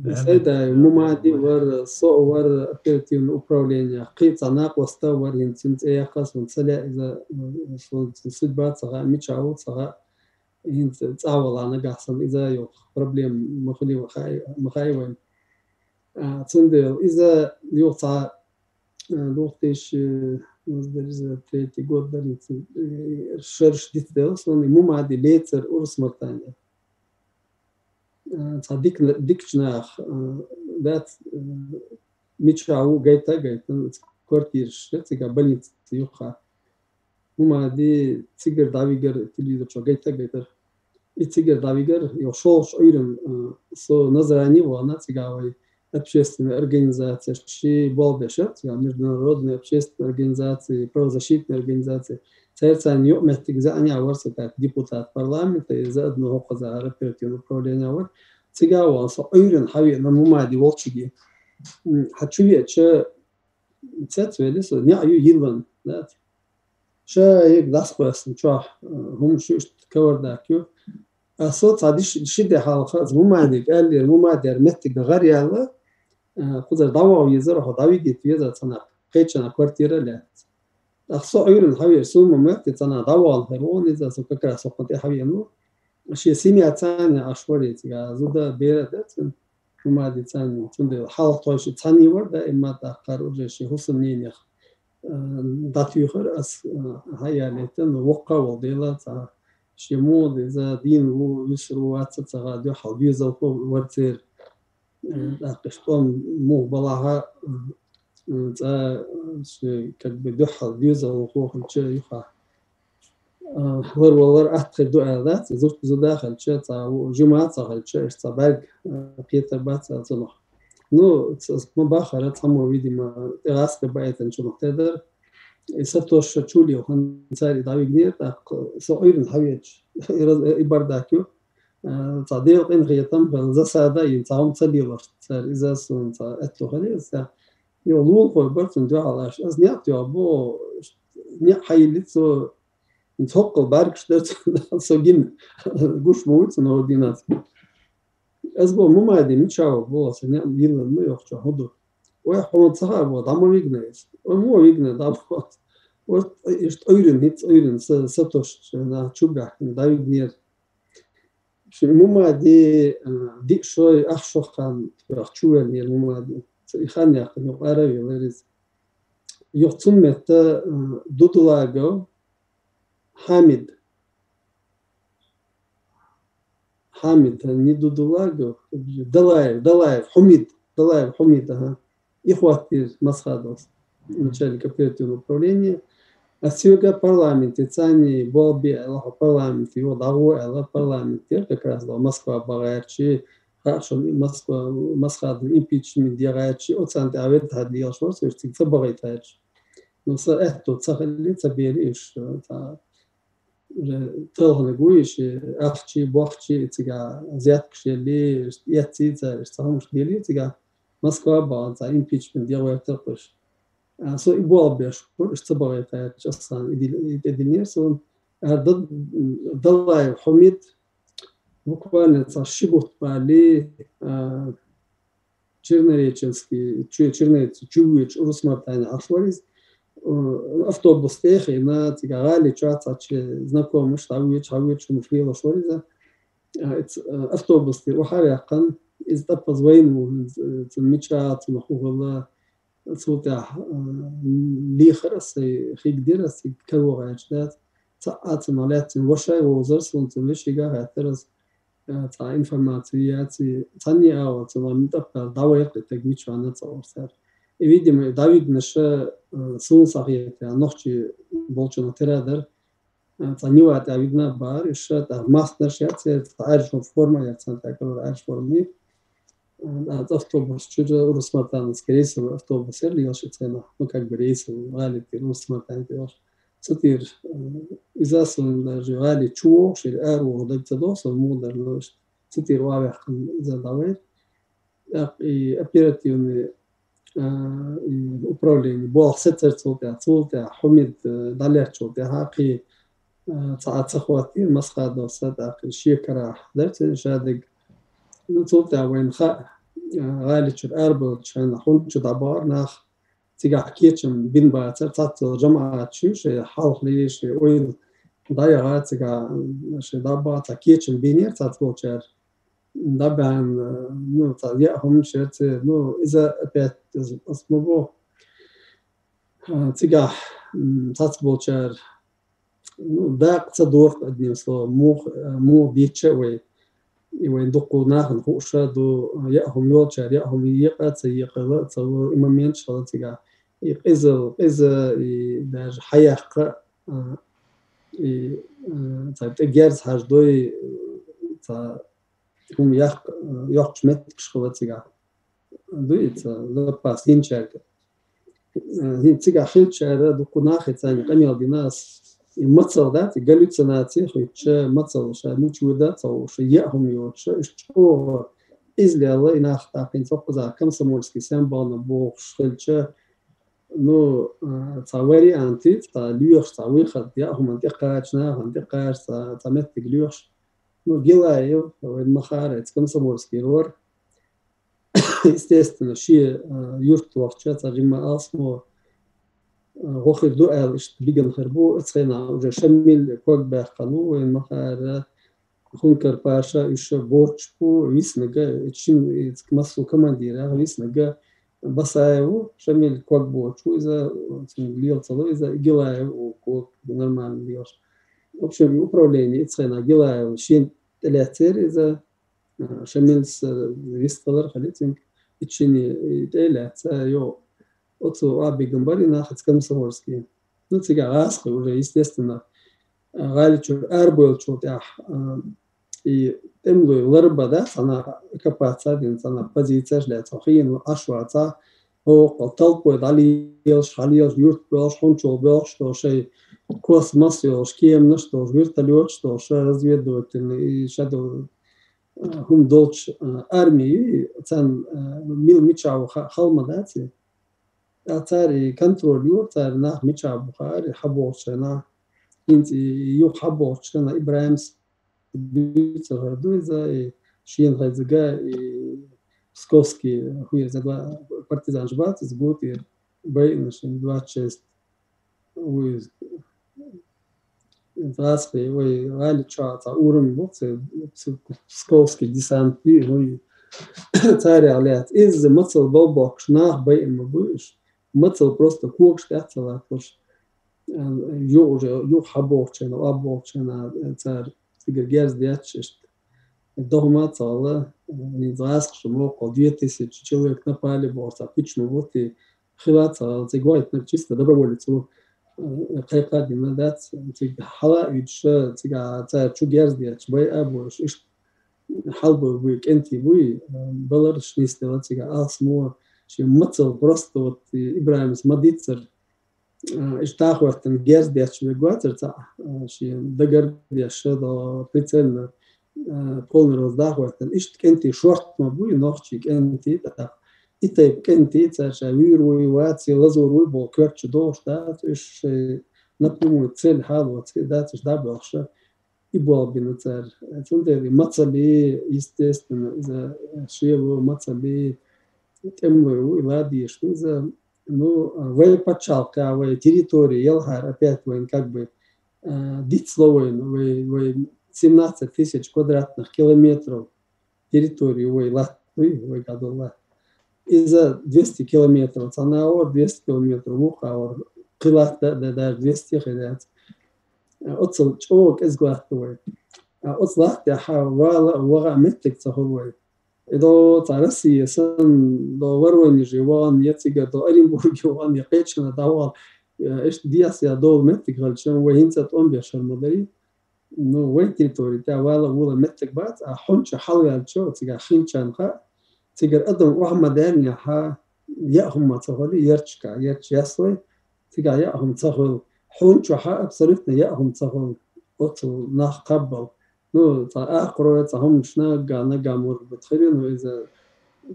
Сайдаев Мумади вара, со а вара оперативное управление. Кхин цхьа накъост а вара, хӀинца цуьнан цӀе яккха а суна ца лаьа иза, э, суна цуьнан судьба ца хаьа, мичахь ву ца хаьа. хӀинца цӀа вала нагахь санна иза йоах проблема ма хили ма хай вайн. Цундела иза юха цхьа две тысячи, может, даже третий год даринца шерш дицдела, сон и Мумади лецар Урус-Мартане. Цхьа дикча нах дац, мича ву гайта, гайта, квартираш, цига больница юха. Мумади цигара дӀавигар телевизор чу гайта, гайтар. И цигара дӀавигар, йо шолш ойран, со Назрани вана, цига вай общественная организация, ши болбеша, цига международная общественная организация, правозащитная организация. Церцани йо меттиг за аня варса так депутат парламента, и за одного хоза оперативного управления вар. Цига ван со ойран хави на Мумади волчиги. Хачу веча цец вели со, ня ю йилван, да. Ша ек дас пасн чуах, хум шишт кавардакю. А со цхьа диш, ши де халха, з Мумадик, аллер, Мумадер, меттик да гарьяла, кузар давав езар, хо давигит веза цана, кайчана квартира лет. Ах со ойран хавер, сумма метти цана давал херон, иза со как раз хо те хавену. Ши семья цана ашвари, цига, зуда бера, да, цин. Мумади цани, цунде халх тойши цани вар, да, имма да кар уже ши хусам ненех датюхар ас хаяли тен вокка вол дела ца ши моди за дин ву висру ваца цага дю хал дюзал хо варцер. Дакъиштон мух балаха ца ши как бы дю хал дюзал хо ханча юха. Лар валар атхи ду ала, зурт зуда халча, ца жума ца халча, иш ца баг, петр бац алцунах. Ну, ма бахара цамо, видимо, тегаска байтан чунах тедар. И са тош чули хан цари давигнер, так со ойрин хавеч. И бардакю. Ца дел кин хетам, засада ин цаум ца дилар. Цар иза сун ца эту халиса. Йо лул хой барцун дю алаш. Аз нет йо бо не хайлицо Цоккал баргаш дер со гин гуш муц но динас. Аз бо Мумади мичава бо са не йилан но йохча худу. Ой хо цаха бо дама вигнес. Ой мо вигне дама. Ой ишт ойрин, хиц ойрин са сатош на чуга давигнер. Ши Мумади ди шой ах шохан ях чуел нер Мумади. И хан ях но арави лериз. Йохцун метта Дудулагов Хамид. Хамид, не Дудулагов, Далаев, Далаев, Хумид, Далаев Хумид, ага. Ихватир Масхадов, начальник оперативного управления. А сюга парламент, и цани болби, Аллаха парламент, его дагу, Алла парламент, как раз да Москва багайчи, хорошо, Москва, Масхадов импичмент дягайчи, оцанте авет хадил шорс, цик ца багайтайчи. Ну, са этто ца хали, ца бери иш, ца уже талхана гуиш, ахчи, бохчи, цига взятка шели, яци, ца, ца хумш дели, цига Москва бан, ца импичмент дел вертер куш. Со и бал беш, иш ца багайта, часан, идил, идил нер, сон, Далаев Хумид, буквально ца шибут бали, Чернореченский, чу-, Чернореченский, чувич, Урус-Мартане ашвариз, автобус техи на цига гали чуаца че знакомый, шта вич, хавич, муфрила швариза. Автобус те ухарякан, из тапаз войну, цин мича, цин хухала, цутя лихарас, хигдирас, кавогачдас, ца ацин алятин, вашай возар, сунцин вешига хатарас, ца информация яци, цани ава, ца ламин таппа, давай хтег мичвана ца орсар. И, видимо, давигнаша сун сахиятя нохчи болчуна тирадар, ца ниватя видна бар, иша та маснаш яци, ца арш форма яцан, та калор арш форми. Автобус чужа Урус-Мартан, скорее всего, автобус эр лиялши цена, ну, как бы рейс, вали ты Урус-Мартан делаш. Цитир, изасан даже гали чуо, шир ару, даг цадоса, мудар, но цитир вавяхан задавай. И оперативный управление, бо сетер цултя, цултя, Хумид, даляр цултя, хаки, ца, ца хвати, Масхадов, са, так, шекара, да, цен шадыг. Ну, цултя вайн ха, гали чур арбал чан, хун чу дабар нах, цига кечем бин бацар, цацал жамаат чу, ше халх ли, ше ойл, дӀаяха цигахь, шайн дӀабаха цхьа кечам бийнера цхьацца болчара. ДӀабаьхьна, ну, цхьа яа хӀума шерца, ну, иза опять, ас ма боху. А, цигахь, м, цхьацца болчара, ну, дакъа ца доху, одним словом, муха, муха дийцча а вай, и вайн дуккха нахана хууш а ду, яа хӀума йолчара, яа хӀума екъа а ца екъала а ца ло, и моменташ хила цигахь. И къизал, къиза, и даже хьаяккха, а, и, а, цхьа тӀе герз хьаждой, цхьа хӀума яккха, а, йоккхуш меттигаш хила цигахь. Дуй ца запас йинчаьрга. Э, хӀинца цигахь хилчара дуккха нахе царна къамел дина ас. И мацалла дац, и галлюцинаций хуьттуш, мацалла ша мича вуьда а ца хууш, яа хӀума йоцуш, уьш чӀогӀа излелла, и нах тӀаккха хӀинца хӀокхузахь комсомольский самооборона бохуш хилча, ну, э, цхьа вариант, цхьа лоьхуш, цхьа выход, яа хӀуманна тӀе кхача, нахана тӀе кхача, цхьа, цхьа меттиг лоьхуш. Ну, Гилаев, вайн ма-хаъара, эца комсомольский вара. Естественно, шен, а, юрт вахча, цхьа жимма алсамо, а, гӀо хир ду аьлла, иштта бигина хир бу. Оцу хенахь уже Шамил ког баьккхина ву, вайн ма-хаъара, Хункар Паша, уьш боцуш бу, виснарг, шин, массо командирах виснарг Басаев ву, Шамил ког боцуш ву, иза, цуьнга лела ца ло, иза Гилаев ву, ког нормально лелаш. В общем, и управление оцу хенахь Гилаев шен тӀелаьцнера иза, а, Шамилс, а, вист хилар хили цуьнга, и шинна, и тӀе а лаьцна, йо, оцу а бигина бара и нах эца комсомольский. Ну, цигахь гӀазкхий уже, естественно, а, гӀали чуьра арабевллачул тӀаьхьа, а, и тӀемалой ларба дац, цхьана оккупаци а дина, цхьана позицеш лаьцна, хиъна Ӏаш вацахь, хӀокхул толпой дӀалелаш, хьалелаш, юрт боьлхуш, хьунчалла боьлхуш, то шайн кос-мас йолуш, кеманаш долуш, вертолеташ долуш, разведывательный, и ша долу, а, хӀума долчу, а, арми, царна, а, мила мичахь ву ха-, хала ма дац и. Ткъа цара и контроль йора, цара нах мичахь бу хаьара, и хьаболчу хенахь. ХӀинца и юха хьаболчу хенахь ИбрахӀимс дуьйцур хир ду иза, и шена хезна, и Псковский, хӀу иза гла-, партизанаш бац, иза гу тӀера байина шена двадцать шесть. Вуй, гӀазкхий, вай, гӀали чохь цхьа урам бу, ца, ца, Псковский десант бу, вуй, царах лаьцна. Иза мацалла болбоккхуш нах байина ма буй уьш. Мацалла просто когаш тӀе ца латталуш. Юха уже, юха хьаболчу хенахь, охьаболчу хенахь, цара цигара герз детташ иштта. Дохма а ца хилла, хӀинца гӀазкхаша моккхал две тысячи человек напали боху, цхьа пуч ма бу те, хила а ца хилла, цига вайтинарг чисто доброволец ву, э, кхайкха а дина дац, цига хьала а уьдуш, цига цара чу герз детташ, байа а бойуш, иштта хьалабевлла буй, кӀентий буй, э, баларш нисделла цига алсамо, шен мацалла просто вот, э, ИбрахӀимс ма-дийццара, а, иштта дӀахӀоьттина герз детташ верг вацара цхьаъ, а, шен дагардеш, до прицельно, а, полный рост дӀахӀоьттина. Иштта кӀентий шортта ма буй, нохчий кӀентий тӀаккха. И тайпа кӀентий цара ша вуьйр вуй, ваций, лазар вуй боху коьртачу догӀуш дац, уьш шайн напрямую цель хьалоций дац, уьш дӀабоьлхуш. И болх бина цара. Цундела и мацаллий, естественно, иза шело, мацаллий, тӀемалой ву, и ладийш ду иза. Ну, вай пачхьалкх, вай территори ялхара опять вайн как бы, а, дицло вайна, вай, вай семнадцать тысяч квадратных километров территори вай латтуй, вай гадолла. Иза двести километров цхьана агӀор, двести километров вукху агӀор, кхин латта а дан, даже двести хир яц. Оццул чӀогӀа кӀезиг латта вай. А оцу латтехь вала а, ваха а меттиг ца хуьлу вай. И до цхьа Россия санна, до Воронеже вахана, я цигара до Оренбурге вахана, я кхечанхьа дӀавахана, я иштта дехьа долу меттиг хилча, вай хӀинца а тӀом беш хир ма дарий. Ну, вай территори тӀехь вала а, вола а меттиг бац, а хьун чу хьалаваьлча, цигахь хинчарна хаьа, цигара адам охьа ма даьллинехь, яа хӀума ца хуьлу, ярташкахь, ярташ яслой, цигахь яа хӀума ца хуьлу. Хьун чохь абсолютно яа хӀума ца хуьлу. Оцу нах кхаббал. Ну, цхьа акхарой, цхьа хӀуманаш наггахь, наггахь, может быть, хир ю, ну, иза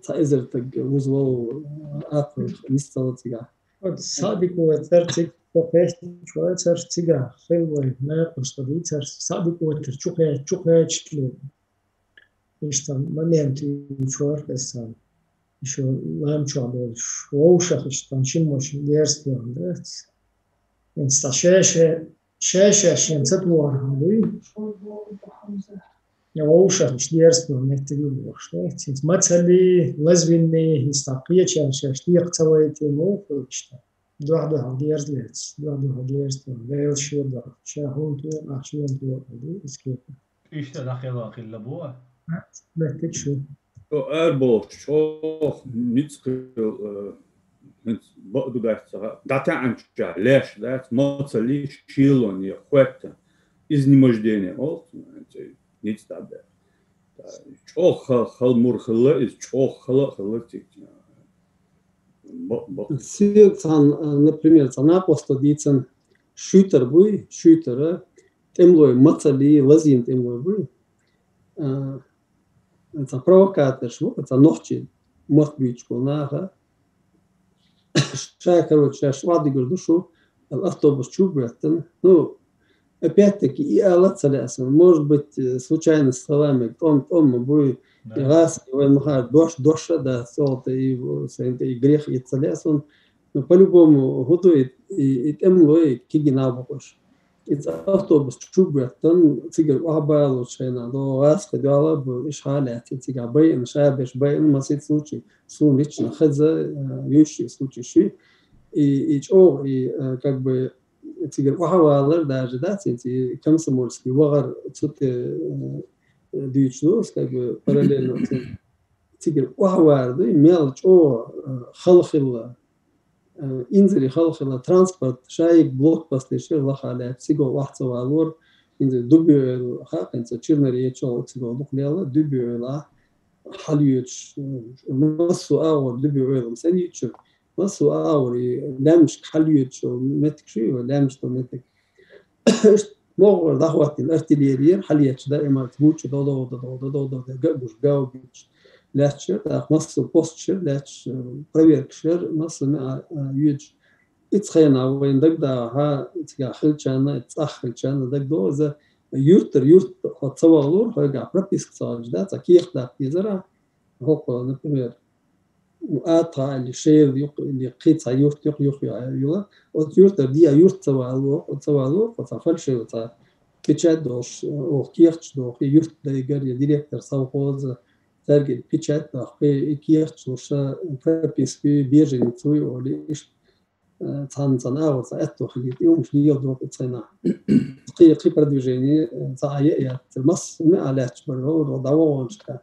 цхьа эзар стаг вузавала акхарой нисдала цигахь. Вот схьа а дика вацара цига, со кхеччо вацара цигахь, хила вай, мекъаш ца дийцара, схьа а дика вацара, чу кхе-, чу кхеччо. Иштта момент ю чор хессан. Ишо лам чохь долуш, вовшах иштта, шиммо шин дерза тоьхна дац. ХӀинца цхьа шаьше Шаьш-шаьш шен ца тухар хьан дуй? Я вовшах иштта дерза меттиг ю бохуш, да? Цинца мацалли, лазвинни, иза кхечара шаьш декха ца вайти, ма ву хьо иштта. Дуьхьа-дуьхьа дерза лаьцна, дуьхьа-дуьхьа дерза, Дела шен дуьхьа, ша хӀунда туху, ахь шена туху, ду, иза кепа. Иштта дӀакхелла хилла бу? Меттиг шу. Цо арабохуш чӀогӀа ницкъ хилла, э, хӀинца бакъду дац ца хаьа, дӀатаьӀанчохь леш дац, мацалли шелон я хоьттан. Изнемождение олу, ницкъ дӀабаьхьа. ЧӀогӀа хал-, халмур хилла иза, чӀогӀа хала а хилла цига. Бакъ-, бакъ. Се цхьана, а, например, цхьа накъосто дийцина шуьйтар буй, шуьйтара, тӀемалой мацалли, лазийна тӀемалой буй. А, цхьа провокаторш бу, цхьа нохчий мотт буьйцуш болу наха. Ша, короче, шаьш охьадигар ду шу, автобус чу а боьттина. Ну, опять-таки, и ала ца лаьа суна. Может быть, э, случайно словами, тӀом, тӀом ма буй, Да. И гӀазкхи вай ма хаьа, дош, дош а дац, цӀогӀа тӀе и, сайн тӀе и грех и ца лаьа суна. Но по-любому, хӀун ду и, и, и тӀемалой кегий нах бу-кх уьш. Иза автобус чу боьттина, цигара охьабалочу хенахь, догӀу гӀазкхи дуьхьал а бу, иштта хьа а лаьцна, цигахь байина, ша берш байина, масийтта случай, суна лично хезна, э, юьйцуш и случай шуьй. И, и чӀогӀа, и, э, как бы, цигара охьавалар даже, да, ци-, ци-, комсомольский вахар цу тӀе, э, дуьйцуш ду, как бы, параллельно цу-, цигара охьавар ду, мел чӀогӀа, э, хала хилла, э, инзаре хала хилла, транспорт, шайиг блокпосташ яра лаха лаьцна, цига охьа ца валора, инзаре Дубиойла, хӀа, хӀинца Черноречье чохь цига дукха лелла, Дубиойла хьалйоьдуш, э, массо а агӀор Дубиойла сан йийцира, массо а агӀор и лаьмнашка хьалйоьдуш йолу меттиг шуй, лаьмнаш долу меттиг. Иштта могӀара дӀахӀоттийна артиллерия яра, хьалъетташ даиман гучу додо, додо, додо, додо, га гуш, гаубичаш лаьтташ яра, тӀаккха массо а посташ яра лаьтташ, э, проверкаш яра, массо а меа, а, йоьдуш. Ицу хенахь вайна дагадогӀу, хьан цигахь хилчарна, цӀахь хилчарна дагадогӀу, иза юьртара юьрта хьо ца вахалура, хьоьгахь прописка ца хилча, да, цхьа кехат даккха дезара, хӀокхо, например, Атха или Шел юккъе, или кхин цхьа юрт юккъе, юха юла. Оцу юьртара дӀа юьрта ца валаво, оцу ца валаво, оцу цхьа фальшивый цхьа печать долуш, оха кехаташ доху, и юьртдайгара, я директор совхоза, цаьрга и печать доху, и кехаташ луш, прописка, беженец вуй олий, иштта, э, цхьана-цхьана агӀор цхьа аьтто хилийта, и хӀумаш леладо оцу хенахь. Кхин, кхин продвижение, э, цхьа а яа яцара. Массо а меа лаьтташ бара, дӀавогӀанчохь.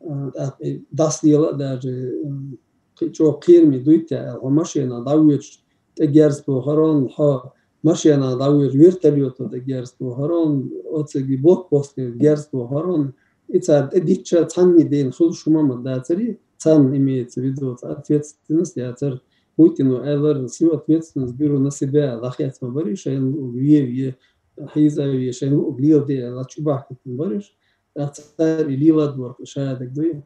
А, тӀаккха и дас лела а даже, м, кхин чӀогӀа кхераме дуй те аьлла, хьо машенахь дӀавоьдуш, тӀе герз тохарон, хьо машенахь дӀавоьдуш, вертолёто тӀе герз тохарон, оцигахь блокпосте герз тохарон, и цара тӀе дитча, цхьанний дена хуьлуш хӀума ма дацари, царна имеется в виду, ответственность яцара, Путину аьллера, всю ответственность беру на себя, лахьец ма барий, шайна луъург ве, ве, хьийза ве, шайна луъург леладе аьлла, чу бахкийтина барий. Ткъа цара и леладора ша дагадогӀий.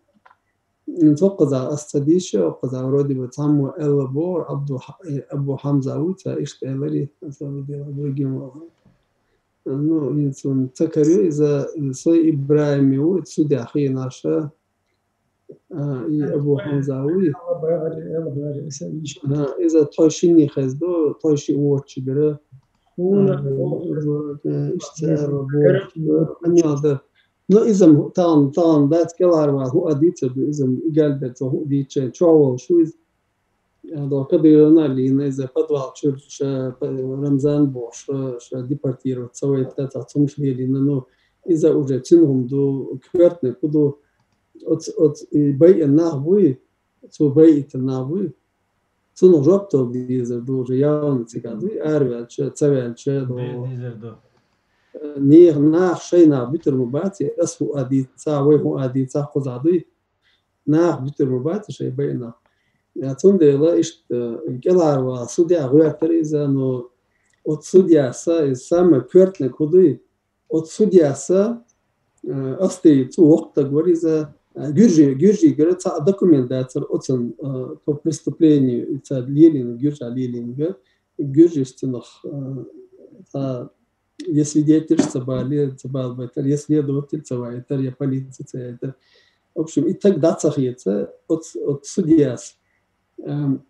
М, цо кхузахь ас ца дийша, кхузахь вроде бы цхьаммо аьлла боху, Абду Ха-, э, Абу Хьамза ву, ца иштта аьлларий, аса вроде бы другим вахана. Ну, хӀинца ца карайо иза, э, Сой ИбрахӀим ву, судья хинаша, а, и Абу Хьамза ву. А, иза тхойшинний хезна ду, тхойши воцчигара. Хьуна, а, э, иштта ара боху, э, амел дар. Но иза-м тахана, тахана дац кӀелхьарвала хӀуъа дийцар ду, иза-м и галбер цо хӀуъа дийцича, чохь волуш ву иза. Ядо Кадыровна лийна иза подвал чуьра ша, п-, Рамзан бохуш, ша, ша депортировать ца вайта, цхьа цумаш лелийна, ну, иза уже цуьнан хӀума ду, коьртаниг хӀун ду, оц-, оц-, и байина нах буй, цо байийтина нах буй, цунах жоп дала дезар ду, уже явно цигахь дуй, араваьлча, ца ваьлча, ду. Дезар ду. Нехан нах шайн нах буьтур ма бац, ас хӀуъа дийца, вай хӀуъа дийца, кхузахь дуй. Нах буьтур ма бац шайн байина. Я, цундела иштта, э, кӀелхьарвала судья гӀоьртира иза, но оцу судьяса, иза самый коьртаниг хӀун дуй, оцу судьяса, э, Австрии цӀу воккха стаг вара иза, э, гуьржи-, гуьржигара цхьа а документ дацара оцун, э, по преступлению, и цара лелийна, гуьржа лелийнарг, гуьржаш цунах, э, цхьа я свидетельш ца бали, ца балабайтар, я следователь ца вайтар, я полици ца яйтар. В общем, и таг дӀа ца хеца, оц-, оцу судьяс, эм,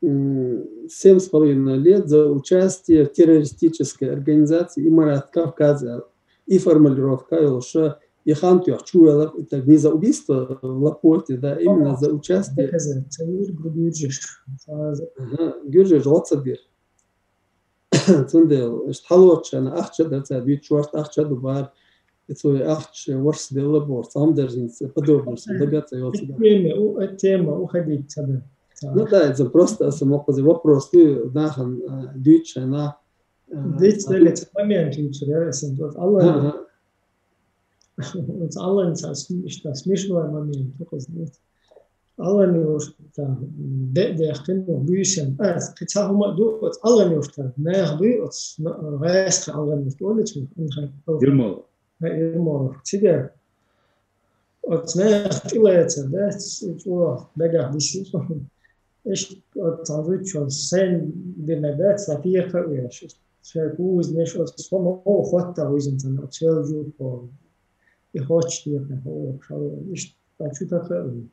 м, семь с половиной лет за участие в террористической организации «Имарат Кавказа». И формулировка йолуш, и хан тоьхна чу велар, это не за убийство в Лапоте, да, именно за участие. Доказать, ца йир гу гуьржаш. Ага, гуьржаш гӀо ца дира. Цундела, иштта хьалоцучарна ахча дар цара, дуьйцуш варх ахча ду бара, и цо и ахча ворс делла боху, цхьа хӀума дара хӀинца, подобное, ца дагар ца йоцу. Тема, у, э, тема, уходить ца дар. Ну да, это просто, аса мокъазе вопрос ду, нахана, а, дуьйцучарна, а, Дийца а, деле ца момент юьйцур яра, аса, вот, Аллах. Ага. Оцу Алланца см-, иштта смешной момент ду кхуза. Аллан юрта де-, дехкина буьйсанна. А, кхин цхьа хӀума а ду, оцу Аллан юрта. Нехан дуй оцу, н-, гӀаьскхи Аллан юрта олу цунах, Анхай. Ермолов. Ха, Ермолов. Цигара оцу нехан тӀелаьцар, да, чӀогӀа дагахь дисира. Иштта оцу цхьана зудчо сайна дина дац, цхьа текха а веш. Шайн кузанаш оцу хӀума хӀотта вуьзна царна, оцу Селжукхо. И хоттуш текхна хӀора шалла. Иштта цхьа чу такха а вуьзна.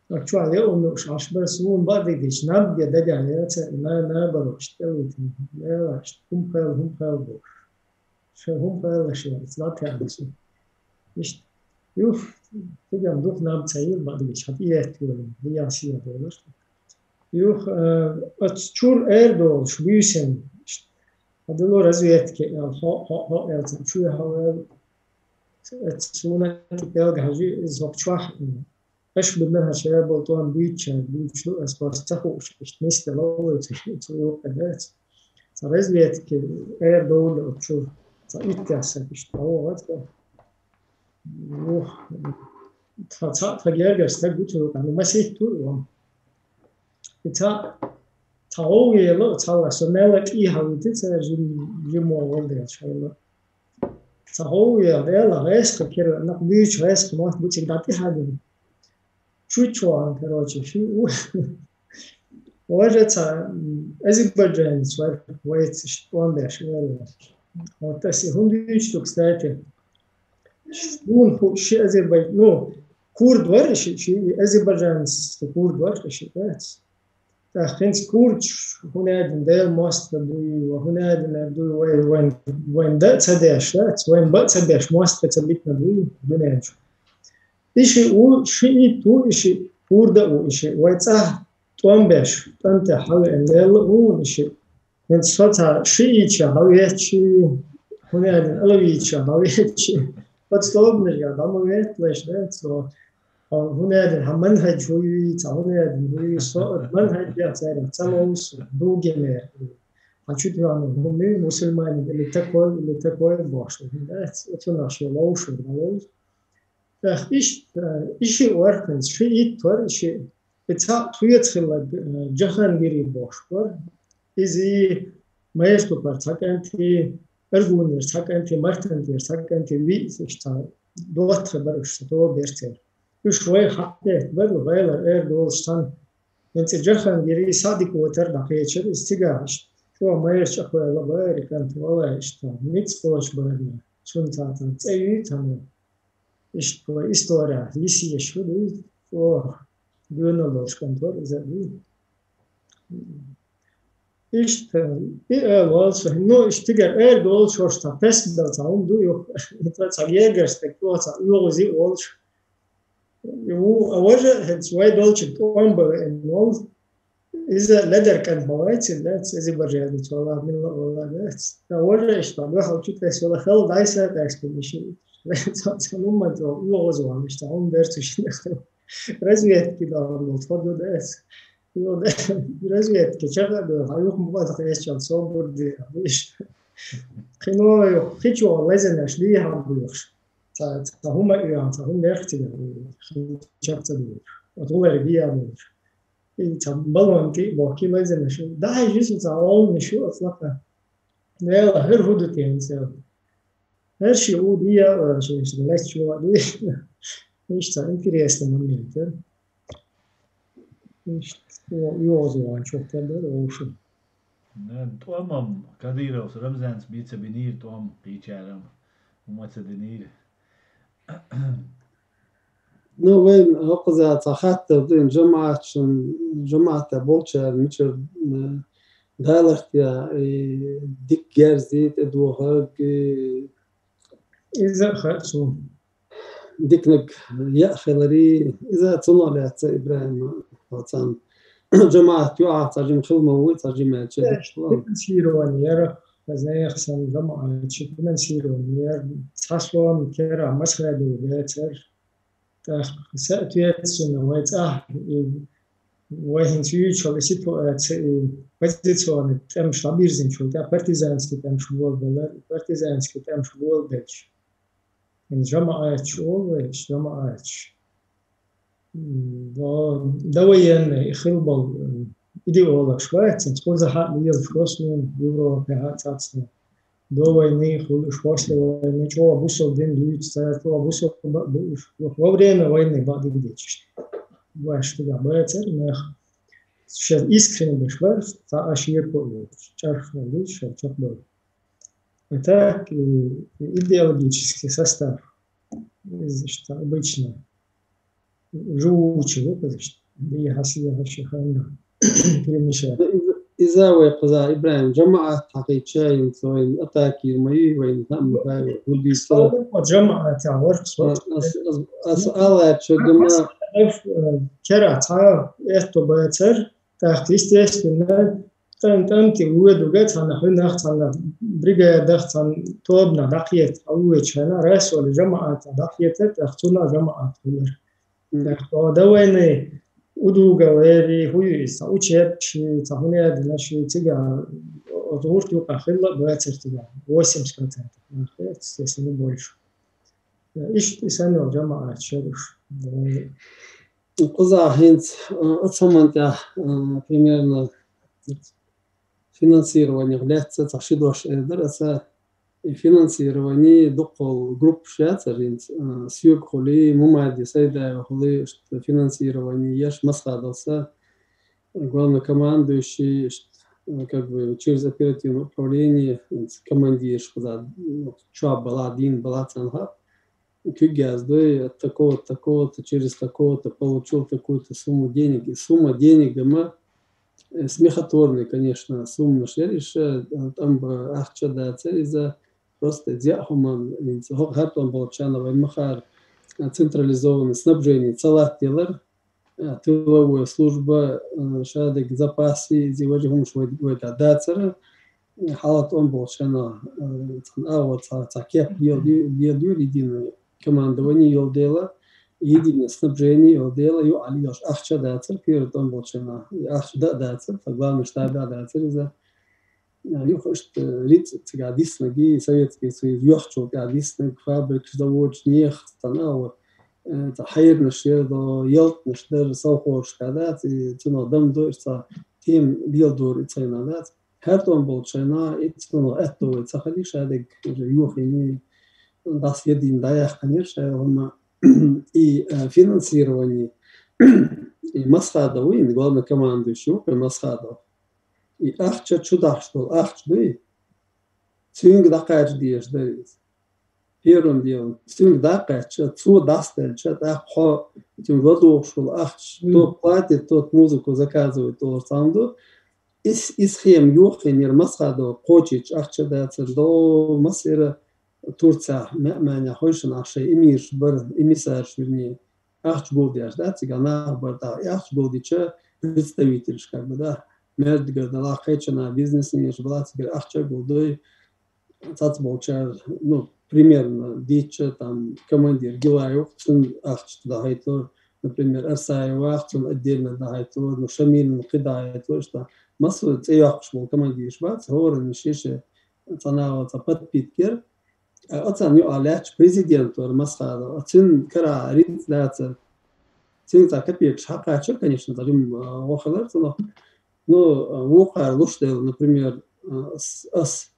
Оцу чохь яа хӀума юуш Ӏаш бара, суна бакъдерг дийцича, наб бен дагахь яцара, на-, набаро иштта тӀелуьйтина. Лела, иштта хӀума кхел, хӀума кхел бохуш. Шайн хӀума кхеллаш яра, иза латаьхна су. Иштта. Юх, цигахь дукха наб ца йира, бакъдерг дийцича, хьан тӀеетталур, дӀаясийна долуш. Юха, э, оцу чуьра эр долуш буьйсанна, хьан дело разведке аьлла, хьо-, хьо-, хьо аьлла, цхьа чу яхьа ваьлла, оцу суна пӀелга хьажи, иза хӀокху чохь, аша бина хьан шаьрбал тӀом буьйцучаьрга буьйцуш ду, аса просто ца хууш, иштта нисделла вай цу, цу юккъе дац. Цхьа разведке эр долу оцу чуьра, цхьа иттех саг иштта дӀавахара цкъа. Юха, тхан цхьаъ тхан гергара стаг ву цу юкъа, ну, масийтта ву и ван. И цхьа, цхьа гӀовгӀа ела, цхьалла со мелла тӀе хьавити, цара жим-, жимо вала дела шайла. Цхьа гӀовгӀа ела, дела, гӀеска кира, нах буьйчу гӀеска мотт бу цига дӀатӀехьадина. Чуть чуан, короче, ши у. Важа цхьа, м, азербайджанец вара, вайца иштта тӀом беш вара. Вот аса хӀунда дуьйцу ду, кстати? Суна хууш ши азербай-, ну, курд вара ши, ши азербайджанский курд вара ши, дац? ТӀаккха хӀинца курдаш хӀунда аьлла Делан мостагӀа дуй, ва хӀунда аьлла дуй, вай, вайн, вайн дан а ца деш, дац? Вайн бан а ца беш, мостагӀа ца битина дуй дуьнен чу. И ши у, ши итт ву, и ши курд а ву, и ши вай цӀа тӀом беш, тӀом тӀе хьавеана лелла а ву, и ши. ХӀинца со цхьа шиъ ича хьавеъчи, хӀунда аьлла алавича хьавеъчи, подстобнаш я, дӀа ма ветталаш, да, цо. ХӀунда аьлла хьан манхӀаж хӀу юй, цхьа хӀунда аьлла хӀу юй, со оцу манхӀажех цаьрга ца ловзу, дуггенера. Хьан чу тӀехь хӀума мусульманин или такой, или такой бохуш, да, оцунах шен ловшур ма ловзу. ТӀаккха иштта, и шиъ вара хӀинца, ши итт вара и шиъ. И цхьаъ тхоьца хилла, э, Джахангири бохуш вара. Иза и Майртупара цхьа кӀанти, Аргунера цхьа кӀанти, Мартантера цхьа кӀанти, виъ иштта цхьа доттагӀий бара уьш, сан тоба бер церан. Уьш вай хьакхетта бара, вайлар эр долуш цхьаьна. ХӀинца и Джахангири Садик вотара дӀакхечира, иза цигахь иштта. ЧӀогӀа майра чӀогӀа ваьлла бара и кӀант, валлахӀи, иштта ницкъ кхочуш бара. Цунна цхьа цӀе юьйцу хьан. Иштта вай история, йисеш ю, дуй, чӀогӀа доьналла долуш кӀант вара иза, дуй. Иштта, и эр волу со, ну, иштта тигара эр долуш, хӀорш цхьа песна дала цхьа хӀума ду, юха, и цхьа, цхьа гергара стаг, чӀогӀа цхьа оьгӀазе а волуш. Ву, а важа, хӀинца вай долчуьнга тӀом бан веана волу. Иза ледара кӀант ма вац, дац, азербайджанец вала, милла а вала, дац. Ткъа важа иштта, дуьхьал чу тесна вала, хала дӀасакъаьстина ши. Ца, ца, ну, ма ца, оьгӀазвахна иштта, хӀума бер цу шинна. Разведке дала болу, тхо ду, дац. Йо, да, разведке чакъа а доьху, хьан юха ма база кхеччалц собар де, а, виш. Кхино ю, кхичо лазанаш дийхьа буьйхуш. Ца, ца хӀума а оьху, ца хӀума лехча, хи чакъ ца дуьйхуш. Оцу гӀулара бийа буьйхуш. И ца балон тӀе а бохкий лазанаш. Да, хьажа ца гӀовнаш ю оцу лакха. Дела, хӀара хӀу ду те хӀинца? ХӀара ши у дия, а, ши, ши лаьтташ ваха дуй. Иштта интересный момент, а? Иштта, о, йоза ван чохь тера дара, овшу. Э, тӀом-м Кадыровс Рамзанца бийца бинийра тӀом кхийчара-м, хӀума ца динийра. Ну, вайн хӀокхуза цхьа хаттар ду, жамаӀатшин, жамаӀата болчара мичара, э, Даларт я, э, дик герзи, тӀедухарг, э, иза хацу. Дикнаг я хилари, иза цуно лаца Ибрагим Хасан. Жамаат ю а цажим хилма уй, цажим яча. Финансирование яра, знаешь, сам жамаат, финансирование яра, цаслом кера, масхаду бецер. Так, соответственно, вай цӀа, и вай хӀинца юйчул ситуация, и позиционный тӀемаш дӀабирзинчул тӀа партизанский тӀемаш болбелар, партизанский тӀемаш болбелча. Ин жамаатча олвеш, жамаатча. М, да, довоенный, и хилбал, м, идеологаш вайцин, хуза хьа, ил шкослун, Европе хьа цацна. До войны, хулуш после войны, чего бусол дин люди, царь, чего бусол ба-, бу-, во время войны бадигдечь. Ваш туда бацар, нах. Сейчас искренне бешвар, та ашир по чарх луч, чарх был. А так, и идеологический состав, значит, обычно живучего, значит, да я хасия хаши ханна перемешать. Иза вай къаза Ибрагим жамаат хьакъича ин цойн атаки ма ю вайн хам хай худиса. Жамаат а ворхсо. Ас, ас, ас ала чо гама. Кера ца это бацар, так, естественно, тӀан-, тӀанти вуэдуга цхьана хӀунах, цхьана бригадах, цхьана тобна дӀакхета, а вуэчхьана, райсоли жамаат дӀакхета, тӀаккха цуна жамаат хӀунар. Мгм. ТӀаккха до войны удуга вери, хӀуи, ца учебчи, ца хӀунединаши, цига, гӀурт юкъа хилла бацар цига, восемьдесят процентов. Нахе, естественно, больше. Ишт исанил жамаат шеруш. Къуза хӀинц, а, ацаман тя, а, примерно финансирование летца, ца шидош эдер, аса и финансирование дукхол групп шеца хӀинц, а, Сьюг хули, Мумади Сайдаева хули, что финансирование еш масхадался, главнокомандующий, что, э, как бы через оперативное управление, хӀинц командир, что да, ну, чё была, один была цанха, кюгяздой от такого-то, такого-то, через такого-то получил такую-то сумму денег. И сумма денег, ама, э, смехотворная, конечно, сумма шериш, э, там бы ахча да цариза, просто дяхуман, хартон болчана вай махар, э, централизованное снабжение, салат делар, э, тыловая служба, э, шадык запасы, зи ваджи хумш вай, вай да дацара, э, халат он болчана, э, цан ао ца, ца кеп ел, ел, ел, единое командование ел дела, единое снабжение ел дела, ю али еш ахча дацар, перед он болчана, ахча да дацар, та главный штаб да дацар, из-за, э, ю хошт, э, риц, цига диснаги, Советский Союз, ю хчул ка диснаг, фабрик, завод, нех, цан ао, э, ца хайрнаш ердо, елтнаш дар, совхозка, да, ци, цуно дам до, ца тем бел дор, и цайна, да, Хартон болчана, и цуно это, ца хали шадык, уже юхини, дас един даях, конечно, и, э, финансирование, и Масхадов, и главный командующий, и Масхадов. И ахча чудах, что ахч, да, и цинг дакач диеш, да, и Первым делом, цуьнга дакъаьчча, цо дастелча, тӀаккха хьо цуьнга ладугӀуш вула ахча, тот платит, тот музыку заказывает, олуш цхьаьна ду. Ис, ис схема йохийна яра Масхадов кхочийча ахча дацар до, массера Турцехь, Меъманехь хойшина ахча шайн эмираш бара, эмиссараш, вернее, ахча гулдеш, да, цига нах бара, тӀаккха и ахча гулдича представительш, как бы, да, маьждигара дала, кхечана бизнесменаш бала, цигара ахча гулдой, цхьацболчара, ну, примерно, дийцча, там, командир Гилаев, цуьнан ахча дахьийтар, например, Арсаевах, цунна отдельно дахьийтар, ну, Шамилна кхин дахьийтар, что массо а цӀе йоккхуш болу командираш бац, хӀоранна ши-ши цхьана а цхьа подпитка яра. А оцарна юкъахь лаьтташ президент вара Масхадов, а цуьнан карахь риц дацара. Цуьнга цхьа копейкаш хьакхаччара, конечно, цхьа жима, а, гӀо хилар цунах. Ну, а, вукхара луш дела, например, а, с-, ас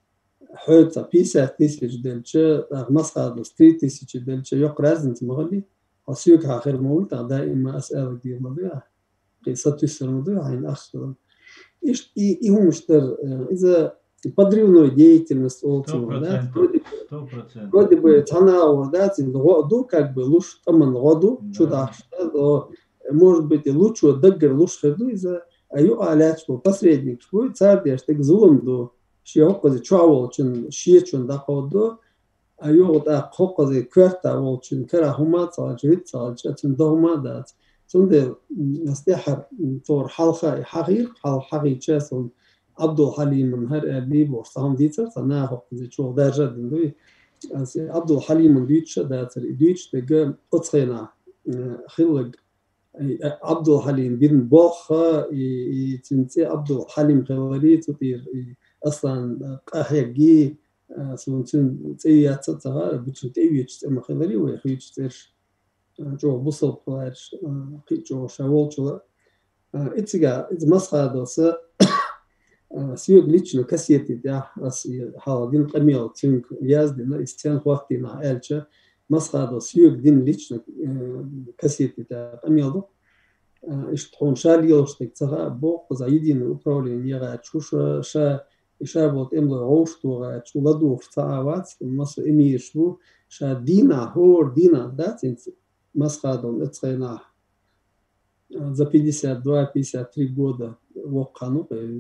Хьоьца пятьдесят тысяч делча, тӀаккха Масхадовс три тысячи делча, йоккха разница ма хили. Хьо соьга хьан хир ма вуй, тӀаккха даима ас аьлла дийр ма дуй ахь. Кхин сатуьйсур ма дуй хьайна ахча дала. Иштта и, и хӀумаш дара, э, иза подрывной деятельность олу цунах, да? Сто процентов. Вроде бы, сто процентов. Вроде бы цхьана а вара, да, цуьнан гӀо а ду, как бы луш тӀаман гӀо ду, да, чу дахьаш, да, но, может быть, и лучо даггара луш хир ду иза, А юкъа лаьтташ бу посредникаш бу, цар деш дерг зулам ду. Шен хӀокхазе чохь волчун, шечун дӀакховду. А юха тӀаккха хӀокхазе коьрта волчун кара хӀума а ца хилча, виц ца хилча, цуьнан до хӀума а дац. Цундела, м, ас тӀаьххьара, м, тхьовра хьалха, хьахийра, хьал-, хьахийча, сон Ӏабдул-Хьалиман хӀара аьллий бохуш, цхьа хӀума дийцар, цхьа наха хӀокхазе чугӀа даржа а дина дуй. Ас Ӏабдул-Хьалиман дуьйцуш а дацара, и дуьйцуш дерг оцу хенахь, м, хилларг, и, а, Ӏабдул-Хьалим бина болх а, и, и цуьнан цӀе Ӏабдул-Хьалим хиларий, цу тӀера и Аслан, а, къахьеггий, а, суна цуьнан цӀе яц а ца хаьара, бу цуьнан тӀе а вечу цӀе ма хиларий, вай хуьйцу цӀераш, а, чӀогӀа бусалба хилараш, а, кхин а чӀогӀа ша волчул а. А, и цига, иза Масхадовс, а, соьга лично кассете тӀехь, ас и хьалха дина къамел цуьнга яздина, и сцена хӀоттийна аьлча, Масхадовс соьга дина лично, э, кассете тӀехь къамел ду. А, иштта хьуна ша лелаш дерг ца хаьа, боху, кхуза единое управление егӀаьча хӀума ша, ша, и ша болу тӀемалой гӀовшах догӀаьча, ладугӀуш цхьа а вац, массо а эмираш бу, ша дийнахь, хӀора дийнахь дац хӀинца Масхадовна оцу хенахь, а, за пятьдесят два, пятьдесят три года воккха хан ву, э,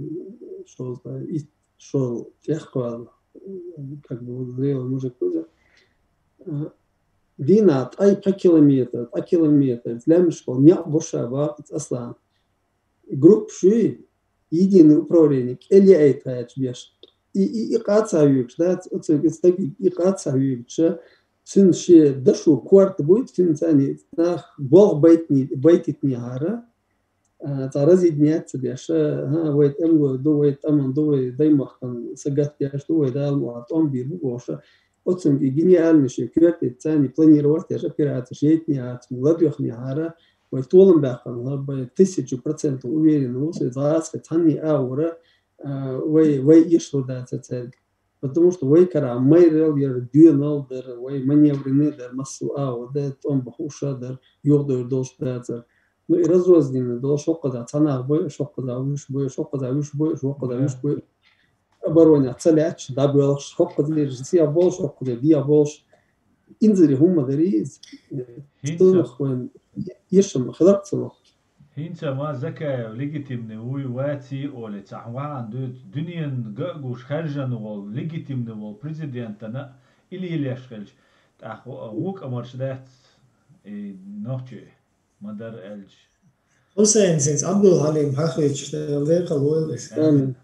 шозза, итт шо тӀехкхолла, как бы зрелый мужик ву иза. А, дийнахь ткъе пхи километр, ткъа километр, лаьмнашкахула некъ бу ша боху Аслана. Группаш юй, единое управление, кӀел яйта гӀерташ беш. И, и, и къа ца хьоьгуш дац, оцу стаге и къа ца хьоьгуш, цуьнан шен дашо корта буьйцу, цуьнан царна нах болх байтийтинехьара, а, цхьа разъединять ца деш, а, вай тӀемалой ду, вай тӀеман ду, вай даймахкана сагатдеш ду, вай Дала мукъ лахь тӀом бийр бу бохуш, оцунга и гениальный шен коьртаца царна планировать деш операцеш яйтинехьара, цунна ладоьгӀнехьара, вай толам баьккхина хилла, вай тысячу процентов уверенный ву со, иза гӀазкхи цхьанне а агӀора, а, вай, вай эшало дацара цаьрга. Потому что вай кара майралла яра, доьналла дара, вай маневренный дара, массо а агӀо дара, тӀом бан хууш а дара, юхадевр долуш дацара. Ну, и разрозненный долуш, хӀокхуза цхьа нах бой, хӀокхуза вуьш бой, хӀокхуза вуьш бой, хӀокхуза вуьш бой. Оборонехь ца лаьтташ, дӀабоьлхуш, хӀокхуза сиха болуш, хӀокхуза деха болуш. Инзаре хӀума дарий иза. ХӀинца цунах вайн ешам хиларх цунах. ХӀинца ма Закаев легитимный вуй, ваций олий, цхьа вахана дуьйцу, дуьненан ган а гуш, хаьржина волу, легитимный волу президентана и лелеш хилча, тӀаккха ву-, вукъа марш дац и нохчий. Ма-дарра аьлча. Хьусайн, хӀинца Ӏабдул-Хьалим хьахийча, Дела декъала войла иза. Амин.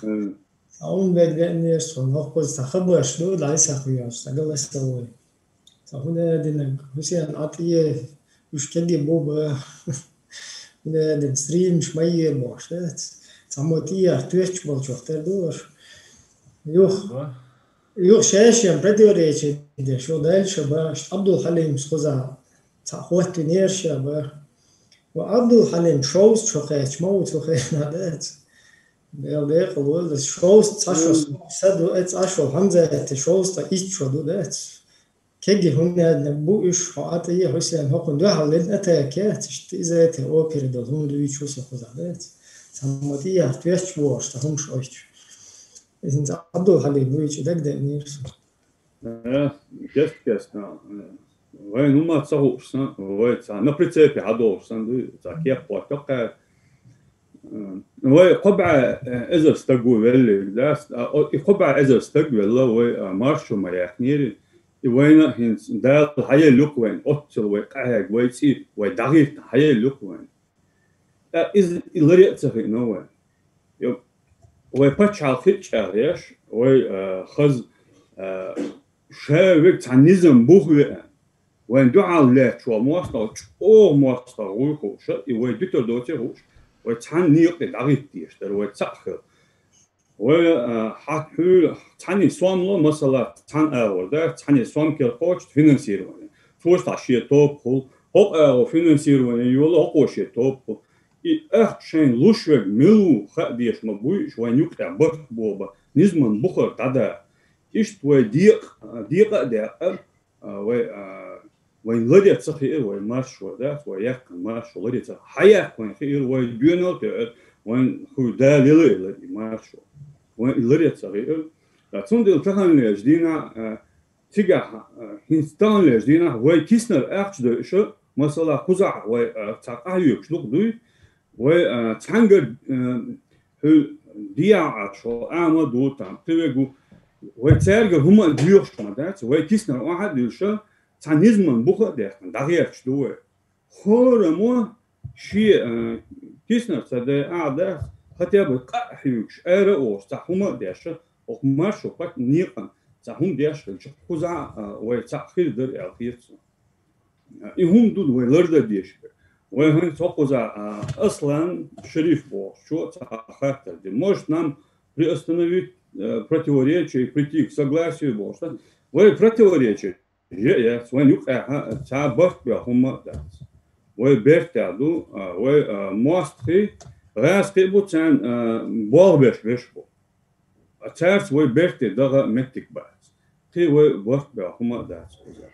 Амин. Амин. Цхьа хӀума бен деанера суна, хӀокхуза цхьа хабарш ду, дӀасакхоьхьуш, цхьа галас ца вой. Цхьа хӀун а динарг, Хьусайн, Ӏа тӀе, уьш кегий бу бан. ХӀун а дина, стримаш ма е бохуш, дац? Цхьаммо тӀеяхьа тоьттуш болчух тера ду аша. Юха. Ба. Юха шаьшшен противоречие деш, юха даьлла ша бан, Ӏабдул-Хьалимс кхуза цхьаъ хӀоттийнера ша бан. Ва Ӏабдул-Хьалим шовзткъа шо кхаьчча ма ву цу хенахь, дац? Дела декъала войла, шовзткъа цхьа шо, мм, са ду, э, цхьа шо Хьамзатан, шовзткъа итт шо ду, дац? Кегий хӀун а динарг бу уьш, хьо Ӏа тӀе, Хьусайн, хӀокхунна дуьхьал лина атака яц, иштта иза а тӀе опера долу хӀума дуьйцуш ву со кхузахь, дац? Цхьаммо тӀеяхьа тоьттуш бохуш, цхьа хӀумаш ойтуш. Иза хӀинца Ӏабдул-Хьалим вуйчу дагадеанера суна. Э, кест-кеста, э, вайн хӀума ца хууш сан, вай цхьа на прицепе хьадолуш сан дуй, цхьа кеп хӀоттоккхаьа. Э, вай кхо бӀе, э, эзар стаг ву веллиг, да? А, о, и кхо бӀе эзар стаг велла, вай, а, маршо ма яьккхинера. И вайна а хӀинца Дала хьаелла ю-кх вайна, оццул вай къахьега, вай цӀий, вай дӀахӀитта хьаелла ю-кх вайна. Ткъа иза и ларе а ца хиъна вайн. Йо, вай пачхьалкх хи а чӀагӀъеш, вай, а, хаза, а, ша верг цхьа низам бух веана, вайн дуьхьал лаьтташ волу мостагӀа чӀогӀа мостагӀа вуй хууш, и вай дуьтур доций хууш, вай цхьана некъа тӀе дӀахӀитта дезаш дара, вай цхьаъ хила. Вай, а, хьан хьуьйра цхьаьний сом ло, масала, цхьана агӀор дац, цхьаьний сом кхочуш финансирование. Цо цхьа шен тоба хуьлу, хӀокху агӀор финансирование йолу, хӀокхо шен тоба хуьлу. И ахча шайна луш верг мила ву хаа дезаш ма буй, уьш вайн юкъахь барт боху бан, низаман бухара дӀадаха. Иштта вай декъа, декъа а декъара, а, вай, а, вайн ларе ца хиира вай маршо, дац, вай яьккхина маршо ларе ца хиира. Хьан яьккхина хиира, вай доьналла а тоьара, вайн хӀуй Дала елла а елла и маршо. Вайн и ларе ца хиира. Ткъа цундела таханлерчу дийнахь, а, цигахь, а, хӀинца таханлерчу дийнахь вай киснара ахча дойуш, масала, кхузахь вай, а, цхьа къахьоьгуш дукха дуй, Вай цхьангар хӀу дияа Ӏаш, хӀу Ӏама ду там, кхивегу, вай цаьрга хӀума а доьхуш ма дац, вай киснар охьа а дуьллуша, цхьа низман буха а даьккхина, дӀагӀерташ ду вай. ХӀораммо шен киснар ца дай а дац, хӀатта бай къа а хьуьгуш, ара а олуш, цхьа хӀума а деша, оха маршо пак некъан цхьа хӀума деш хилча, кхузахь а вай цхьаъ хир дара аьлла хета суна. И хӀума ду вай ларда деш бер. Вай хӀанз цхьа кхузахь Аслан Шериф бохучо цхьа хаттар ди. Может, нам приостановить противоречие и прийти к согласию бохуш. Вай противоречие е яц, вайн юкъехьа цхьа барт бех хӀума а дац. Вай бертехь ду, вай мостхий, гӀазкхий бу, царна болх беш беш бу. Цаьрца вай берте даха меттиг бац. Кхин вай барт бех хӀума а дац кхуза.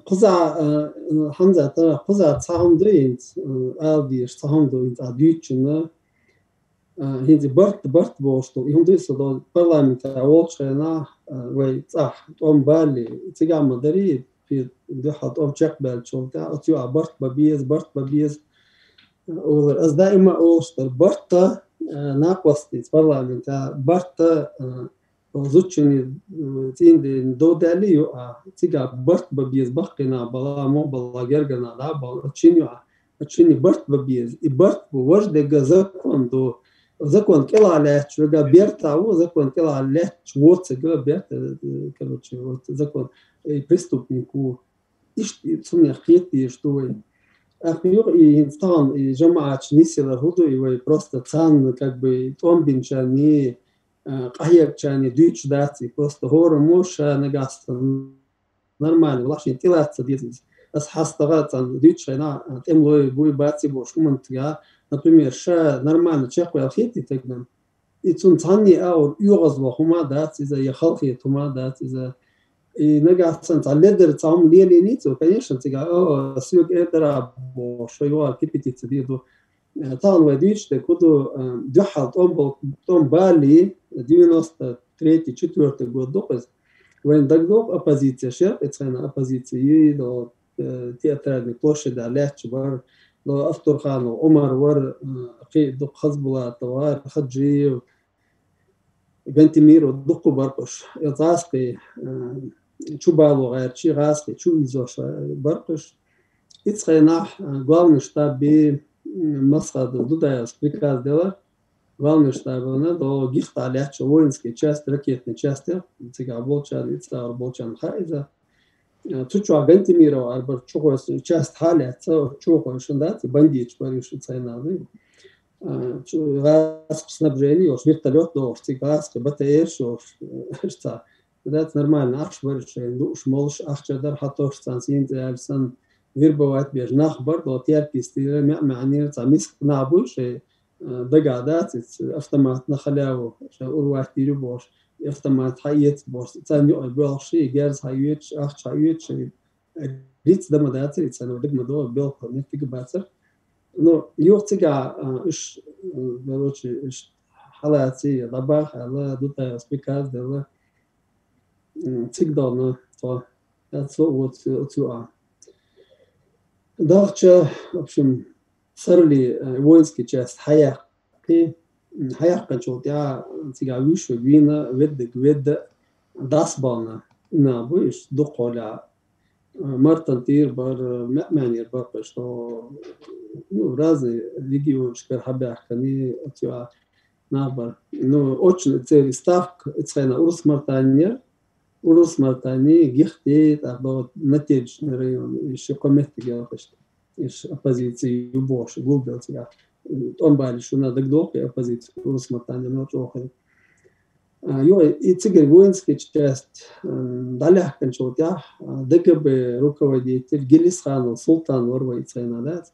Кхуза, Хьамзат, кхуза цхьа хӀума ду хӀинца, ала дезаш, цхьа хӀума ду хӀинца а дуьйцучунна, хӀинца барт, барт бохуш ду. И хӀума ду со до парламентехь волчу хенахь, вай цӀахь тӀом балли, цигахь ма дарий, кхин дуьхьал тӀом чекхбаьллачул тӀаьхьа, оцу юкъахь барт бан беза, барт бан беза. Олар, ас даима а олуш дара, барт а, накъостаца парламентехь, барт а, зудчунна цӀийнан дов даьлла ю а, цигахь барт бан беза баккхий нах бала, мух бала, гергара нах дӀа а бала, оцу шинна ю а, оцу шинна барт бан беза. И барт бу, важа дерг закон ду. Закон кӀелахь лаьтташ верг бертахь ву, закон кӀелахь лаьтташ воцург берта, короче, вот закон, и преступник ву. Иштта и цунах кхета дезаш ду вай. ТӀаккха юха и хӀинца тахана и жамаӀаташ нисъялар хӀун ду и вай? Просто царна, как бы, тӀом бинчарний, къахьегначарний дуьйцуш дац и. Просто хӀораммо ша нагахь санна нормально валахь, шен тӀелаца ца деза иза. Ас хьастагӀа царна дуьйцуш хенахь, тӀемалой буй баций бохуш хӀуманна тӀехь, например, ша нормально чекхваьлла хетий тегнан? И цунна цхьанне а агӀор оьгӀазван хӀума а дац иза, я халахета хӀума а дац иза. И нагахь санна цхьа ледара цхьа хӀума лелийний цо, конечно, цигахь, о, соьга эр дара бохуш, шо юха кипятиться дийр ду. Тахана вай дуьйцуш дерг хӀун ду, дуьхьал тӀом бал-, тӀом балли, девяносто третий, четвёртый год ду-кх иза. Вайна дагадогӀу оппозиция шеркъа, и цхьана оппозиция йийла, театральный площадь лаьтташ бара, Автурханов Ӏумар вара, кхин дукха Хазбулатов вара, Хаджиев, Гантемиров дуккха бара уьш. И гӀазкхий чу бало гӀерташ, гӀазкхий чу ийзош бара уьш. Ицу хенахь главный штабе Масхадов Дудаевс приказ делла, главный штабана до гихтахь лаьтташ воинский часть, ракетный часть, цигахь болчарна, иццахь болчарна хаьа иза. Цу чохь Гантемиров ара бара чухойсу часть хьалаьцна, чухойшина дац, бандиташ бара уьш ицу хенахь. ГӀазкхий снабжение йолуш, вертолёт дохуш, цига гӀазкхий БТР-ш йолуш, ца. Дац нормально, ахча бара шайн, лууш, молуш, ахча дара, хьатосуш царна сийна цӀе аьлла санна, вербовать беш нах бара, до терпистира, маьӀ-маьӀнера, цхьа миска нах буй шайн, дагахь дац, иза автомат на халяву, шайн урвать дийр ю бохуш, автомат хьаэца бохуш, царна юкъа боьлхуш, герз хьаоьцуш, ахча хьаоьцуш, риц дан ма дацара, и царна дага ма догӀу, белхо меттиг а бацара. Ну, юха цигахь, а, уьш, м, короче, уьш хьалаций, дӀабаха аьлла, Дудаевс приказ делла, м, цига догӀна тхо. Цо воцу, оцу а. Дахча, в общем, сарли, э, воинский часть хьаяккхи, м, хьаяьккхинчул тӀаьхьа цигахь вуьйш верг вийна, веддиг ведда, дӀасабална. Нах бу уьш дукхахьолехь, э, Мартан тӀера бара, маьӀ-маьӀнера бара кхуьш, то, ну, разный регионашкара хьабаьхкина, оцу а нах бара. Ну, очно церан ставка, ицу хенахь Урус-Мартанера, Урус-Мартани, Гихти, тӀаккха Натежный район, и ши кхо меттиг яла кхуьш. Уьш оппозиция ю бохуш, гулбелла цигахь. ТӀом баллий шуна дагадогӀу, и оппозиция Урус-Мартани мел чӀогӀа хир. А, юха и цигара воинский часть, м, дӀалаьхкинчул тӀаьхьа, а, ДГБ руководитель Гелисханов Султан вара вай ицу хенахь дац.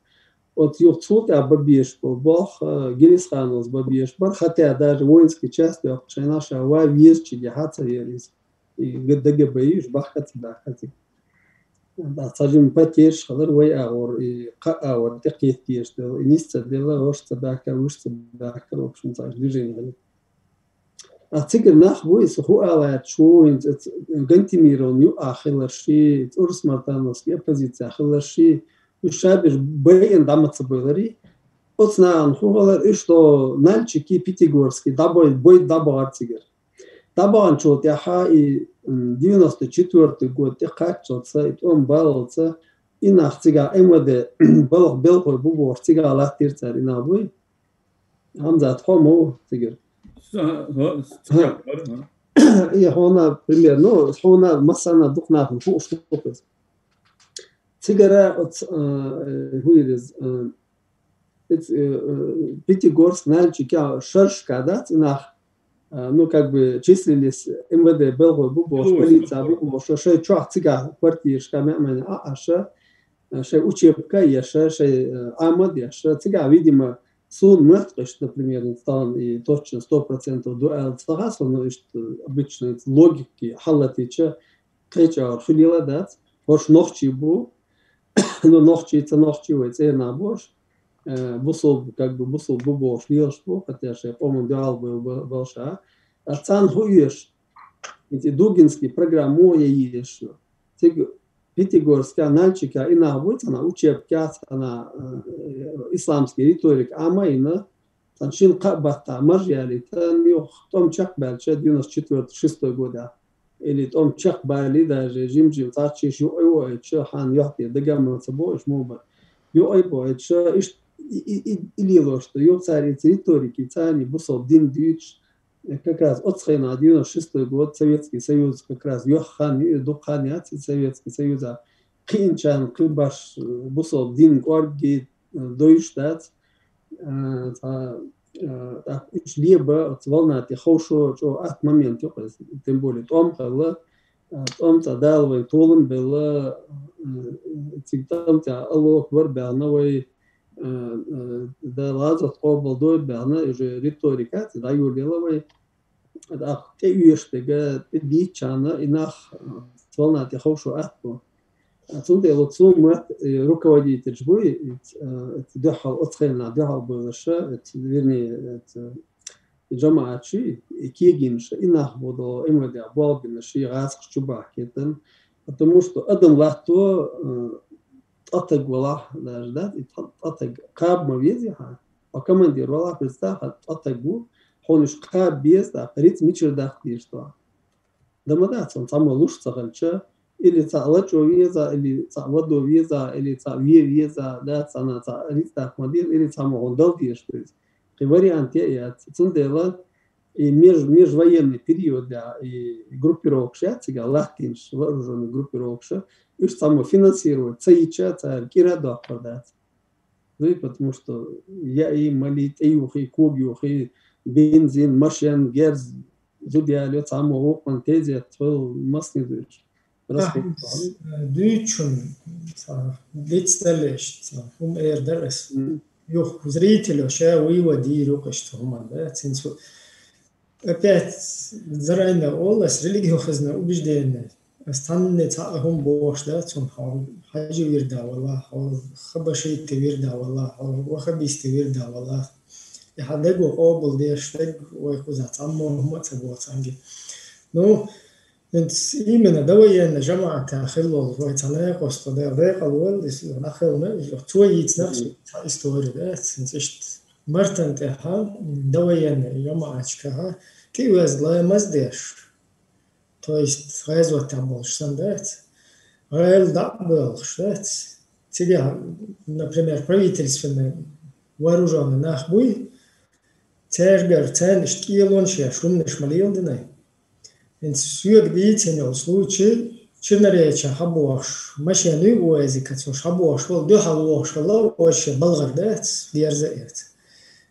Оцу юха цул тӀаьхьа бан безаш болу болх, а, Гелисхановс бан безаш бара, хӀетта даже воинский часть йоккхучу хенахь ша ван везачуьнгахь ца вера иза. И ДГБ йиш бахка ца баьхка цига. Цхьа жимма потеряш хилар вай агӀор, и кхаа агӀор тӀекхеташ делла, и нис ца делла, хӀорш ца баьхкара, вуьш ца баьхкара, в общем, цхьа движение хилар. А цигара нах бу, иза хӀу алаьрчу ву, хӀинца Гантемировна юкъахь хиларший, Урус-Мартановский оппозиция хиларший, уьш шаберш байина дӀа ма ца бевларий, оцу нахана хӀун хилар, уьш до Нальчики, Пятигорски, дӀабой, бой дӀабахар цигара. ДӀабаханчул тӀаьхьа и, м, девяносто четвёртый год тӀе кхаччалца, и тӀом баллалца, и нах цигахь МВД балха белхой бу бохуш, цигахь латтийра цара и нах буй. Хьамзат, хьо ма ву цигара? С-, а, хо-, с-, цигара, а. И хьуна, пример, ну, хьуна массанна дукха нахана хууш ду иза. Цигара оц-, а, э, хӀун ю иза, а, Пяти-, э, э, Пятигорск, Нальчик, я шершка, да, цинах, а, ну, как бы числились МВД белхой бу бохуш, полиция бу бохуш, шо-, шоай чохь цигахь квартирашка меъ-меъна а Ӏаш, а, шоай учебка еш, шоай, э, Ӏамад еш, цигахь, видимо, суна моьтту, например, тахана и точно сто процентов ду аьлла ца хаьа суна, ну, иштта обычно логики хьалатича, кхечӀагӀар хуьлийла дац, хӀорш нохчий бу, ну, нохчий, ца нохчий вай цӀена нах бу хӀорш, э, бусул, как бы бусул бу бохуш лелаш бу, хотя шайн къоман дуьхьал бу-, бу-, болуш а. Ткъа царна хӀун оьшу? Эти дугинский программа муха ян езаш ю? Цига Пятигорска, Нальчика и нах буй цхьана учебка, цхьана, э, исламский риторика Ӏама а йина, цхьана шина-кхаа баттахь маржа ялийта, юха тӀом чекхбаьлча, девяносто четвёртый, шестой годехь. Или тӀом чекхбалий даже, жим-жим цхьаьччийша юкъе а воуьйтуш, хьан юьхь тӀера дага а ма ца бо, уьш муха бара. Юкъе а боуьйтуш, иштта и, и, и, и лелош ду, юха цара и риторики, царна бусул дин дуьйцуш, как раз оцу хенахь, девяносто шестой год, Советский Союз как раз йоьхна хан ю, дукха хан яц и Советский Союза кхиъначарна кхин баш, э, бусул дин кӀорггий, э, довзуш дац. Э, цхьа, э, тӀаккха уьш леба, оцу волна тӀе ховшо чӀогӀа атта момент ю-кх иза. Тем более тӀом хилла, э, тӀом цӀа Дала вайн толам белла, э, цига тӀом цӀа Аллаху акбар баьхна вай, э, э, Дала гӀазот къобалдойла баьхна, уже риторика цӀа дӀайолаелла вай. ТӀаккха тӀеоьшуш дерг, тӀедийцчарна и нах, э, волна тӀе ховшо атта бу. Цундела оцу ма, э, руководительш буй, э, э, дуьхьал, оцу хенахь дуьхьал буьйлуш, э, вернее, э, и жамаӀатчий, и кегийнаш, и нах бу до МВД болх бинарш, и гӀазкхаша чу бахкийтина. Потому что адам латто, э, ткъа таг валахь даже, да, и ткъа, ткъа таг кхаба ма везий хьан? Хьо командир валахь, представь, хьан ткъа таг ву, хьуна уьш кхаба беза, тӀаккха рицкъ мичара даккха деза тхо? Дан ма дац, цхьаммо луш ца хилча, или цхьаъ лачкъо веза, или цхьаъ вадо веза, или цхьаъ ве веза, да, цхьанна цхьаъ рицкъ даккха ма деза, или цхьаммо хьуна дала дезаш ду иза. Кхин вариант а яц. Цундела и меж-, межвоенный периодехь и группировкаш яц цигахь латтийнаш, вооружённый группировкаш, уьш цхьаммо финансировать ца йича, цара кӀира а доккхур дац. Дуй, потому что яий, малий, тӀеюхий, кога юхий, бензин, машен, герз, зуда ялайо, цхьаммо вукхунна тезет хуьлу, массане дуьйцуш. Расход. Ахь, э, дуьйцучунна, цхьа, диц даллеш, цхьа, хӀума эр дара ас. Мгм. Юха зритело ша вывод йийр ю-кх иштта хӀуманна, да, цуьнца. Опять, заранее олу ас, религиозное убеждение. Ас цхьанне цхьа а хӀума бохуш дац, цунна хьо хьажи вирда валахь, хьо хабашита вирда валахь, хьо ваххабиста вирда валахь. И хьан дагахь къобалдеш дерг вай кхузахь цхьаммо хӀума а ца боху цхьаьнгге. Ну, хӀинца именно довоенный жамаӀатехь хилла волу вай цхьа накъост, Дела декъала войла, иза нах хилла, иза цо йийцина цхьа истори дац, хӀинца иштта Мартан тӀехь, м, довоенный жамаӀаташкахь кхин а веза ламаз деш. То есть гӀазотехь болуш санна дац. ГӀала дӀа а боьлхуш дац. Цигахь, например, правительственный вооружённый нах буй, цаьргара царна иштта кӀелонаш еш, хӀуманаш ма леладинай. ХӀинца соьга дийцина йолу случай, Черноречье хьабохуш, машен юй, УАЗикаца хьабохуш волу, дуьхьал вохуш волу, вайша балгӀар дац, дерза а эца.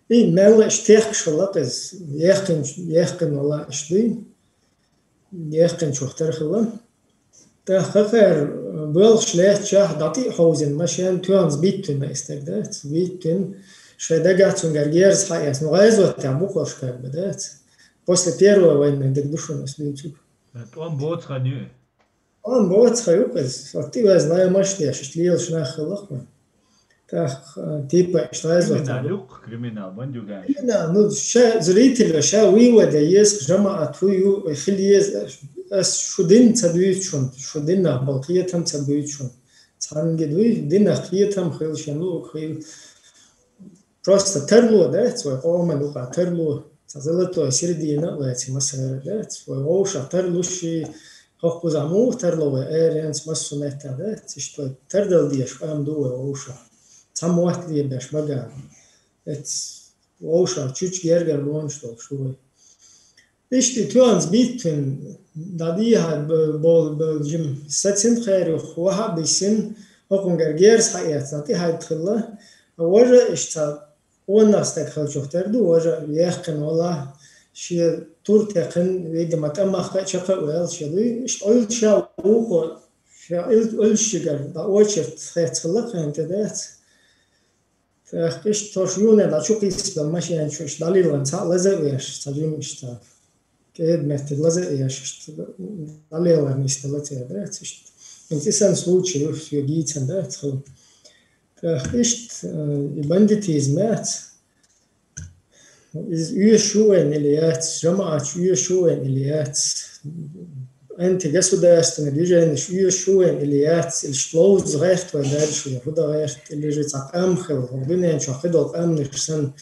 И мелла а иштта техкаш хилла-кх иза, яьккхина, яьккхина вала иштта дуй. Яьккхинчух тера хилла. ТӀаккха кхара боьлхуш лаьттачохь дӀатӀе а хьовзийна машен, тоьхна сбить вина и стаг дац. Сбить вина, шайн дагахь цуьнгара герз хьаэцна. Ну, гӀазотехь бу-кх уьш, как бы, дац. После первой войны дерг ду шуна ас дуьйцург. ТӀом боцу хан ю? ТӀом боцу хан ю-кх иза. Оцу тӀе веза ламаш деш, иштта лелаш нах хилла-кх вайн. ТӀаккха, а, типа, иштта гӀазот. Криминал ю-кх, криминал, бандюган. Криминал, ну, ша, зритель, ша вывод ян еза-кх, жамаӀат хӀун ю, хила еза, ас шу дин ца дуьйцу шуна, шу динах болу кхетам ца буьйцу шуна. Цхьаьнгге дуй, динах кхетам хила, шен луъург хила. просто тарло дац, вай къоман юкъа тарло, цхьа золотой середина а лаьцна массара дац, вай вовшах тарлуш и хӀокхузахь муха тарло вай, эр янц массо а метта дац, иштта вай тардала дезаш къам ду вай вовшах. Цхьа мотт лебеш бага. Эц вовшах чуьчу гергара лонаш долуш ду вай. Иштта и тоьанца биттина, дӀадийхьа б-, бо-, бо-, жим сацина кхерах ваха а биссина, хӀокхунгара герз хьаэцна, тӀехьайта хилла. Важа иштта къонах стаг хилчух тера ду, важа яьккхина вала, шен тур текхина, видимо, тӀамах кхаъ чекха а ваьлла шен дуй, иштта Ӏуьллуш ша вукхо, ша Ӏуьллушшигара дӀа очередь хецна хилла кхайна тӀе дац. ТӀаккха иштта тхо юххе дӀа чу кхийсабелла машен чу иштта дӀалелхина цхьаъ лаза а веш, цхьа жима иштта кӀеда меттиг лаза а еш, иштта дӀалелхар нисделла церан дац иштта. ХӀинца и санна случай ю, соьга йийцина дац хила. ТӀаккха иштта, э, и бандитизм яц. Иза оьшуш ву вайна или яц, жамаӀаташ оьшуш ву вайна или яц, антигосударственный движенеш оьшуш ву вайна или яц, или иштта ловза гӀерта вай дальше, я хӀун дан гӀерта, или же цхьа къам хила, хӀокху дуьнен чохь кхидолу къаьмнаш санна,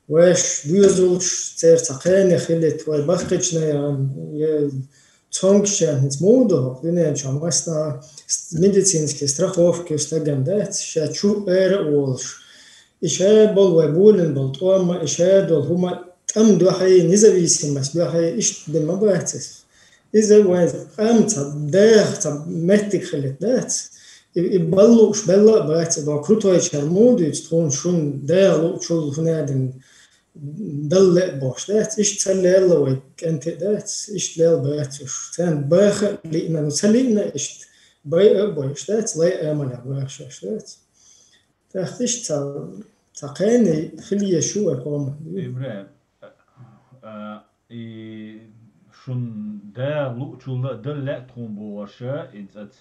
вайш доьзалш, церан цхьа кхане хилийта, вай баккхийчу нехан, я цомгушчарна хӀинца муха ду хӀокху дуьнен чохь массанхьа с-, медицинский страховка ю стагана дац, ша чу ара а волуш. И ша болу вай болийна болу тӀом а, и ша долу хӀума а тӀам дуьхьий, независимость дуьхьий, иштта бен ма бац иза. Иза вайн къам цхьа даха, цхьа меттиг хилийта дац. И, и балла лууш белла а бац, и боху крутойчара муха дуьйцу тхуна шуна даха луучул хӀунадина дала лаьа бохуш дац. Иштта ца лелла вай кӀанте а дац, иштта лелла бац уьш. Царна баха а лиъна, ну ца лиъна иштта, байа а бойуш дац, лай а амалехь баха шаьш дац. ТӀаккха иштта цхьа, цхьа кхане хила езаш ю вай къоман. ИбрахӀим, а, а, и шун да луучулла а дала лаьа тхуна бохуш, и цӀац,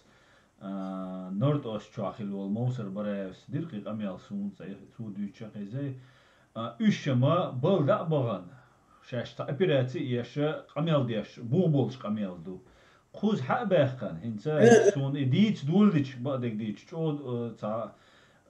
а, Норд-Ост чохь хилла волу Мовсар Бараевс дира кхин къамел суна цӀе, цо дуьйцуш хезай. А, уьш шама балла дӀа а бахана, шаьш цхьа операци а еш, къамел деш, бух болуш къамел ду. Кхуза хьа а баьккхина, хӀинца Э, суна и дийца доладича, бакъдерг дийца, чӀо, э, цхьа,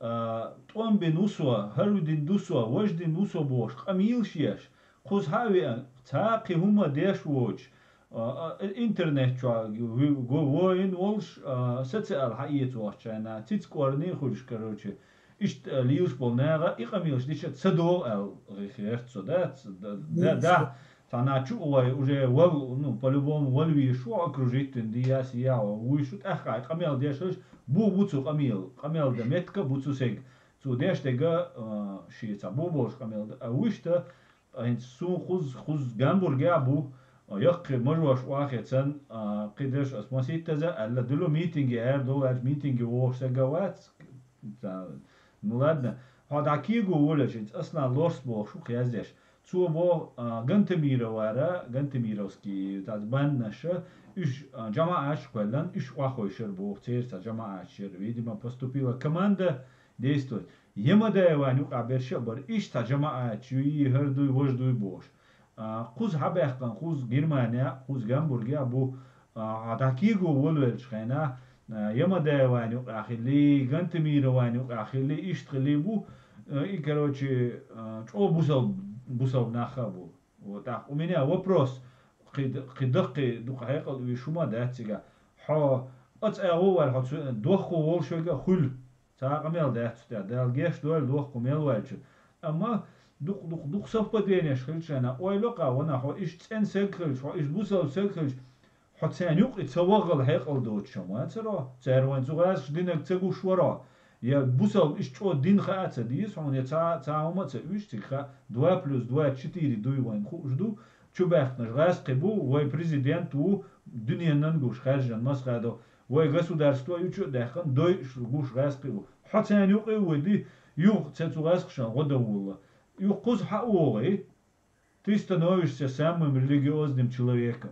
э, тӀом бина ву со, хӀара дина ду со, важа дина ву со бохуш, къамелаш еш. Кхуза хьа а веана, цхьа а кхин хӀума деш воцуш, а, а, интернет чохь ви-, го-, воин волуш, а, социал хьаэца вахча хьайна, цицкъорний хуьлуш, короче, иштта, а, лелаш болу наха и къамелаш дича ца догӀу аьлла гӀи-, гӀерта со, да? Ц-, да, да, Мгм. да. Цхьана чу а вай уже вал, ну, по-любому вал вийш ву окружить дина, дияс, я, вуй шу тӀаккха къамел деш хилча, бу, бу цу къамел, къамел дан метка бу цу сег. Цу деш дега, а, ши ца бу болуш къамел дан. А вуьшта, а, хӀинца сун хуз, хуз Гамбургехь бу, а, яккхий мажош охьа хецан, а, кхидерш ас маситтаза, аьлла, дуьлу митинге, аьр долу аьлча митинге вогӀуш сага вац. Ца-, ну ладно, хьо дӀа кего волаш, хӀинца аслан лорс бохуш ву кхездеш. Цо боху, а, Гантамировара, Гантамировский, цаьрца банднаша, уьш, а, жамаӀаташ кхоьллан, уьш охьахойшар боху, церца жамаӀаташ яра. Видимо, поступила команда действовать. Ямадаеван юкъа берша а бара, иштта жамаӀаташ юй, хӀара дуй, важа дуй бохуш. А, кхуза хьабаьккхина, кхуза Германия, кхуза Гамбургехь бу, а, дӀа кего волавелчу хенахь, а, Ямадаеван юкъа хилли, Гантамирован юкъа хилли, иштта хилли бу, а, и, короче, а, чӀо бусал-, бусалба нах а бу. Вот, так, у меня вопрос, кхи-, кхидаккхий дукха хьекъал уьйш хӀума дац цига. Хьо, оцу агӀо вара хьо цу-, дохко волуш вега хуьлу. Цхьа а къамел дац цу тӀехь, Дала геш дойла дохко мел ваьлча. Амма дукха, дукха, дукха совпадениеш хилча шайна, ойла кха вана хьо иштта цӀена саг хилча, хьо иштта бусалба саг хилча, хьо царна юкъа ца вахала хьекъал доцуш вацара хьо. Цара вайн цу гӀазкхаша динарг ца гуш вара хьо. Я бусалба иштта чӀо дин хаа а ца деза хьуна, я цхьа, цхьа хӀума а ца уьш цига хаа, два плюс два четыре дуй вайн хууш ду, чубаьхкинарш гӀазкхий бу, вай президент ву, дуьненан гуш хаьржина масхадо, вай государство ю чу а даьккхина, дойуш гуш гӀазкхий ву. Хьо царна юкъе а вуьди, юха ца цу гӀазкхашан гӀо дан волла. Юха кхуза хьа а вогӀий, ты становишься самым религиозным человеком.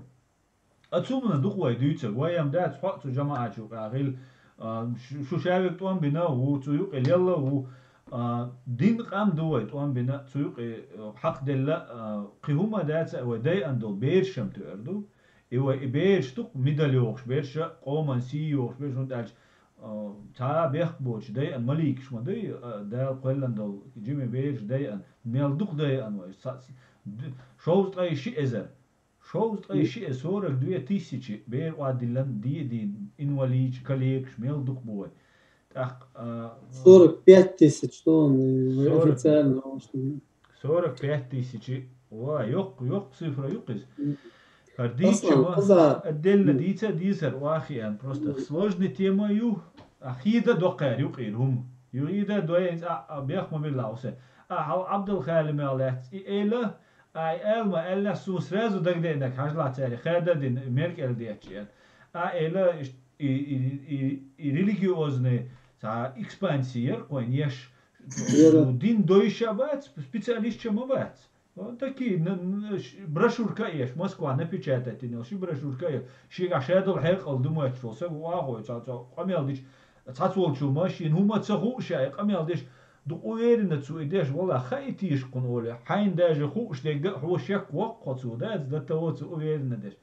А цу хӀуманах дукха вай дуьйцург, вай ам дац хьо а цу жамаӀатчу юкъа хилла, а, шу, шу шаверг тӀом бина а ву, цу юкъе лелла а ву, а, дин къам ду вай тӀом бина, цу юкъе, а, хьакхаделла, а, кхин хӀума дац а вай дайан долу бераш ам туьар ду. И вай и бераш дукха мидал йохуш берша, къоман сий йохуш берша, хӀунда аьлча а, цхьа бехк боцуш дайъан маликаш ма дай, а, Дала кхоьллина долу жима бераш дайъан, мел дукха дайъан вай. Са-, д-, шовзткъе ши эзар. Шовзткъе ши эзар, сорок две тысячи бер охьадиллина, де а дина, инвалидаш, калекаш мел дукха бу вай. ТӀаккха, а, сорок пять тысяч тонн, сорок, официально, что сорок пять тысяч. Ва, йоккха, йоккха цифра ю-кх иза. ХӀара дийцча ма, отдельно дийца а дезара, вахиан, просто сложный тема ю. А хеда доккхара юкъера хӀума. Ю хеда дойн а, а, бех ма билла усе. А, хьал Абдулхалимал лаьцна и эла, а, и ала ма аьлла, суна сразу дагадеънарг хьажалахь цаьрга, хада дина, Меркель детташ, а. А, эла, и, и, и, и религиозный, цхьа экспансия яра кхойн еш. Яра. Дин дойша бац, специалист ма бац. Вот такие, н-, н-, ш-, брошюрка еш, Москва напечатать йина, ши брошюрка еш. Шига шадал хьекъал ду моьттуш волу сага вахой, цо, цо къамел диш, цхьац волчу машина, хӀума ца хууш, и къамел диш, ду уверенно цу и деш, вала, хаийтийша кхуна оле, хьайна даже хууш дегга а хьо шек воккхо цу, да, до того цу уверенно деш.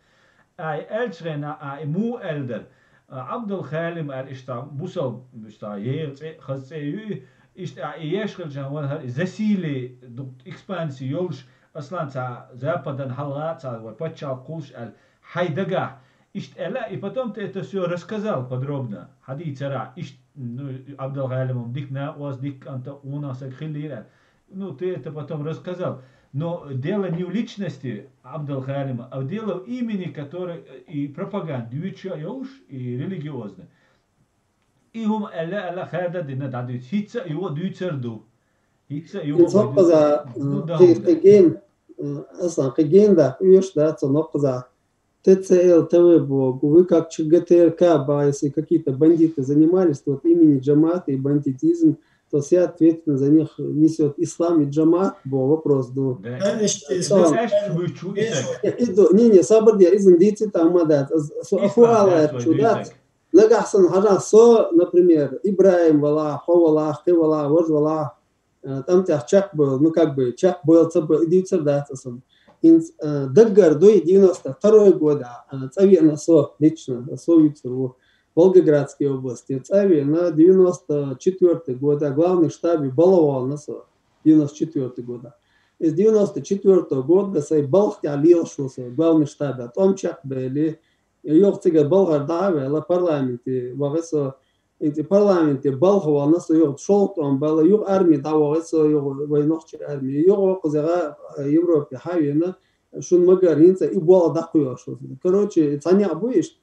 Ай, аьлча хенахь, ай, муха аьлла дара? А, Абдул-Халим аьлла, иштта бусал, иштта егӀа цӀе, хаза цӀе ю и, иштта, а, и еш хилчахьана ван хӀара и засилие, ду-, экспансия йолуш, аслан цхьа западан хьалха цхьа вай пачхьалкх хуьлуш аьлла, хьайн дагахь. Иштта аьлла, и потом ты это всё рассказал подробно. Хьадийцарахь, иштта, ну, Абдул-Халимом дика накъост, дика кӀанта, къонах саг хиллийра аьлла. Ну, ты это потом рассказал. Но дело не в личности Абдул-Халима, а в дело в имени, который, э, и пропаганда, дуьйцуш а йолуш, и религиозно. И хӀума аьлла, аьлла, хаьрда дина дӀадуьйцу. ХӀинца а юха дуьйцур ду. ХӀинца а юха, ну, да, кхин-, кхин гена, э, Аслан, кхин гена да, уьш да, цо нокхаза. Т Ц Л Т В богу, вы как Ч Г Т Р К, ба, если какие-то бандиты занимались, то вот имени джамаата и бандитизм, то вся ответственность за них несёт ислам и джамаат, бо вопрос ду. Да. Конечно, ислам. Ислам. Э, иду, не, не, сабр де, изин дици там, а, да, со ахуала чу, да. Нагахь сан хьажа со, например, Ибраим вала, хо вала, хи вала, вож вала, э, тӀам тӀехь чекхбевлла, ну, как бы, чекхбевлла ца бевлла, и дийцар дац аса. ХӀинца, э, даггара дуй, девяносто второй года, э, цӀа веана со лично, со вуьйцур ву Волгоградской области. ЦӀа веана девяносто четвёртый года, главный штабе балха вахана со, девяносто четвёртый года. Из девяносто четвёртого года сайн балха тӀехь лелаш ву со, главный штабе, тӀом чекхбели, юха цигара балхара дӀа а ваьлла, парламенте вахи со, ХӀинца парламенте балха вахана со, юха шолгӀа тӀом баьлла, юха арми дӀавахи со, юха вай нохчийн арми. Юха вокхузегӀа Европе хьавеана, шун магар хӀинца и болх дӀакхоьхьуш ву. Короче, цхьа некъ бу иштта,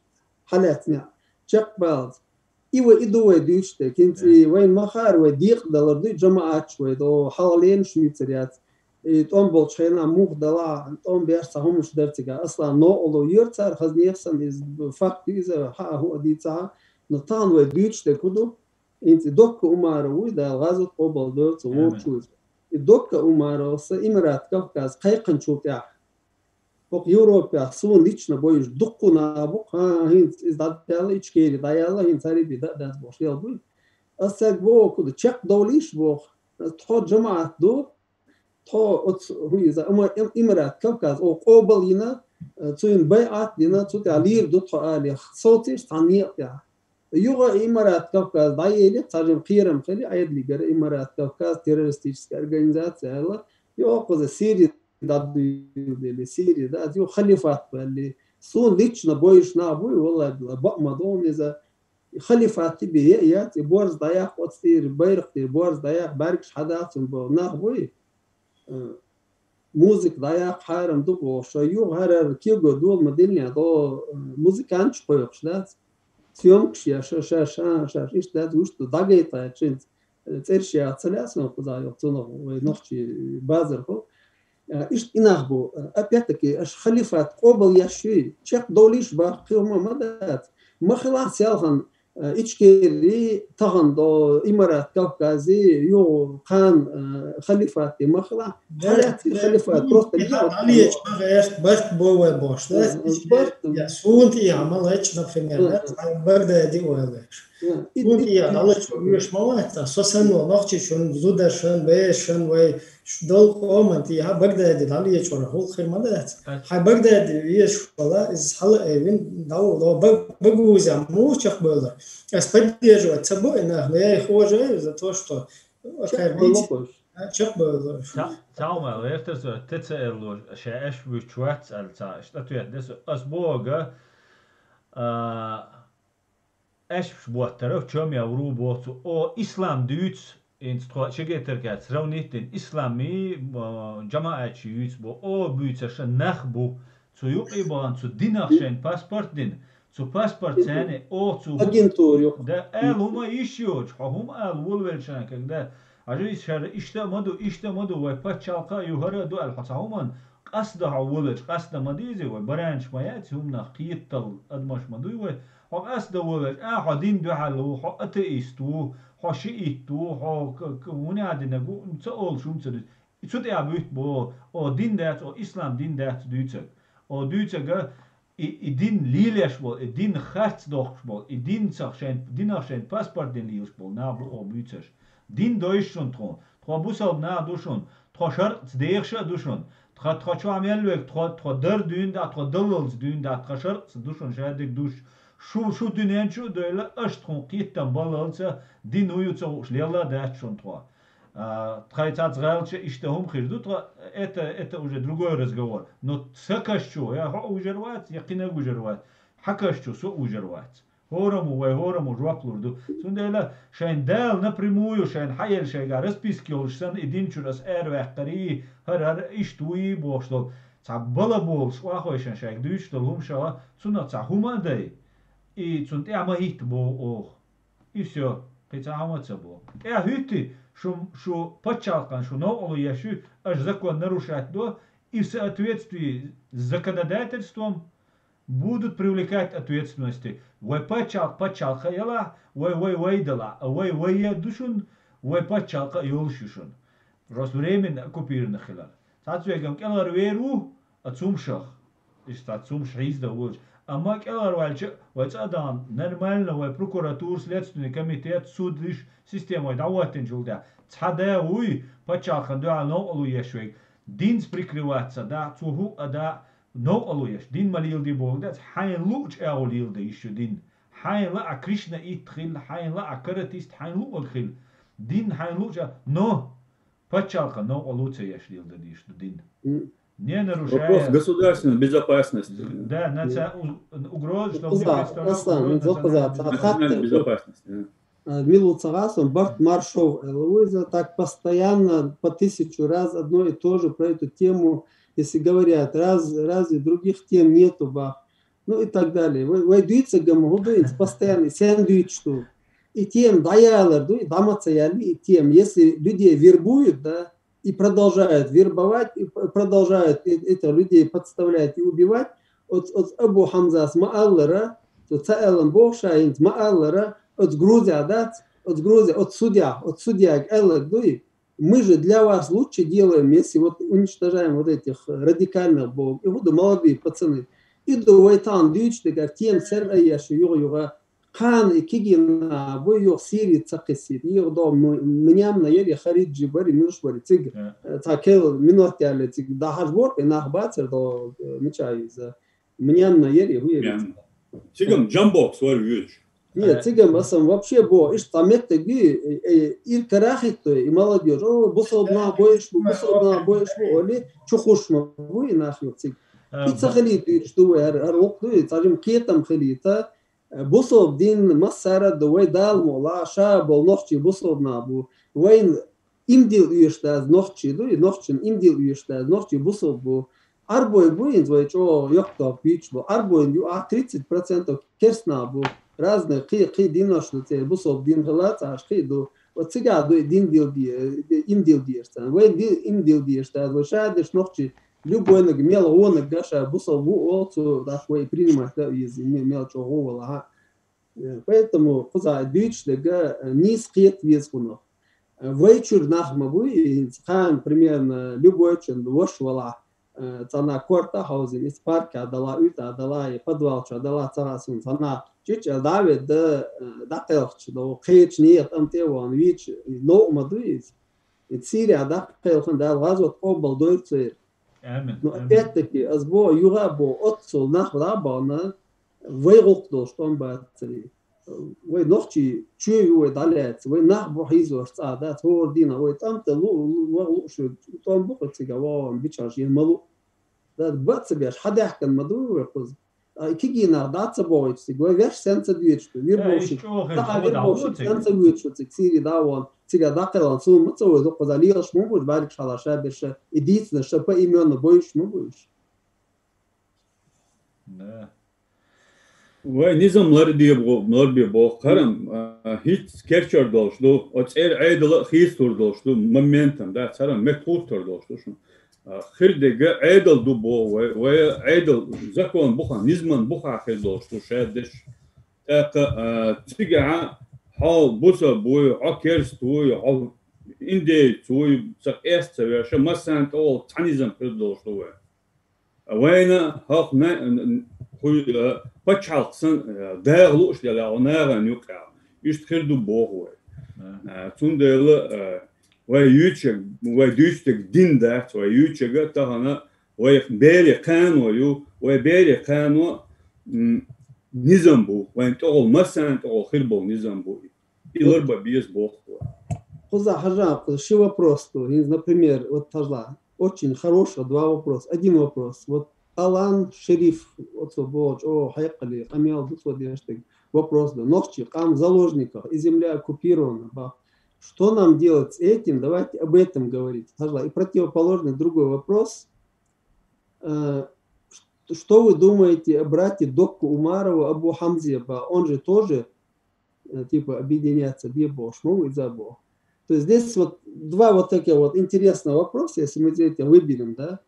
хьалаьцна некъ. Чекхбалац. И вай, и ду вай дуьйцуш дерг. ХӀинца и вайна ма хаара, вай декъадалар ду, и джамаатчу вай, до хьалха лена шуьйцар яц. И тӀом болчу хенахь муха дала, тӀом беш цхьа хӀуманаш дара цигахь. Аслан новкъарло йора цара, хаза нехан санна, иза факт ю, иза хьаа хӀуъа дийцахьа. Но тахана вай дуьйцуш дерг хӀун ду? ХӀинца и Докка Умаров вуй, Дала гӀазот къобал дойла цо, вочу ву иза. И Докка Умаров сан Имарат Кавказ кхайкхинчул тӀаьхьа, хӀокху Европехь суна лично бойуш дуккха нах бу, хӀан, хӀинца иза дӀадаьлла, Ичкери дӀаяьлла, хӀинца хӀара бен даа дац бохуш лела буй. Ас цаьрга боху, хӀун ду, чекхдовлийша боху. Тхо джамаат ду, тхо оцу хӀун иза, амма Им-, Имарат Кавказ оха къобал йина, э, цуьнан байӀат дина, цу тӀехь лийр ду тхо алий, совцийша цхьана некъа тӀехь. Юха Имарат Кавказ дӀаели, цхьа жима кхерам хили, Ӏедалигара Имарат Кавказ террористическая организация аьлла, юха кхуза Сири дӀадуьйлабели, Сири да, юха халифат баьлли. Суна лично бойуш нах буй, валлахӀи, бакъ ма догӀу иза. Халифат бен яц, и борз дӀаяккха оцу тӀера, байракх тӀера борз дӀаяккха, бӀаьргаш хьадацун бо нах буй. Э, музыка дӀаяккха хьарам ду бохуш, шо юха хӀара кего дола ма диллина, до, э, музыканташ кхойкхуш дац. Съёмкаш еш, ша, ша, ша, ша, иштта дац, вуьшта дӀагайта шинца, э, цӀераш яха ца лаьа суна кхузахь йолу, цунах вай нохчий базар хӀу. Э, иштта и нах бу, э, опять-таки, аша халифат къобал еш шуьй, чекхдовлийша боху, кхин хӀума ма дац. Ма хилахь селхана, э, Ичкери, тахана до Имарат Кавкази, юха кхана, э, халифат ма хилахь. Хьалаьцна халифат просто дӀалеча ма гӀерта, барт бо вай бохуш, да? Э, барт. Я суна тӀехь ма лаьтташ, например, да? Э, э. Цхьа Багдади вай лаьтташ. Кунти я далачо уьш ма вац, со санна нохчи шун, зуда шун, бе шун вай долу къоман ти хьа Багдади дали я чура хул хир ма дац. Хьа Багдади веш вала из хала эвин дал до Багузя мучах было. Ас поддерживать ца бо инах, но я их уважаю за то, что чах было. Цаумал вертер со те ца элло, ша эш вуч вац алца, что ответ дес ас бога. А, Эшпаш боттаров, чом я вру боцу, о, ислам дуьйц, инц тхо чегетаркац сравнить дин, исламми, а, жамаачи юьйц бо, о, буьйцаша нах бу, цу юкъи бан, цу динах шайн паспорт дин, цу паспорт цене, о, цу ху-, агентур юкъ. Да, эл хӀума иш йоч, хо хӀума ал вулвелшан, когда, ажу иш шар, ишта маду, ишта маду, вай пачалка юхара ду, ал хо ца хӀуман, Къасда хьо волаш, къасда ма дийзи вай, баранаш ма яц, хӀуманах кхийттал адамаш ма дуй вай. Хьо къасда волаш, а, хьо дин дуьхьал ву, хьо атеист ву, хьо шиит ву, хьо к-, к-, хӀуна динаг ву, ца олуш хӀума ца дуьйцу. Цу тӀехь буьтта бо, о, дин дац, о, ислам дин дац дуьйцаг. О, дуьйцага, и, и дин лийлеш болу, и дин харц дохкуш болу, и динцах шайн, динах шайн паспорт дин лийлаш болу нах бу о буьйцаш. Дин дойш шун тхуна. Тхо бусалба нах ду шун. Тхо шаркъаца дехаш а ду шун. Тха, тхо чохь мел вега, тхо, тхо дар дуьйна да, тхо даллалц дуьйна да, тхо шаркъаца ду шун шадерг душ. Шу, шу дуьнен чу а дойла, аша тхуна кхеттам баллалца, дин ву ю ца хууш лелла а дац шун тхо. А, тхай цац гӀалча иштта хӀума хир ду тхо, это, это уже другой разговор. Но ца каш чу, я хьо ужар вац, я кхинаг ужар вац. Хьа каш чу, со ужар вац. ХӀораммо вай, хӀораммо жоп лур ду. Цундела шайн Дала напрямую шайн хьаелла шайга расписка йолуш санна, и дин чуьра ас араваьккхарий, хӀара, хӀара иштта вуй бохуш долу. Цхьа бала болуш, охьахойшан шайга дуьйцуш долу хӀума ша, цунах цхьа хӀума а дай. И цунна тӀехь ма хӀитта боху оха. И всё, кхин цхьа хӀума а ца боху. ТӀехь хӀуьттий, шу, шу пачхьалкхан, шу новкъарло еш ю, аша закон нарушать до, и в соответствии с законодательством будут привлекать к ответственности. Вай пачхьалкх пачхьалкх а ялахь, вай, вай, вай далахь, а вай, вай я ду шун, вай пачхьалкх а йолуш ю шун. Просто временно оккупированных хилар. Цхьацца вегам кӀелхьара вер ву, а цумшах. Иштта цумш хьийзда волчу. Амма кӀелхьара ваьлча, вай цӀа а дан, нормально вай прокуратура, следственный комитет, судиш, система вай дӀахӀоттинчул тӀаьхьа. Цхьа да вуй, пачхьалкхан дуьхьал новкъарло еш вайга. Динца прикрываться да, цо хӀуъа да, новкъарло еш, дин ма леладе бохург дац, хьайна луучу агӀо леладе йиш ю дин. Хьайна лаахь Кришнаит хила, хьайна лаахь каратист, хьайна луург хила. Дин хьайна луучу, но пачхьалкхан новкъарло ца еш леладе йиш ду дин. М. Не нарушая... Вопрос государственной безопасности. Да, наци-, у-, угроза, чтобы не представлять угрозу национальной безопасности, да. А, милуца гӀасун, Барт Маршов, э, Луиза, так постоянно по тысячу раз одно и то же про эту тему, если говорят, раз, разве других тем нету, бах? Ну и так далее. Вай, вай дуьйцург ма хӀун ду иза, постоянно, сен дуьйцуш ду. И тема дӀаялар ду, и дӀа ма ца яьлла, и тема. Если людей вербуют, да, и продолжают вербовать, и п-, продолжают э-, этих людей подставлять и убивать, оц, оц Абу Хамзас ма аллара, цо ца аьллан боху ша хӀинца ма аллара, оц Грузия дац, оц Грузия, оц судья, оц судьяга аьлларг дуй, мы же для вас лучше делаем, если вот уничтожаем вот этих радикальных бог. И вот молодые пацаны. И ду вай тан дуьйцуш дагар тема сер айеш юга-юга. Кхана и кигина бу юха Сири ца кхиссийта. Юха до м-, мнямна яри, хариджи бари, муьлш бари цига. Э. Э, ца кел минот яли цига. Да хаж бор, и нах бацар до, э, мича иза. Мнямна яри, хуя. Мнямна. Цигам джамбокс вар вюч. Нет, цигам асам вообще бо, иш ца меттаги, э, э, ир карахит то, и молодёжь. О, бусалбна боеш бу, бусалбна боеш бу, оли, чухушма бу, и нах юха цига. Э, и ца хилит, иш ду, ар, ар вокт ду, и ца жим кетам хилита. Э, бусалба дин массара а ду, вай Дала мукъ лахь, ша болу нохчий бусалба нах бу. Вайн имдил оьшуш даза нохчий ду, и нохчийн имдил оьшуш даза нохчий бусалба бу. Арбой бу, инза вай чӀогӀа йоккхатох буьйцуш бу. Арбойн юкъахь тридцать процентов керста нах бу. Разные кхин, кхин диношна церан бусалба дин хила ца Ӏаш кхин ду. Вот цигахь ду и дин дилди-, э, имдил дезаш царна. Вай ди-, имдил дезаш даза, вай ша дерш нохчий Любойнаг, мел гӀонаг гаша бусалба ву оцу, даш вай принимать да иза, ме-, мел чӀогӀа ву валахьа. Э, поэтому кхуза дуьйцуш дерг, э, нийса кхета веза хӀунах. Э, вай чуьра нах ма буй, и хӀинца кхана, примерно, любой чун ваша валахь, цӀана корта хьовзина, иза парка дала, уьйтӀа дала, и подвал чу дала, цӀагӀа сун цӀана чича дӀаведда, дӀакхелхча, до кхеча некъа тӀам тӀе вон, вича, новкъа ма ду иза. И Сирия дӀакхелхана Дала гӀазот къобал дойр цуьра. Амин. Но опять-таки, аз бо, юга бо, оццул нах вала бана, вай гӀулкх долуш тӀом бацари. Вай нохчий чоь ю вай дӀалаьца, вай нах бу хьийзош цӀа дац, хӀора дийна вай тӀам тӀе лу, лу, ваха лууш ю, тӀом бу кху цига, вон бича жен ма лу. Да бац беш, хьадаьхкан ма ду вай кхуза. А кигий нах дӀа ца богӀуьйту цига, вай веш сен ца дуьйцуш ду, вир бовши, таха вир бовши, сен ца вуьйцуш ду цига, Сири да вон, цига дӀакхелан, сун ма ца вай, дуккхаза лелаш ма буш, барик шала ша берша, и дийцна ша поименно бойуш ма буш. Да. Вай низам лардебо, ларбе боху, харам, а, хӀинца керчор долуш ду, оцу цӀера Ӏедала а хийцалур долуш ду, моментан, да, царан меттахӀуттур долуш ду шуна. А, хир дерг Ӏедал ду боху вай, вай Ӏедал закон буха, низаман буха хир долуш ду шадерш. ТӀаккха, а, цигахь хьо бусалба вуй, хьо керста вуй, хьо индеец вуй, ца къеста ца веша, массарна тӀехула цхьа низам хир долуш ду вай. Вайна хӀокху на-, н-, н-, хуй, а, пачхьалкх сан, а, дагӀа лууш делахь, хьо нахана юкъахь. Иштта хир ду боху вай. А, цундела, а, вай юьйцург, вай дуьйцург дин дац, вай юьйцург тахана вай берийн кхано ю, вай берийн кхано, м, низам бу, вайн тӀехула, массарна тӀехула хир болу низам бу. И ларба беза боху. Кхуза хьажа, кхуза ши вопрос ду. ХӀинца, например, вот хьажла, очень хороший два вопрос. Один вопрос. Вот Алан Шериф, оцо бохучу, о, хьекхале, къамел ду цо деш дерг. Вопрос ду. Нохчий къам в заложниках, и земля оккупирована, ба. Что нам делать с этим? Давайте об этом говорить. Хьажла. И противоположный другой вопрос. Э, ш-, что вы думаете о брате Докку Умарова Абу Хамзе, ба? Он же тоже, э, типа, объединяться бе бохуш ма ву иза боху. То есть здесь вот два вот таких вот интересных вопроса, если мы эти выберем, да?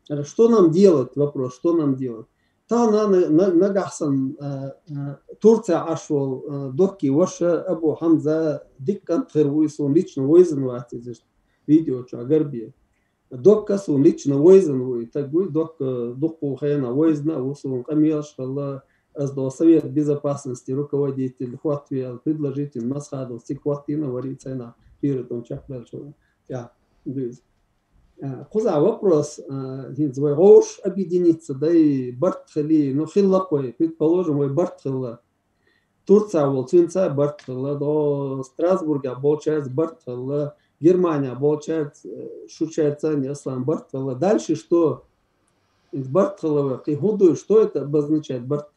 Э, что нам делать? Вопрос, что нам делать? Тахана на-, на-, нагахь сан, э, э, Турция Ӏаш волу, э, Докки ваша Абу Хамза дика кӀант хир вуй, суна лично вайзина вац иза видео чу, гарбе. Докка суна лично вайзина ву и таг вуй, Докка дуккху хенахь вайзина а ву, суна къамелаш хилла, ас до Совет Безопасности руководитель хӀоттавеана, предложитель Масхадов цига хӀоттийна вари цайна пират он чекхбелча тӀехь дуьйцу. А, кхуза вопрос, а, хӀинца вай гӀовш объединиться дай, барт хили, ну, хилла вай, предположим, вай барт хилла. Турция волу цуьнца барт хилла, до Страсбургехь болчаьрца барт хилла, Германия болчаьрца, э, шучаьрца не аслан барт хилла. Дальше что? Барт хилла вай, кхин хӀун ду, что это обозначает барт?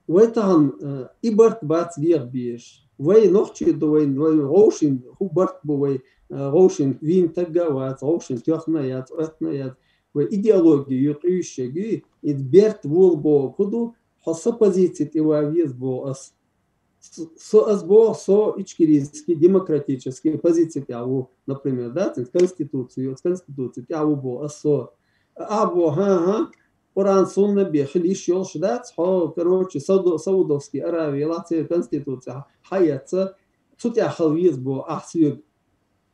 Вай тахана, э, и барт бац леха безаш. Вай нохчий ду, вай, вай гӀовшин хӀу барт бу, вай, э, гӀовшин вийна тагга а вац, гӀовшин тоьхна а яц, оьттина а яц. Вай идеология ю къуьйшшеги, и берт вула боху хӀу ду, хьо со позици тӀе ван веза боху ас. С-, со ас боху, со ичкерийский демократический позици тӀехь ву, например, да, цуьнца конституцию, оцу конституци тӀехь ву боху ас со. А боху, хӀан-хӀа, Къуръан сунна бен хила йиш йолуш дац, хьо, короче, Саудо-, Саудовский Аравия лаца конституци хьаэца, цу тӀехь хила веза боху ахь соьга.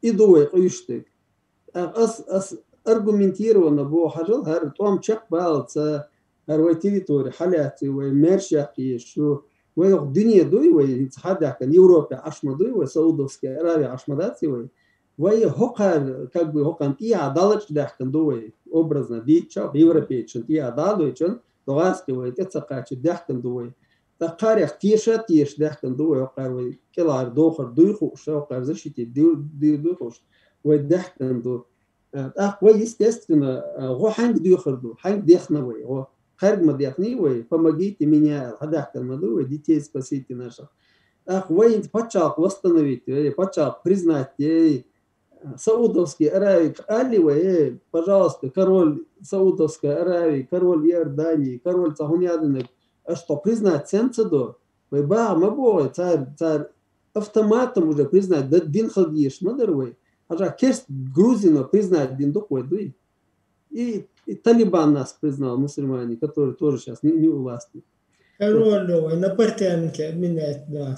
И ду вай къуьйшдерг. ТӀаккха ас, ас аргументированно боху хьажал, хӀара тӀом чекхбаллалца, хӀара вай территори хьалаьций, вай маьрша яккха езаш ю. Вай хӀокху дуьне дуй, вай хӀинца хьадаьхкина Европе Ӏаш ма дуй, вай Саудовская Аравия Ӏаш ма дац вай. Вай хӀокхара, как бы, хӀокхарна тӀехьа далача даьхкина ду вай, образно дийцича, европейчун тӀехьа далойчун, догӀаски вай тӀе ца кхача даьхкина ду вай. ТӀаккха кхарех теша а теша даьхкина ду вай, хӀокхара вай кӀелхьара дохар дуй хууш, хӀокхара защитить ду-, ду-, дуй хууш, вай даьхкина ду. Э, тӀаккха вай, естественно, э, гӀо хьаьнга доьхур ду, хьаьнга дехна вай гӀо? Кхаьрга ма дехний вай, помогите меня аьлла, хьадаьхкина ма ду вай, детей спасите наших. ТӀаккха вай хӀинца пачхьалкх восстановить, вай пачхьалкх признать, эй, Саудовский Аравия аьлли вай, эй, пожалуйста, король Саудовской Аравии, король Иордании, король цхьа хӀун яа динарг, аша тхо признать сен ца до? Вай баха ма боху, цара, цара автоматом уже признать дан дина хила дезаш ма дара вай. Хьажа, керст Грузино признать дина ду-кх вай, дуй? И, и Талибан нас признал, мусульмане, который тоже сейчас не, не у власти. Король новый, на портянке менять, да.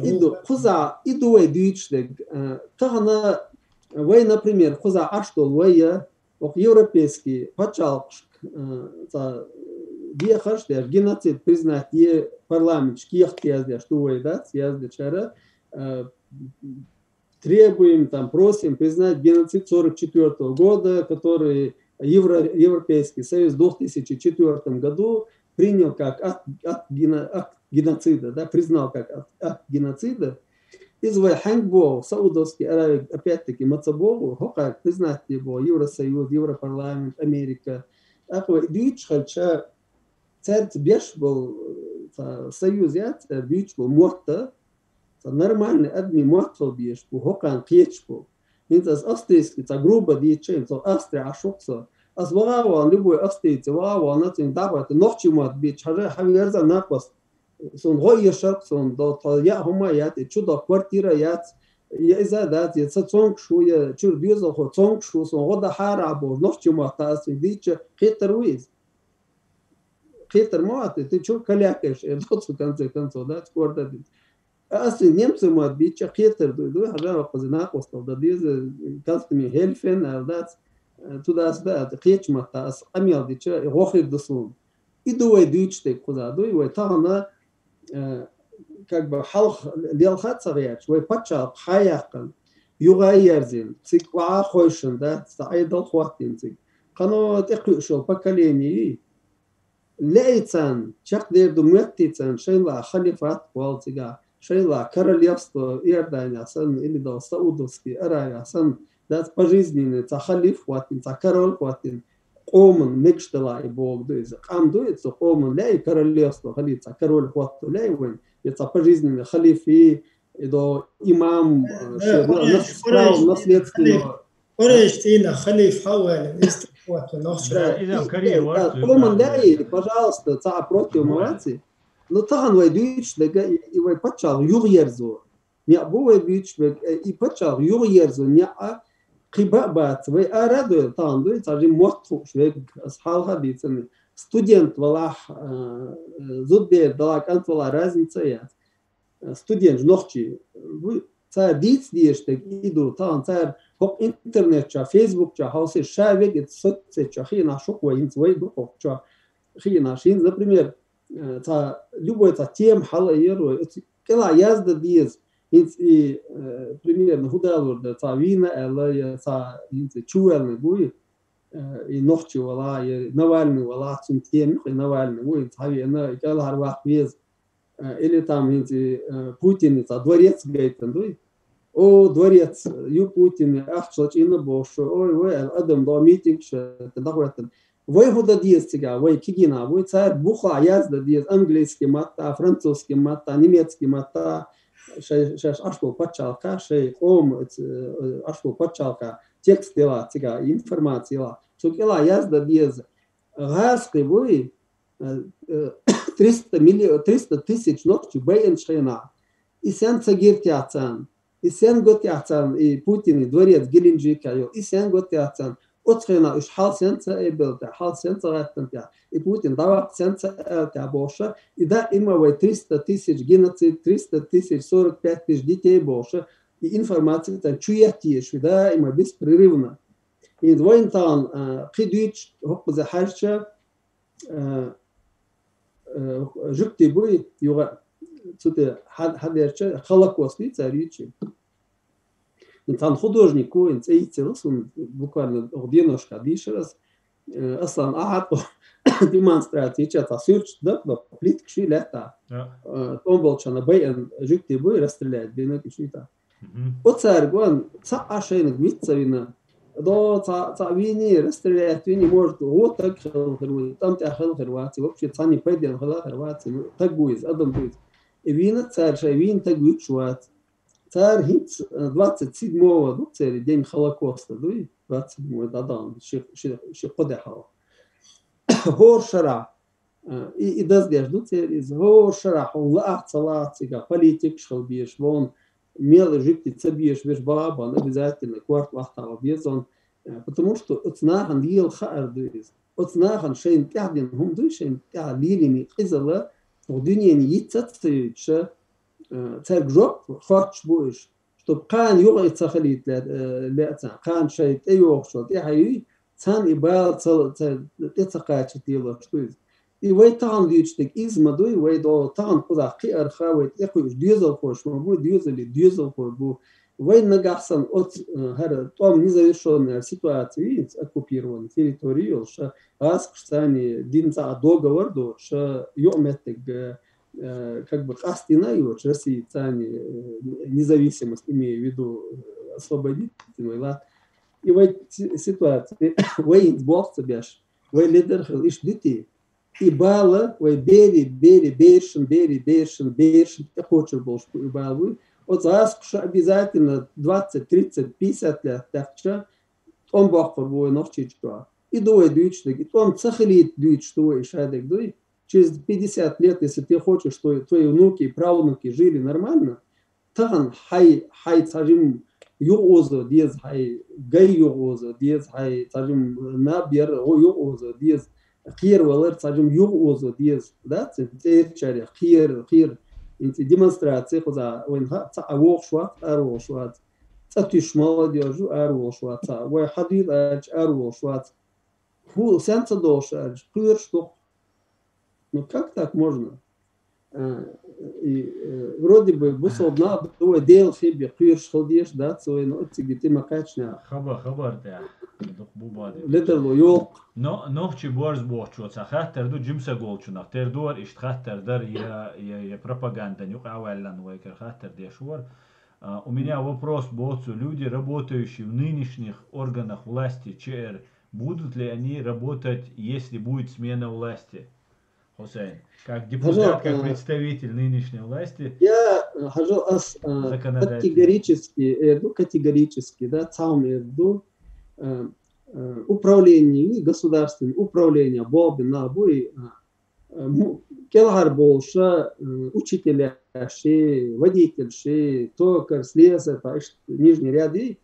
И ду, кхуза, и ду вай дуьйцуш дерг. Э, тахана вай, например, кхуза Ӏаш долу вай, я, оха европейский паччалкхашка, э, цхьа дехарш деш, геноцид признать е парламенташка кехат яздеш ду вай, дац, яздечара, э, требуем, там, просим признать геноцид сорок четвёртого года, который Евро-, Европейский Союз в двух тысячи четвёртом году принял как акт, акт гено-, акт геноцида, да, признал как акт, акт геноцида. Из вай хьанг бо, Саудовский Аравия, опять-таки, маца бо, хокхар признать де бо, Евросоюз, Европарламент, Америка. Аква дуьйцуш хилча, царца беш бол, ца, союз яц, царца дуьйцуш бол мотта, ца, нормальный адми мотт хила беш бу, хокхарна кхеташ бу. ХӀинца аз австрийский, ца, грубо дийцача, ца, Австрия Ӏа шух со. Аз вагӀа ван, любой австрийца, вагӀа ван, цунга дӀахӀотта, нохчий мотт бийца, хьажа, хьаверза накъост. Сон гӀо ешарх, сон до, то, я хӀума яц, я чу до квартира яц, я иза дац, я ца цонг шу, я чур дезал хо цонг шу, сон гӀо да хьара бо, нохчий мотт, аз цунга дийцача, кхетар ву из. Кхетар ма вац, ты чё калякаешь, э, доцу, в конце концов, да, скоро дадут. А аз цунга немций мотт бийца, кхетар ду, ду, хьажа вакъа зи накъостал да деза, kannst du mir helfen, а, дац, э, туда-сюда, а, кхеташ матта, аз къамел дича, гӀо хир да сон. И ду вай дуьйцуш дерг кхуза ду, вай тахана, э, как бы хьалха лелха ца гӀерташ, вай паччахьалкх хьаяьккхина, юха а ерзийна, цига охьа а хойшина, да, ца Ӏедал хӀоттийна цига. Кхано тӀекхуьуш йолу поколение, лаьий царна, чекхдер ду моьттий царна, шайла халифат вала цигахь, шайла королевство Иорданехь санна, или до Саудовский Аравия санна, дац пожизненный, цхьа халиф хӀоттийна, цхьа король хӀоттийна, къоман мегаш дала и боху ду иза. Къам ду иза, цу къоман лаьий королевство хилийта, цхьа король хӀотто лаьий вайн, я цхьа пожизненный халиф и, и до имам, э, Да, шен Къурайш, нас-, Къурайш, наследственного. Къурайш цӀийнах халиф хьа а ваьлла, иза тӀе хӀотта нохчо. Да, иза и, карьера да, варц, да, къоман да. Лаьий, пожалуйста, цхьа против ма ваци. Ну, тахана вай дуьйцуш дерг и, и вай паччахьалкх юхаерзо. Некъ бу вай буьйцуш берг, э, и паччахьалкх юхаерзо некъ а кхин бан а бац. Вай ара а дойла, тахана дуй, цхьа жима мотт хууш верг, ас хьалха а дийцина. Студент валахь, э, зудбер далахь, кӀант валахь, разница а яц. Э, студенташ нохчий, вуй, цара дийца дезаш дерг и ду, тахана цара хӀокху интернет чохь, Facebook чохь хьовсийша, ша верг и соцсеть чохь хиъна шух вай, хӀинца вай ду хӀокху чохь хиъна. ХӀинца, например, э, цхьа, любой цхьа тема хьала а йо вай, оцу кӀелахь яздан деза. ХӀинца и, э, примерно, хӀун далур дара, цхьа вийна аьлла, я цхьа хӀинца чувоьллинарг вуй, э, и нохчи валахь, я Навальный валахь, цуьнан тема юкъа и Навальный вуй, хӀинца хьавеана, и кӀелхьарваккха веза. Э, или там хӀинца и, э, Путинан цхьа дворец гайтина дуй. О, дворец ю Путинан, ахча лачкъийна бохуш, ой, вай, аьлла, адам до митингаш, э, дӀахӀоьттина. Вай хӀун дан деза цигахь, вай кегийнахь вуй, цара бухахь яздан деза английский матта, французский матта, немецкий матта, шай-, шаьш Ӏаш болу пачхьалкхехь, шайн къоман, э, Ӏаш болу пачхьалкхехь текст делахь цигахь, информаци елахь. Цу кӀелахь яздан деза. ГӀазкхи вуй, э, э, триста миллион, триста тысяч нохчий байинчу хенахь, и сен ца гира техьа царна? И сен го техьа царна, и Путинан дворец Геленджикехь йолу, и сен го техьа царна? Оцу хенахь уьш хьал сен ца эбелла техьа, хьал сен ца гӀаьттина техьа, и Путин дӀаваккха сен ца аьлла техьа бохуша, и даима вай триста тысяч геноцид, триста тысяч, сорок пять тысяч детей бохуша, и информация царна чу етта езаш, и даима беспрерывно. ХӀинца вайна тахана, а, кхин дуьйцуш, хӀокхуза хьаьжча, а, э, жуьгтий буй, юха цу тӀе хьа-, хьадерча, Холокост дуй цара юьйцу. Цхьана художник ву, цӀе йицъелла суна, буквально оха деношкахь дийшира ас, э, Аслан Ахьат демонстраци йича цхьа суьрташ дакъа, плиткаш ю лаьттахь. Да. Э, тӀом болчарна байина жуьгтий буй, расстрелять бина уьш юьйтахь. Мгм. Оцаьрга ван цхьа а шайниг виц ца вина. До цхьа, цхьа вийний, расстрелять вийний, может, гӀо таг хила хир ву, тӀам тӀехь хила хир вац, вообще цхьанний пайденна хила хир вац, таг ву иза, адам ву иза. И вийна цара шайн вийна таг вуьтуш вац. Цара хӀинца, э, двадцать седьмого ду церан день Холокоста дуй, двадцать седьмой дӀадахана, ши, ши, ши кхо де хьалха. ХӀора шарахь, э, и, и даздеш ду церан иза. ХӀора шарахь хьуна лаахь ца лаахь цигахь политикаш хила безаш, вон мел жуьгти ца безаш берш бала а бан, обязательно корта вахтахь ван беза вон, э, потому что оцу нахана лела хаар ду иза. Оцу нахана шайна тӀехь дина хӀума дуй, шайна тӀехь лелийна къизалла, оха дуьненан йиц а ца йойтуша, э, цаьрга жоп хоттуш бу уьш, чтоб кхана юха и ца хилийта ле-, э, леа царна, кхана шайн тӀейогӀучул тӀаьхьа юй, Царна и бала ца, ца, тӀе ца кхача телочку иза. И вай тахан дуьйцуш дерг иза ма дуй, вай до тахан кхузахь кхиарха, вай тӀекхуьуш доьзалхоша ма бу, доьзали доьзалхо бу. Вай нагахь санна оцу, э, хӀара тӀом незавершённая ситуация, вий, оккупированная территория йолуш, гӀазкхашца царна дина цхьа договор доцуш, юкъаметтиг, э, э, как бы къастийна а йоцуш, Россия царна, э, независимость, имею в виду, э, освободительный латта. И вай си-, ситуация, вай хӀинца болх ца беш, вай ледара хила иштта дуьтий? И бала вай бери, бери, бершин, бери, бершин, бершин тӀекхочур болуш бу и бала вуй. Оцу гӀазкхаша обязательно двадцать, тридцать, пятьдесят лет даьккхича, тӀом боккхур бу вай нохчийчохь. И ду вай дуьйцуш дерг, и тӀом ца хилийта дуьйцуш ду вай и шадерг дуй. Через пятьдесят лет, если ты хочешь, что твои внуки и правнуки жили нормально, тахана хьай, хьай цхьа жима юха озо деза, хьай гай юха озо деза, хьай цхьа жима наб яр гӀо юха озо деза, кхеравалар цхьа жима юха озо деза, да, цӀерачарех кхера, кхера, хӀинца демонстраци кхуза вайна хаьа, цхьа а вогӀуш вац, ара вогӀуш вац, цӀа туьйсуш молодёжь ю, ара вогӀуш вац, цхьа вай хьадийла аьлча, ара вогӀуш вац. ХӀу, сен ца догӀуш аьлча, кхоьруш ду-кх. Ну как так можно? А, и, э, вроде бы бусалба нах ду вай Делан хи бен кхоьруш хила дезаш дац вай, но оццига тӀе ма кхаьчна. Хаба-, хабар тӀехь дукха бу бадуьйтуш. Ледарло йолу. Но, нохчий борз бохучо цхьа хаттар ду жимсаг волчунах. Тера дора иштта хаттар дара, я, я, я пропагандана юкъа а ваьллан вай кара хаттар деш вара. А, у меня вопрос, боцу люди, работающие в нынешних органах власти Ч Р, будут ли они работать, если будет смена власти? Хусейн, как депутат, как представитель нынешней власти, я, хьажал ас, а, законодатель. Категорически, э, ду, категорически, да, цхьаъ эр ду, э, э, управление, государственное управление, болх бина нах бу, и, а, э, му-, кӀелхьара болуша, э, учителяши, водительши, токарь, слесарь, та иштта нижний ряд и,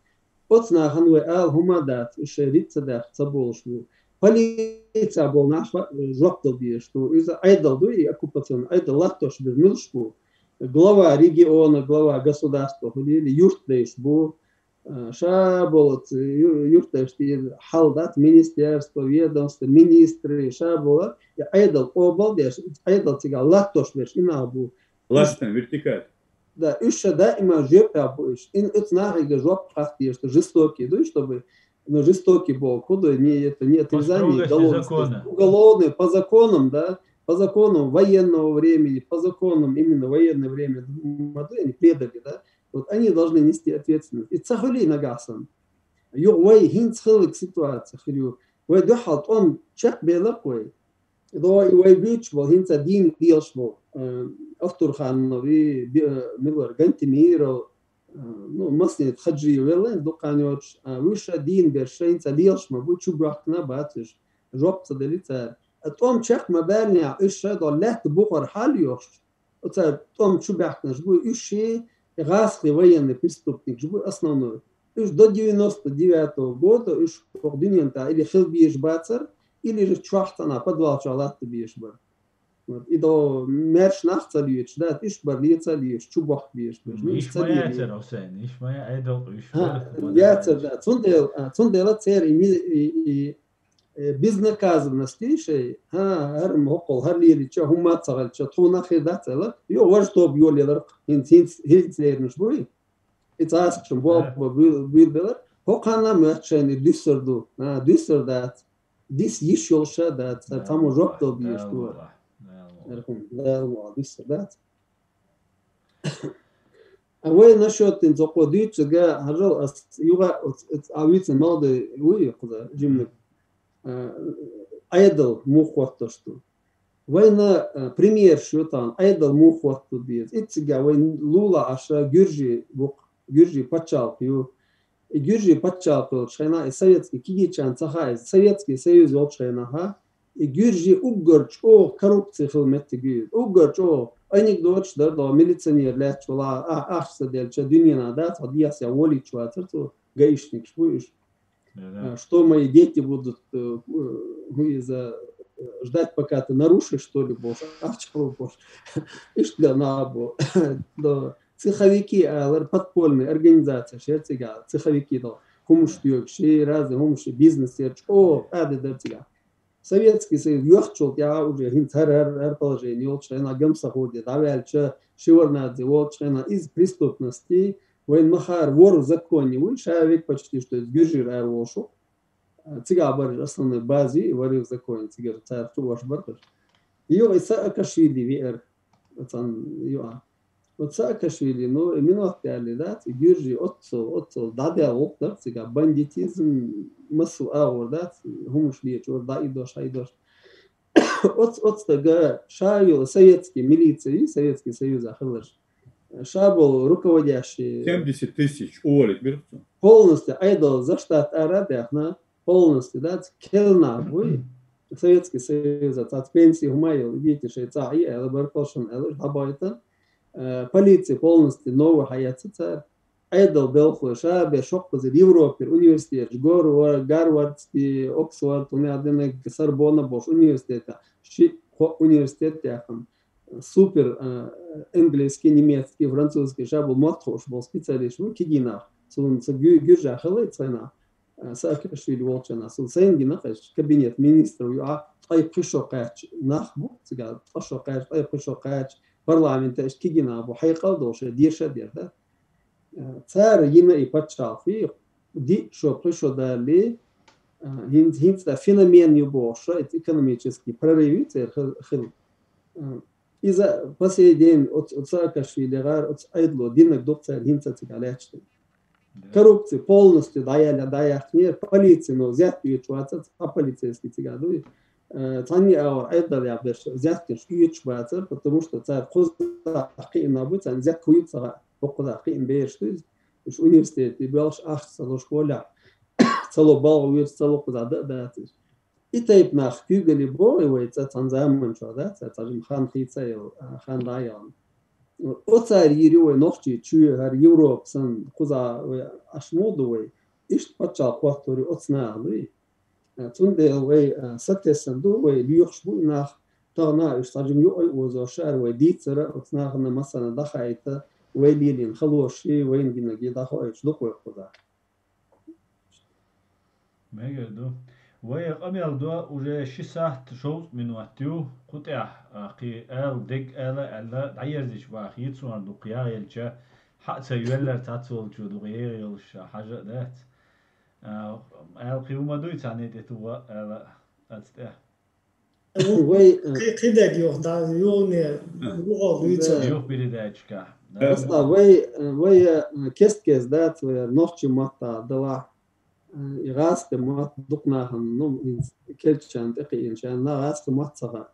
оцу нахана вай ала хӀума а дац, уьш шайн риц ца даьхна ца болуш бу. Полици болу нах, э, жоп дала дезаш ду. Иза Ӏедал ду, и оккупационный Ӏедал латтош бер муьлш бу. Глава региона, глава государства хуьлийла, юьртдайш бу. Э, ша болу ю-, юьртдайш тӀера хьал дац, министерство, ведомство, министры, ша болу, и Ӏедал къобал деш, Ӏедал цигахь латтош берш и нах бу. Властная вертикаль. Да, уьш ша даима жоьпехь бу уьш. Ин оцу нахе жоп хьахтийша, жестокий ду, чтобы, ну, жестокий боху, ду, не, это не отрезание головы, уголовный, по законам, да, по законам военного времени, по законам именно военное время, ма ду, они предали, да, вот они должны нести ответственность. И ца хуьлий нагахь санна. Юха вай хӀинца хилларг ситуация хир ю. Вай дуьхьал тӀом чекхбелла-кх вай. До и вай буьйцуш болу, хӀинца дийна лелаш болу, э, Автурхановы, би-, э, мила вара, Гантемиров, э, ну, массанхьа Хаджиев велла, дукха хан йоцуш, а, уьш ша дийна берш ша хӀинца лелаш ма бу, чу боьхкина бац уьш, жоп ца дели цара. А тӀом чекх ма баьллинехь, уьш ша до лаьтта бухара хьал йохуш, оцара тӀом чу баьхкинарш бу, уьш ши гӀазкхийн военный преступникаш бу основной. Уьш до девяносто девятого года уьш хӀокху дуьнен тӀехь или хила безаш бацара, или же чохь цхьана подвал чохь латта безаш бара. Вот. И до маьрша нах ца лоьцуш, да, уьш бара леца а лоьцуш, чу бохка безаш бара. Ну, уьш ца лелий. Яцара, Хусейн, уьш ма яцара, уьш бара. Яцара, да. Цундела, а, цундела церан и, и, и, э, безнаказанность шайн, хӀа, хӀара ма хӀокхул, хӀара лелийча, хӀумма а ца хилча, тхуна хир дац аьлла, йо, важа тоба йолаялар, хӀинца, хӀинца, хӀинца леринаш бу и. И цхьацца шун болх бан буьйлабелар, хӀокханна а моьтту шайна и дуьсур ду, а, дуьсур дац. Дис йиш йолуш а дац, цхьаммо жоп дала безаш ду. Дала мукъ лахь, Дала мукъ лахь, дуьсур дац. А вай насчёт дин цо кхо дуьйцург, хьажал ас юха а, оц-, оц-, а вуьйцун молодой вуй кхуза, жиманиг, а, Ӏедал муха хӀоттош ду. Вайна, а, примерш ю тахана, Ӏедал муха хӀотту деза. Иццига вайн лулахь аша гуьржий бу-кх, гуьржий пачхьалкх ю. И гуьржий пачхьалкх йолчу хенахь и советский кегийчарна ца хаьа иза, Советский Союз йолчу хенахь, и гуьржий уггар чӀогӀа коррупци хила меттиг ю иза. Уггар чӀогӀа анекдоташ дара, догӀу милиционер лаьтташ вала, а, ахча ца делча, дуьненахь дац, хьо дехьа волуьйтуш вацара цо, гаишникаш бу уьш. Да, да. А, что мои дети будут, э, э, хӀу иза, э, ждать, пока ты нарушишь, что ли, бохуш, ахча хьо бохуш. Иштта набо. Да. Цеховики алар, подпольная организация, шер цигахь, цеховики догӀу. хӀумаш доьгуш, разный хӀумаш, бизнесера чӀоагӀа къаьда дара цигахь. Советский Союз йоьхначул тӀаьхьа уже хӀинца хӀара, хӀара, хӀара положение йолчу хенахь, гамсахурде дӀаваьлча, Шеварднадзе волчу хенахь, иза преступность, вайн махара вор в законе вуй, ша век почти, что иза гуьржийра ара волуш ву. Цигахь бараш основной база и вор в законе, цигара цара чу ваш бархаш. Юха и Саакашвили веара, оцан юа. Вот Саакашвили, ну, и минот аьлли дац, и гуьржий оццул, оццул дӀадаьлла гӀуллакх дара цигахь, бандитизм, массо а агӀор дац, хӀумаш лечур, дӀа и дош, хьа и дош. Оц, оц дага ша йолу советский милиция, Советский Союза хиларш. Ша болу руководящий. Семьдесят тысяч уволить бира цо. Полностью Ӏедал заштат ара а даьхна, полностью, да, келнах буй. Советский Союза цац пенсии хӀума йолу, идите шайн цӀахь и аьлла, баркаллашан аьлла, дӀабайта. Э, полиция полностью новая хьаяцци цара. Ӏедал белхалой ша бен шоккхуза Европера университеташ, Горвар-, Гарвардский, Оксфорд, у меня динаг Сорбонна болуш университета, ши кхо университет яхана, супер, э, английский, немецкий, французский, ша бу мотт хууш болу специалист ву кигийнах, цунна ца гу-, гуьржа хила цхьана, э, Саакашвили волчана, цунна сайн гина кхаьчча, кабинет министров юа, ткъе пхи шо кхаьчча нах бу, цигахь ткъа шо кхаьчча, ткъе пхи шо кхаьчча, парламентехь иштта кигийнах бу, хьекъал долуш, деша а дер, да? Э, цара йина и пачхьалкх, диъ шо, пхи шо далале, э, хӀинца, хӀинца феномен ю бохуш, шо, это экономический прорыв ю церан хил-, хилла. Э, иза по сей день оц-, оцу Саакашвили гӀара, оцу Ӏедало динарг ду-кх цара хӀинца цигахь лаьтташ дерг. Да. Коррупция полностью дӀаяьлла, дӀаяьккхинера, полици, но, зетта оьцуш вацара, цхьа полицейский цигахь дуй. Э, цхьанне а агӀор Ӏедал яхь берш зеттанаш оьцуш бацара, потому что цара кхузахь кхиъна бу, царна зетта хӀун ю ца хаьа, хӀокхузахь кхиъна бераш ду иза. Уьш университете боьлхуш ахча ца луш, хӀолехь ца ло балха вуьйцу, ца ло кхузахь дан а дац иза. И тайпа нах куьйгалли боху и вай цӀа цхьана заманчохь, да, цхьа, цхьа жима хан хийца а йолу, а, хан дӀа а йолу. Оцара йийр ю вай нохчий чоь, хӀара Европа санна, кхузахь вай, аш муха ду вай, иштта пачхьалкх хӀоттор ю оцу наха дуй. Цундела вай, а, сатесна ду, вай лоьхуш бу и нах, тахана уьш цхьа жима юкъа а озош, ара вай дийцара, оцу нахана массарна дӀахаийта, вай лелийна халоший, вайна гинаргий дӀахоуьйтуш ду-кх вай кхузахь. Мегар ду. Вай къамел до уже ши сахьт шовзткъа минот ю. Кху тӀехь, а, кхин ала дерг ала аьлла, дӀаерзийча бахийта суна дукха яхъелча, хьа а ца йоьллара цхьацца волчо дукха еха йолуш хьажа а дац. А, ала кхин хӀума дуй цхьанна тӀе тугӀа ала аца тӀехь. Вай, э, кхи-, кхидерг юха, да, юхане, юха вуьйцу. Да. Юха передачка. Да. Просто вай, э, вай, э, кест-кест дац, вай нохчийн маттахь далахь, э, и гӀазкхийн мотт дукха нахана, ну, хӀинца кхеччарна тӀекхиъначарна, нах гӀазкхийн мотт ца хаьа.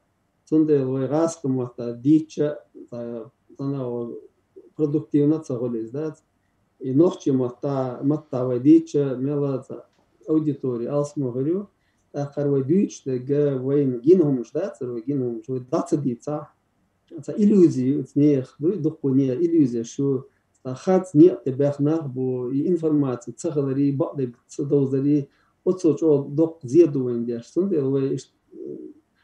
Цундела вай гӀазкхийн маттахь дийцча, ца-, цхьана продуктивно ца хуьлу иза, дац? И нохчийн матта-, маттахь вай дийцча, мела цхьа аудитори алсамо хир ю. ТӀаккха хӀара вай дуьйцуш дерг вайна гина хӀуманаш дацара, вай гина хӀуманаш, вай дӀа ца дийцахь, цхьа иллюзи ю, оцу нехан, дуй, дуккха нехан иллюзеш ю, цхьа харц некъа тӀе баьхна нах бу, и информаци ца хиларе, бакъдерг ца довзаре, оцо чӀогӀа доккха зе ду вайна деш. Цундела вай иштта, э,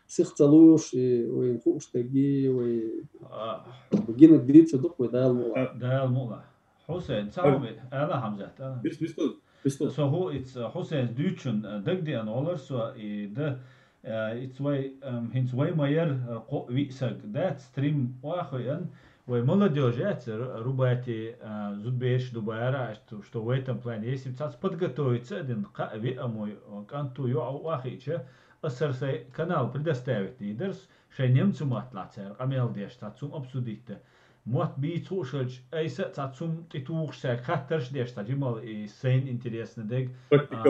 сих ца луш, и вайна хууш дерг, вай, а, гина дийца ду-кх вай, Дала мукъ лахь. Дала мукъ лахь. Хьусайн, ца хьо ала, Хьамзат, ала. Бис-, бис-, бис-, бис-, Со хӀу ица, Хьусайн дуьйцучун, э, дагадеана гӀолара со, и да, э, ица вай, эм, хӀинца вай ма яра, э, кхо-виъ саг дац, стрим охьахиъна, вай молодёжь яц, Ру-, Рубати, э, зудбераш ду бара, а, что, что в этом плане, если б цаца подготовиться а дина, кхаа-виъ а мой, э, кӀант ву, йоӀ ву охьахиъча, аса хӀара сайн канал предоставить дийр дара, шайн немцу маттахь цара къамел деш, цаца хӀума обсудить дан. Мотт бийца хууш хилча, айса а цхьа цунна тӀетухуш цаьрга хаттарш а деш, цхьа жимал и сайна интересно дерг, а,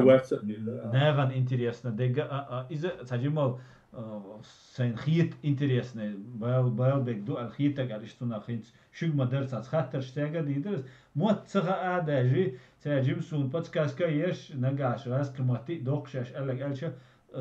нагӀана интересно дерг, а, а, иза цхьа жимал, а, сайна хета интересно, бал-, балберг ду аьлла хетарг аьлла, иштта цунах хӀинца шуьга ма дара цхьацца хаттарш цаьрга а дийр дара. Мотт ца хаьа даже, цара жима суна подсказка а еш, нагахь гӀазкхийн матте а доккхуш еш аьлларг аьлча,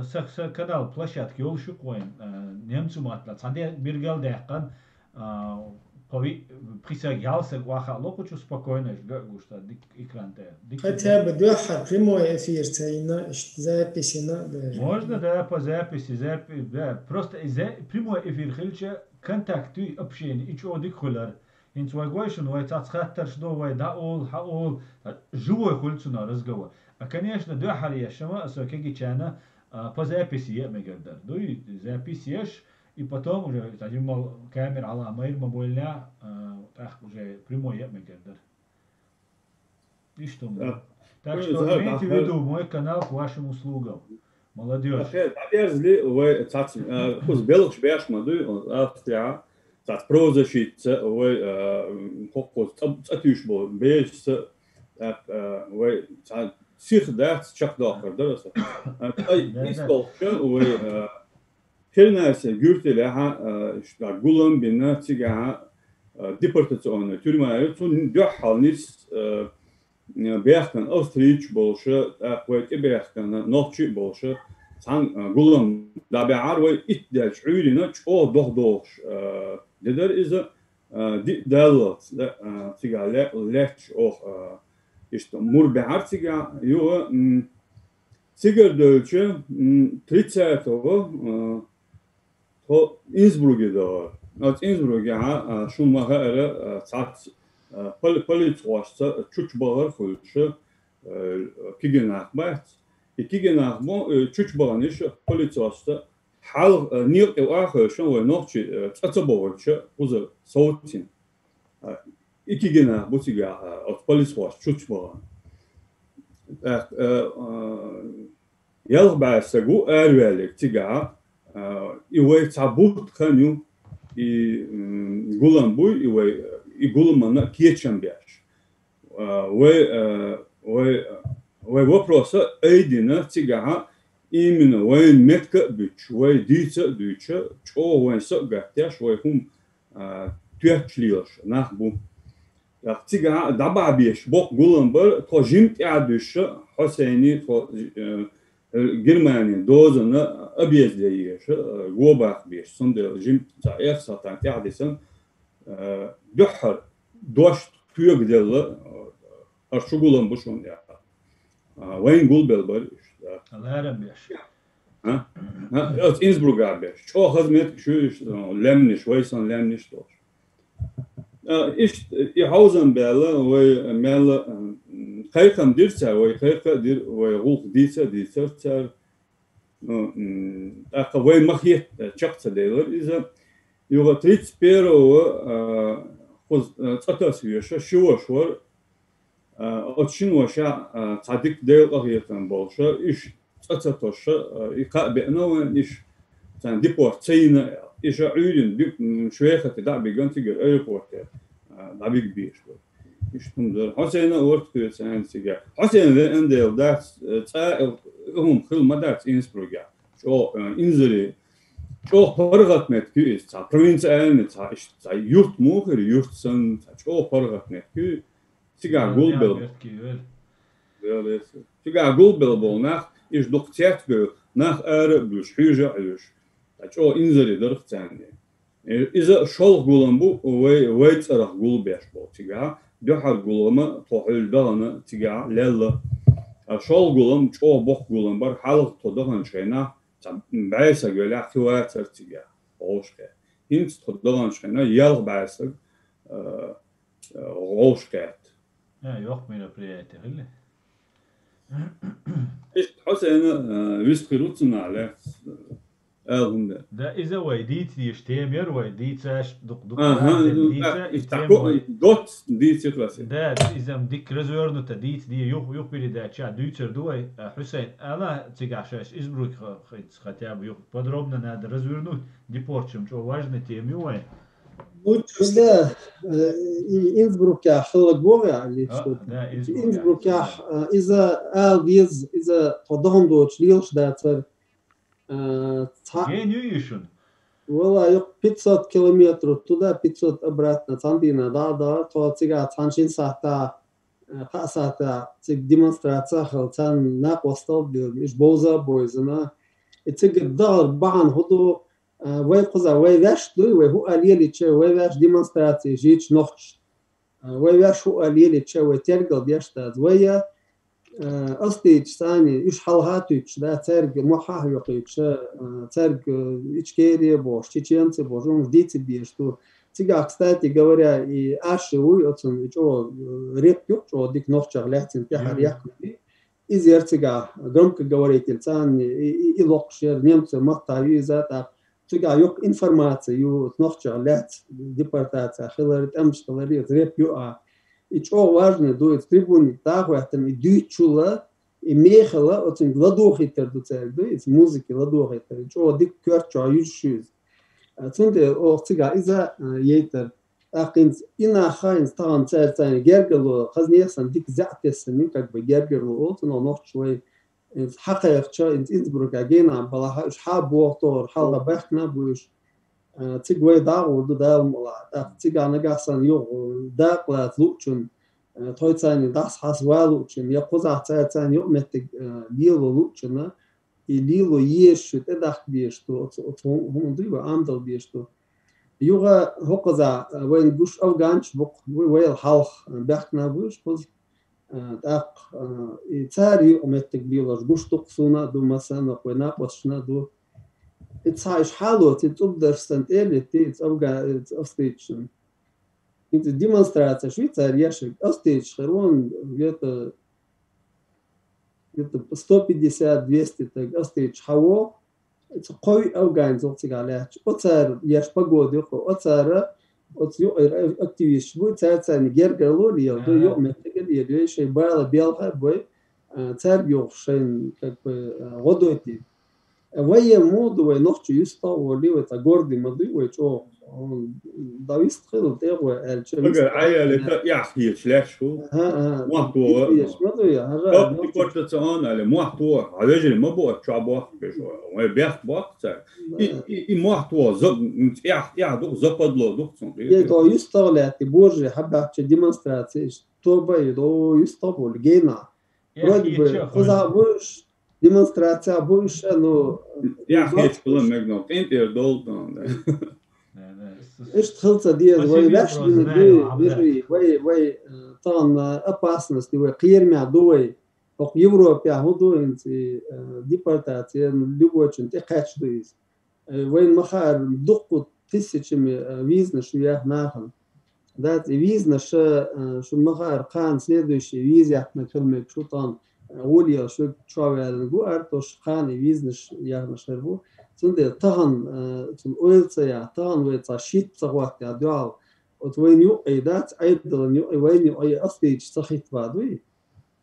Са, са канал площадка йолуш ю-кх вайн, а, немцу маттахь. Цхьа де-, биргал даьккхина, а, кхо-виъ, пхи саг, ялх саг охьахаа ло кху чу спокойно, га а гуш, цхьа дика экран тӀе. Дика. Хотя бы дуьххьара прямой эфир ца йина, иштта запись йина а даже. Можно, да, по записи, запи-, да, просто и за-, прямой эфир хилча, контакт и общение, и чӀогӀа дика хуьлура. ХӀинца вай гой шуна, вай цаца хаттарш до, вай дӀаола, хьаола, живой хуьлу цунах разговор. А, конечно, дуьххьара еш ма, со кегичана, а, по записи е мегар дар. Дуй, запись еш, и потом уже, кстати, мал камера ала майр ма больна, а, так уже прямой е мегар дар. Иштта ма. Так что имейте в виду, мой канал к вашим услугам. Молодёжь. Дерзли вай цац, а, куз белгаш беш ма дуй, Австрия, цац правозащитца вай, а, хоккоз цатуьш бо, беш ца, так, а, вай ца сих дац чакхдохар дар аса. А, ай, Да, да. Истолча вай, а, Чернайса гюртеле ха, а, ишта гулам бина цига ха, а, депортационная тюрьма ю, цун дуьххьал нис, а, бехкан австрийч болша, так вай тӀе бехкан нохчи болша, цан, а, гулам дабяар вай ит дяч Ӏуьрина чӀо дох дохш, а, дедар иза, а, ди даллалц, да, а, цига ле-, леч ох, а, ишта мур бяар цига, юга, м, цигар дойча, м, тридцатого, а, тхо Инсбруге догӀар. Оц Инсбруге, а, а, шун ма хаара, а, цац, а, поли-, полицхошца чучбагӀар хуьлуша, а, кигинах бац. И кигинах бо, э, чучбагӀаниш полицхошца хьал, а, некъе ахуьлуша вай нохчи, а, цӀа ца богӀуча куза совцин. А, и кигинах бу цига, а, оц полицхош чучбагӀан. Так, а, а, Ялх бӀаь саг ву араваьллиг цигахь, а, и вай цхьа бутт хан ю, и, м, гулам буй, и вай, и гуламана кечам беш. А, вай, а, вай, вай вопроса айдина цигахь, именно вайн метка а буьтуш, вай дийца а дуьйцуш, чӀогӀа вайн са а гаттеш, вай хӀума а, тоьттуш лелаш нах бу. ТӀаккха цигахь дӀабахьа беш боккха гулам бар, тхо жимма тӀаьхьа дуьсуш, Хьусайни тхо, э, Германин дозана объезде еш, э, го баккха беш, цундела жимма цхьа эх салтан тӀаьхьа дисана, э, дуьххьара дош кхоьга делла, э, хӀара шу гулам бу шуна яхар. А, вайн гулбелла бар иштта. Ларам беш. А? А, оц Инсбруга беш. ЧӀогӀа хаза меттиг шу иштта, лаьмнаш, вай санна лаьмнаш долуш. А, иштта, и хьовзам баьлла, вай мелла, м, кхайкхам дира цара, вай кхайкха а дира, вай гӀуллакх дийца а дийцира цара. Ну, м, тӀаккха вай ма хетта, чекх ца делира иза. Юха тридцать первого, а, кхуза, а, цӀа таса веша, ши ваша вара, а, оцу шина ваша, а, цхьа дика Делан къахетам болуша, уьш цӀа ца тосуша, а, и кхаъ беана вайн, уьш царна депорт ца йина, уьш а Ӏуьйрина дика, м, швехате дӀа а биган цигара аэропорте, а, дӀабига безаш бара. Иштта хӀума дара. Хьусайна а вара тхоьца цхьаьна цигахь. Хьусайн веана дела дац, э, цкъа а хӀума хилла ма дац Инсбругехь. ЧӀогӀа, э, инзаре, чӀогӀа паргӀат меттиг ю иза, цхьа провинциальный, цхьа иштта, цхьа юрт муха хир, юрт санна, цхьа чӀогӀа паргӀат меттиг ю. Цигахь гулбелла. Цигахь гулбелла болу нах, иштта дукха цецбевлла, нах ара а буьллуш, хьуьжа а хьуьжуш. Цхьа чӀогӀа инзаре дарх царна. Э, иза шолгӀа гулам бу, вай, вай цӀарах гулбеш болу цигахь, дуьххьара гулама тхо хьуьлла дахана цигахь лелла. А шолгӀа гулам чӀогӀа боккха гулам бара, хьалха тхо даханчу хенахь, цхьа бӀе саг велахь, кхин вацара цигахь, гӀовшахе. ХӀинца тхо даханчу хенахь, ялх бӀе саг, а, гӀовшахетта. А, йоккха мероприятие хилла. Иштта Хьусайна, а, вистхир ву цунах лаьцна, а, ала хӀума дара. Да, иза вай дийца дезаш тема яра, вай дийцаш дукха-дукха. Аха, дийца, и тема вай доцца дийца хилла. Да, иза-м дика развернуто дийца де, юха, юха передача дуьйцур ду вай, а, Хьусайн, ала цигахь шайс Инсбрук ха-, ха-, хотя бы юха подробно надо развернуть, депорт-м чӀогӀа важная тема ю вайн. Ну, да, э, и Инсбрукехь хилларг боху я, или что? Да, Инсбрукехь. Инсбрукехь, э, иза ала деза, иза тхо дахана доцуш лелаш дацара. Э, цхьа- Гена ю и шуна? Вала, юкъ пятьсот километров туда, пятьсот обратно, цхьана дийнахь дӀа а дахара, тхо цигахь цхьана шина сахьтехь, э, кхаа сахьтехь цига демонстраци хилла, царна накъосталла а дина, уьш бовза а бовзина. И цига дахар бахьана хӀун ду, а, вай кхузахь, вай ваьш дуй, вай хӀуъа лелийча, вай ваьш демонстрацеш йича нохчашна. А, вай ваьш хӀуъа лелийча, вай тергал деш дац. Вай, а, астийча цхьаьна, уьш хьалха а туьйцуш, да, цаьрга мохь а хьоькхуьйтуш, а, цаьрга, а, ичкери а бохуш, чеченцы а бохуш, хӀуманаш дийца безаш ду. Цигахь, кстати говоря, и Аши вуй, оцунна и чӀогӀа, а, репка ю, чӀогӀа дика нохчех лаьцна тӀаьхьара яьккхина. Иза яр цигахь громкоговоритель царна и, и, и локхуш яр, немцойн маттахь ю иза, тӀаккха цигахь йоккха информаци ю, нохчех лаьцна депортаци хилар, тӀемаш хилар, иза реп ю а. И чӀогӀа важный ду, иза трибуни дӀахӀоьттина, и дуьйцучул, и мехала, оцунга ладохийтар ду цаьрга ду, иза музыки ладохийтар, и чӀогӀа дика коьрта чохь юьзуш ю иза. А, цундела оха цигахь иза, а, яйтар. ТӀаккха хӀинца и нах а хӀинца тахана цаьрца гергарло, хаза нехан санна дика зӀе тесна, как бы гергарло олу цунах нохчаша вай. ХӀинца хьакхайкхича, хӀинца Инсбрука генахь балахь, уьш хьа боху тохара, хьалха баьхкина а бу уьш. Э, цига вай дӀагӀур ду Дала мукъалахь. ТӀаккха цигахь нагахь санна юха дакъа лаца луучунна, э, тхойцарний дӀасахьаса ван луучунна, я кхузахь цаьрца юкъаметтиг, э, лело луучунна, и лело езаш ю, тӀедахка дезаш ду, оцу, оцу хӀу-, хӀума дуй вай, Ӏамадала дезаш ду. Юха хӀокхузахь, э, вайна гуш афганцаш бу-кх, вай, вайл хьалха, э, баьхкина а бу уьш кхуза. Э, тӀаккха, э, и цара юкъаметтиг лелош гуш ду-кх суна а ду, массарна а, вай накъосташна а ду. И цхьа уьш хьалоций, цӀубдарш санна тӀе а летий, и цӀавга-, и цӀавстийчун. ХӀинца демонстрацеш ю цара еш, австрийцаш хир ву, где-то, где-то сто пятьдесят, двести таг австрийцаш хьавогӀу, Цу кхо-виъ афганец ву-кх цигахь лаьтташ. Оцара еш погода ю-кх, оцара, оцу юкъара активисташ бу, цаьрца гергарло лело ду, юкъаметтиг а лело, шайн бала белха а бой, а, цаьрга йохуш шайна, как бы, а, гӀо дойтий. Вай ма ду, вай нохчий юьстагӀ а волий, вай цхьа гордый ма дуй, вай чӀогӀа, м, дӀавист хила тӀе а гӀой аьлча, Ага, вист Ӏа аьлла, тӀе эхь хеташ лаьтташ ву. Ага, ага. Ма ду, ма дуй, хьажа, Кап нохчий. ТӀе кхочуш ца ан аьлла, ма ду, хьан вежарий ма бу, чохь бохку, вай бехк бохку цара. И, и, и мохь тхо, за-, эхь, эхь ду-кх, западло ду-кх цунна. Е, то юьстагӀ лаьтта, божий, хьабаьхча демонстраци, иштта тоба, и, до юьстагӀ болу, гена. Эхь Вроде бы, еча кхуза хуьлу. Будешь, демонстрация будешь, ну, Эхь ну, еча хуьлу мегна, къинтӀера долу тхуна, да. Да, да. Иштта хила ца деза, вай ваьш дина дуй, вежарий, вай, вай, э, тахана опасность, вай кхерамехь ду вай. ХӀокху Европехь хӀун ду хӀинца и, э, депортация, любойчун тӀе кхаьчна ду иза. Э, вайна ма хаара, дуккха тысячами, э, визанаш ю яьхна нахана. Дац, и визанаш, э, шуна ма хаара, кхана следующий виза яьккхинарг хила мега шу тахана, э, гӀоле шу чу ваьллинарг ву аьртош, кхана и визанаш яьхнарш хир бу. Цундела тахана, э, цунна ойла ца яхь, тахана вай цхьа шийтта ца хӀоттаяхь дуьхьал, оцу вайна юкъе дац, Ӏедална юкъе, вайна юкъе, астийча ца хитта дуй.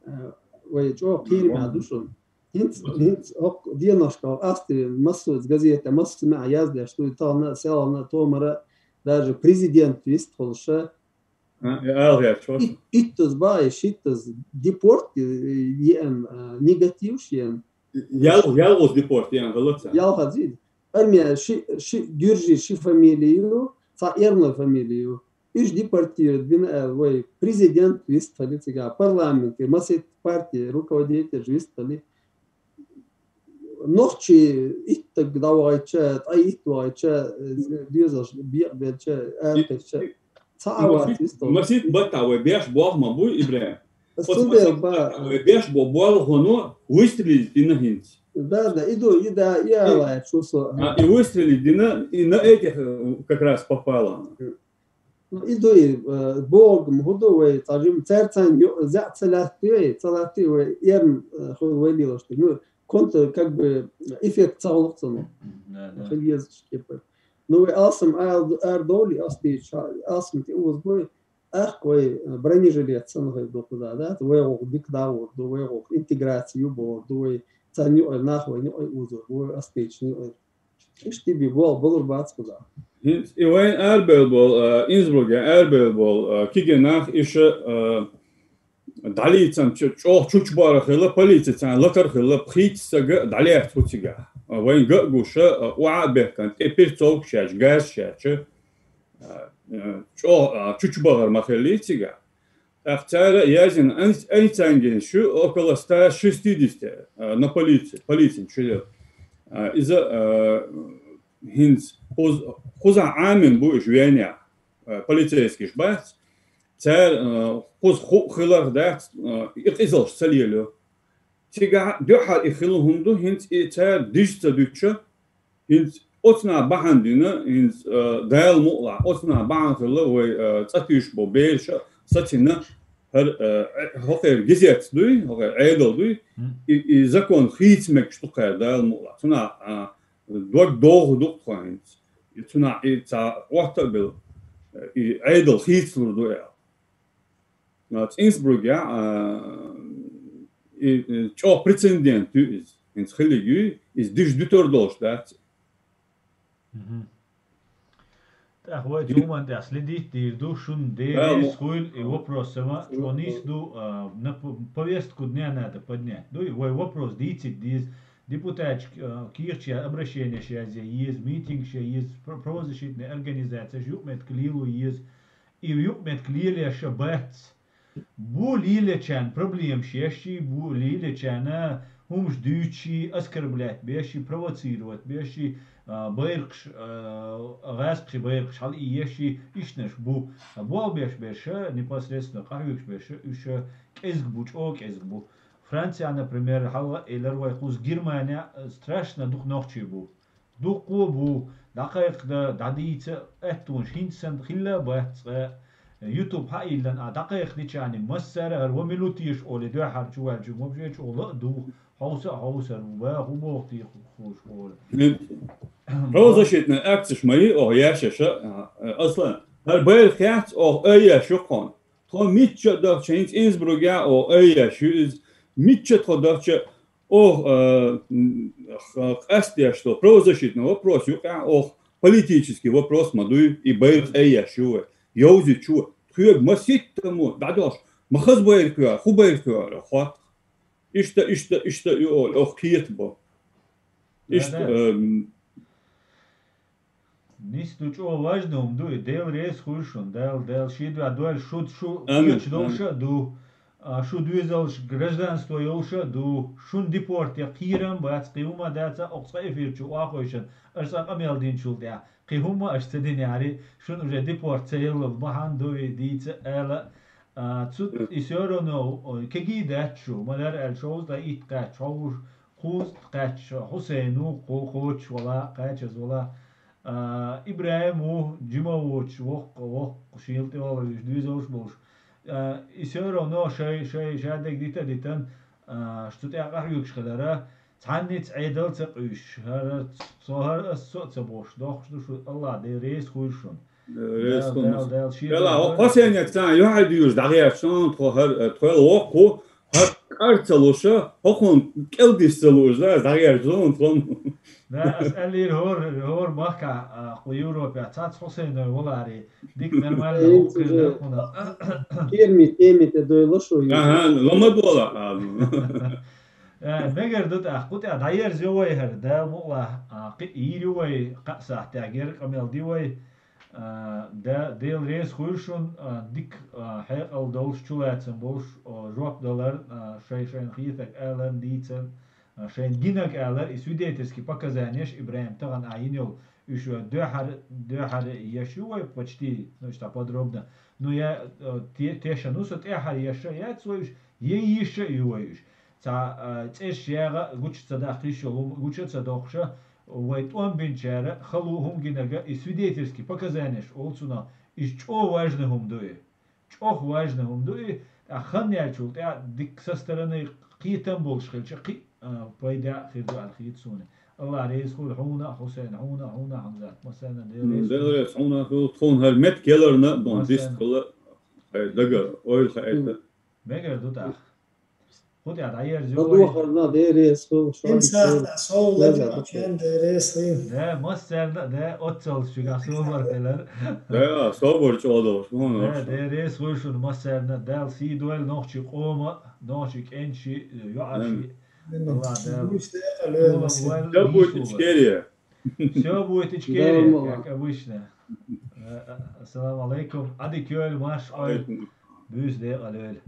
Э, вай чӀогӀа кхераме ду шуна. ХӀинца, хӀинца хӀокху деношкахь Австри массо а газета, массо а меӀ яздеш ду, и тахана а, селхана а, томара а, даже президент вистхуьлуш. А, и ала гӀерташ вац. Ит-, иттаза бахьа, шиттаза депорт, э, еана, э, негативш еана. Ял-, ялгӀаза депорт еана хилла цара. ЯлгӀаза. Армия ши, ши, Гюржи ши фамилия ю, цхьа эрмалой фамилия ю. Уьш депортировать бина аьлла, вай президент вистхили цигахь, парламенте, масийтта партия руководитель вистхили. Нохчий иттаг дӀавахийтча, ткъа итт вахийтча, э, доьзалш бекъабелча, арахийтча, цхьа а вац вистхуьлу. Масийтта баттахь вай беш болх ма буй, ИбрахӀим. Оцу цундела масийтта баттахь вай беш бо болхано выстрелить дина хӀинца. Да, да, и ду, и да, и ала, шу со. А, и выстрелить дина, и на этих, э, как раз попало. Ну, и дуй, э, богам, хӀун ду вай, цхьа жима цаьрца ю-, зӀе ца лаьттий вай, ца лаьттий вай, эрна, э, хуьлу вай лелаш ду. Ну, контр, как бы, эффект ца гӀуллакх цунах. Да, да. Хила езаш кепара. Ну, вай алсам ар-, ардовлий ас дийча, алсам тӀе узбой, ахка вай, э, бронежилет санна хир ду кхуза, да? Вай гӀуллакх дика дагӀур ду, вай гӀуллакх интеграци ю бохур ду, вай царна юкъара нах вайна юкъе узур бу, вай ас дийча юкъера. Иштта би болх болур бац кхузахь. ХӀинца и вайн арабевлла болу, а, Инсбруке арабевлла болу, а, кегий нах иша, а, дӀалийцам чу-, чӀогӀа чучубара хилла, полици царна латар хилла, пхийтта стага дӀалаьцна хӀу цигахь. А, вайн ган а гуша, а, охьа а бехкана, тӀе пирцовкаш еш, газ еш, а, а, чӀогӀа, а, чучубахар ма хиллий цигахь. ТӀаккха цара яздина, ан-, анцангенаш ю около ста шестидесяти, а, на полиции, полицин чуьлел. А, иза, а, хӀинца кхуз-, кхузахь Ӏамийна бу уьш венехь, а, полицейскийш бац. Цара, а, кхуза ху-, хиларх дац, а, и къизалш ца лелайо. Цигахь дуьххьара и хилла хӀума ду, хӀинца и цара дижа ца дуьтуша, хӀинца оцунах бахьана дина, хӀинца, а, Дала мукъалахь, оцунах бахьана хилла вай, а, цӀа туьйсуш болу бераш а сацийна, ХӀара, э, хӀокхуьнан гезеташ дуй, хӀокхуьнан Ӏедал дуй, и, и закон хийца мегаш ду кхара Дала мукъалахь. Цунах, а, дог дохур ду тхо хӀинца. И цунах и цхьа Ӏотта а белла, и Ӏедал хийцалур ду аьлла. А, цӀинсбургехь, а, и, и чӀогӀа прецедент ю иза. ХӀинца хиллиг юй, иза дижа дуьтур долуш дац. ТӀаккха вай цу хӀуманна тӀехь следить дийр ду, шуна деррис хуьйла и вопрос сама, чӀогӀа нийса ду, а, на п-, повестку дня надо поднять. Ду, вай вопрос дийцийта деза, депутаташ, а, кехаташ я, обращенеш язъе еза, митингаш я еза, пр-, правозащитные организацеш юкъаметтиг лело еза. И юкъаметтиг лелаеш а бац. Бу лелаечарна проблемаш еш, бу лелаечарна хӀумаш дуьйцуш, оскорблять беш, провоцировать беш, а, байракхаш, а, гӀазкхийн байракхаш хьалаеш, ишттанаш бу. А болх беш берш, непосредственно къахьоьгуш берш, уьш кӀезиг бу, чӀогӀа кӀезиг бу. Францехь, например, хьалха а элира вай, кхуза Германехь, а, страшно дукха нохчий бу. Дуккха а бу, дӀакхайкхадан, дӀадийца, аьттонаш хӀинца санна хилла а бац цкъа. YouTube хьа а йиллина, а дӀакхайкхадичарна массара а хӀара ва мила ду теша олий, дуьххьара чуваьлча, вовшашка чӀогӀа ла а ду, хьовса а хьовсар ву, баха хӀун боху те хууш олий. Правозащитная акцеш ма ю оха еш аша, а, Аслан, хӀара байракх яц оха айеш ю кхунна. Тхо мичча а дахча, хӀинца Инсбругехь оха айеш ю иза, мичча а тхо дахча, оха, а, м, х-, къастдеш долу правозащитный вопрос юкъахь оха политический вопрос ма дуй, и байракх айеш ю вай. Йовзийта шу, тхоьга маситтамо дӀадоьлхуш, ма хаза байракх ю, хӀун байракх ю аьлла, хоттахь. Иштта, иштта, иштта ю олий, оха кхетабо. Иштта, Да-да. эм, Нийса ду, чӀогӀа важна хӀума ду и, Дела реза хуьлда шуна, Дала, Дала шен дуьхьа дойла, шу, шу Амин, кхеташ долуш а ду, а, шу доьзалш гражданство йолуш а ду, шуна депорт ян кхерам а бац, кхин хӀума а дац, а, окху цкъа эфир чу охьахевшина, аша цкъа къамел динчул тӀаьхьа, кхин хӀума аша ца динехьара, шуна уже депорт ца елла, бахьана ду и дийца ала, а, цу, и всё равно, ой, кегий дац шу, ма-дарра аьлча, шовзткъе итт кхаьчча, хьовзуш, кхузткъа кхаьчча, Хьусайн ву, кхо-, кхочуш вала, кхачаза вала, а, ИбрахӀим ву, жима воцуш, воккха, воккха, шийла тӀе вала вуьйш, доьзалш болуш. А, и всё равно шай, шай, шадерг дита а дитина, а, шу цу тӀехь къахьоьгуш хилара, цхьанница Ӏедал а ца къуьйсуш, хӀара, со хӀара ас, со а ца бохуш, дохуш ду шу, АллахӀ Дела реза хуьлда шуна. Реза Дала, хуьлда. Дала, Дала, шен Дала, Дала хьо-, хьо сайна цхьана юьхьар дуьйцуш дӀагӀерташ, тхо хӀара, тхоьла воккху, хӀара кӀар ца луш, хӀокхунна кӀел дис ца лууш, да, дӀагӀерташ ду, тхо. Да, ас аьллера хӀора, хӀора махкахь, а, кху Европехь цхьацца Хьусайной валаре, дика нормально Э, воккхуш дар хӀуна. Ферми теми тӀе дойла шу. Аха, ламад вала. Э, мегар ду тӀаккха, кху тӀехь дӀаерзайо вай хӀара, да, мукъалахь, а, кхин йийр ю вай, кхаа сахьтехь герга къамел ди вай. А, да, Дела реза хуьлда шуна, а, дика, а, хьекъал долуш, чулацам болуш, а, жоп далар, а, шай-шайна хетарг алар, дийцар, а, шайна гинарг алар, и свидетельский показаниеш ИбрахӀима тахана ахь йина йолу, уьш дуьххьара, дуьххьара еш ю вай почти, ну, иштта подробно. Ну, я, а, те-, тешан ву со тӀаьххьара еш а яц вай уьш, я йийш а ю вай уьш. Цхьа, а, цӀераш ягӀа а гуча ца даккха йиш йолу, гуча а ца доккхуша, вай тӀом бинчара хала ву хӀума гинарг, и свидетельский показаниеш олу цунах, иза чӀогӀа важный хӀума ду и. ЧӀогӀа важный хӀума ду и, тӀаккха хан яьллачул тӀаьхьа дика со стороны кхетам болуш хилча, кхин а, а, пайда а хир ду аьлла хета суна. АллахӀ реза хуьлда хьуна а, Хьусайн, хьуна а, хьуна а, Хьамзат, массарна а Дела реза хуьлда. Дела реза хьуна хуьлда, тхуна хӀара меттиг яларна а, бан дистхила, хьайн дагара ойла хаийта. Мегар ду тӀаккха. Кху тӀехь дӀаерзайо вай. Ладохарна, Дела реза хуьлда, шуна. Ин сагӀа сов лаза чен, Дела реза хуьлда. Да, массарна а, да, оццалц шуьгахь собар хилар. Да, собар чӀогӀа долуш, хӀун Да, долуш. Дела реза хуьлда шуна массарна а, Дала сий дойла нохчийн къоман, нохчийн кӀенташийн, йоӀаршийн. Амин. АллахӀ Дала. Буьйса декъал лойла. Всё будет ичкерия. Всё будет ичкерия, как обычно. Э, э, ассаламу алейкум. Ӏадика йойла, марша Ӏойла. Алейкум. Буьйса декъал лойла.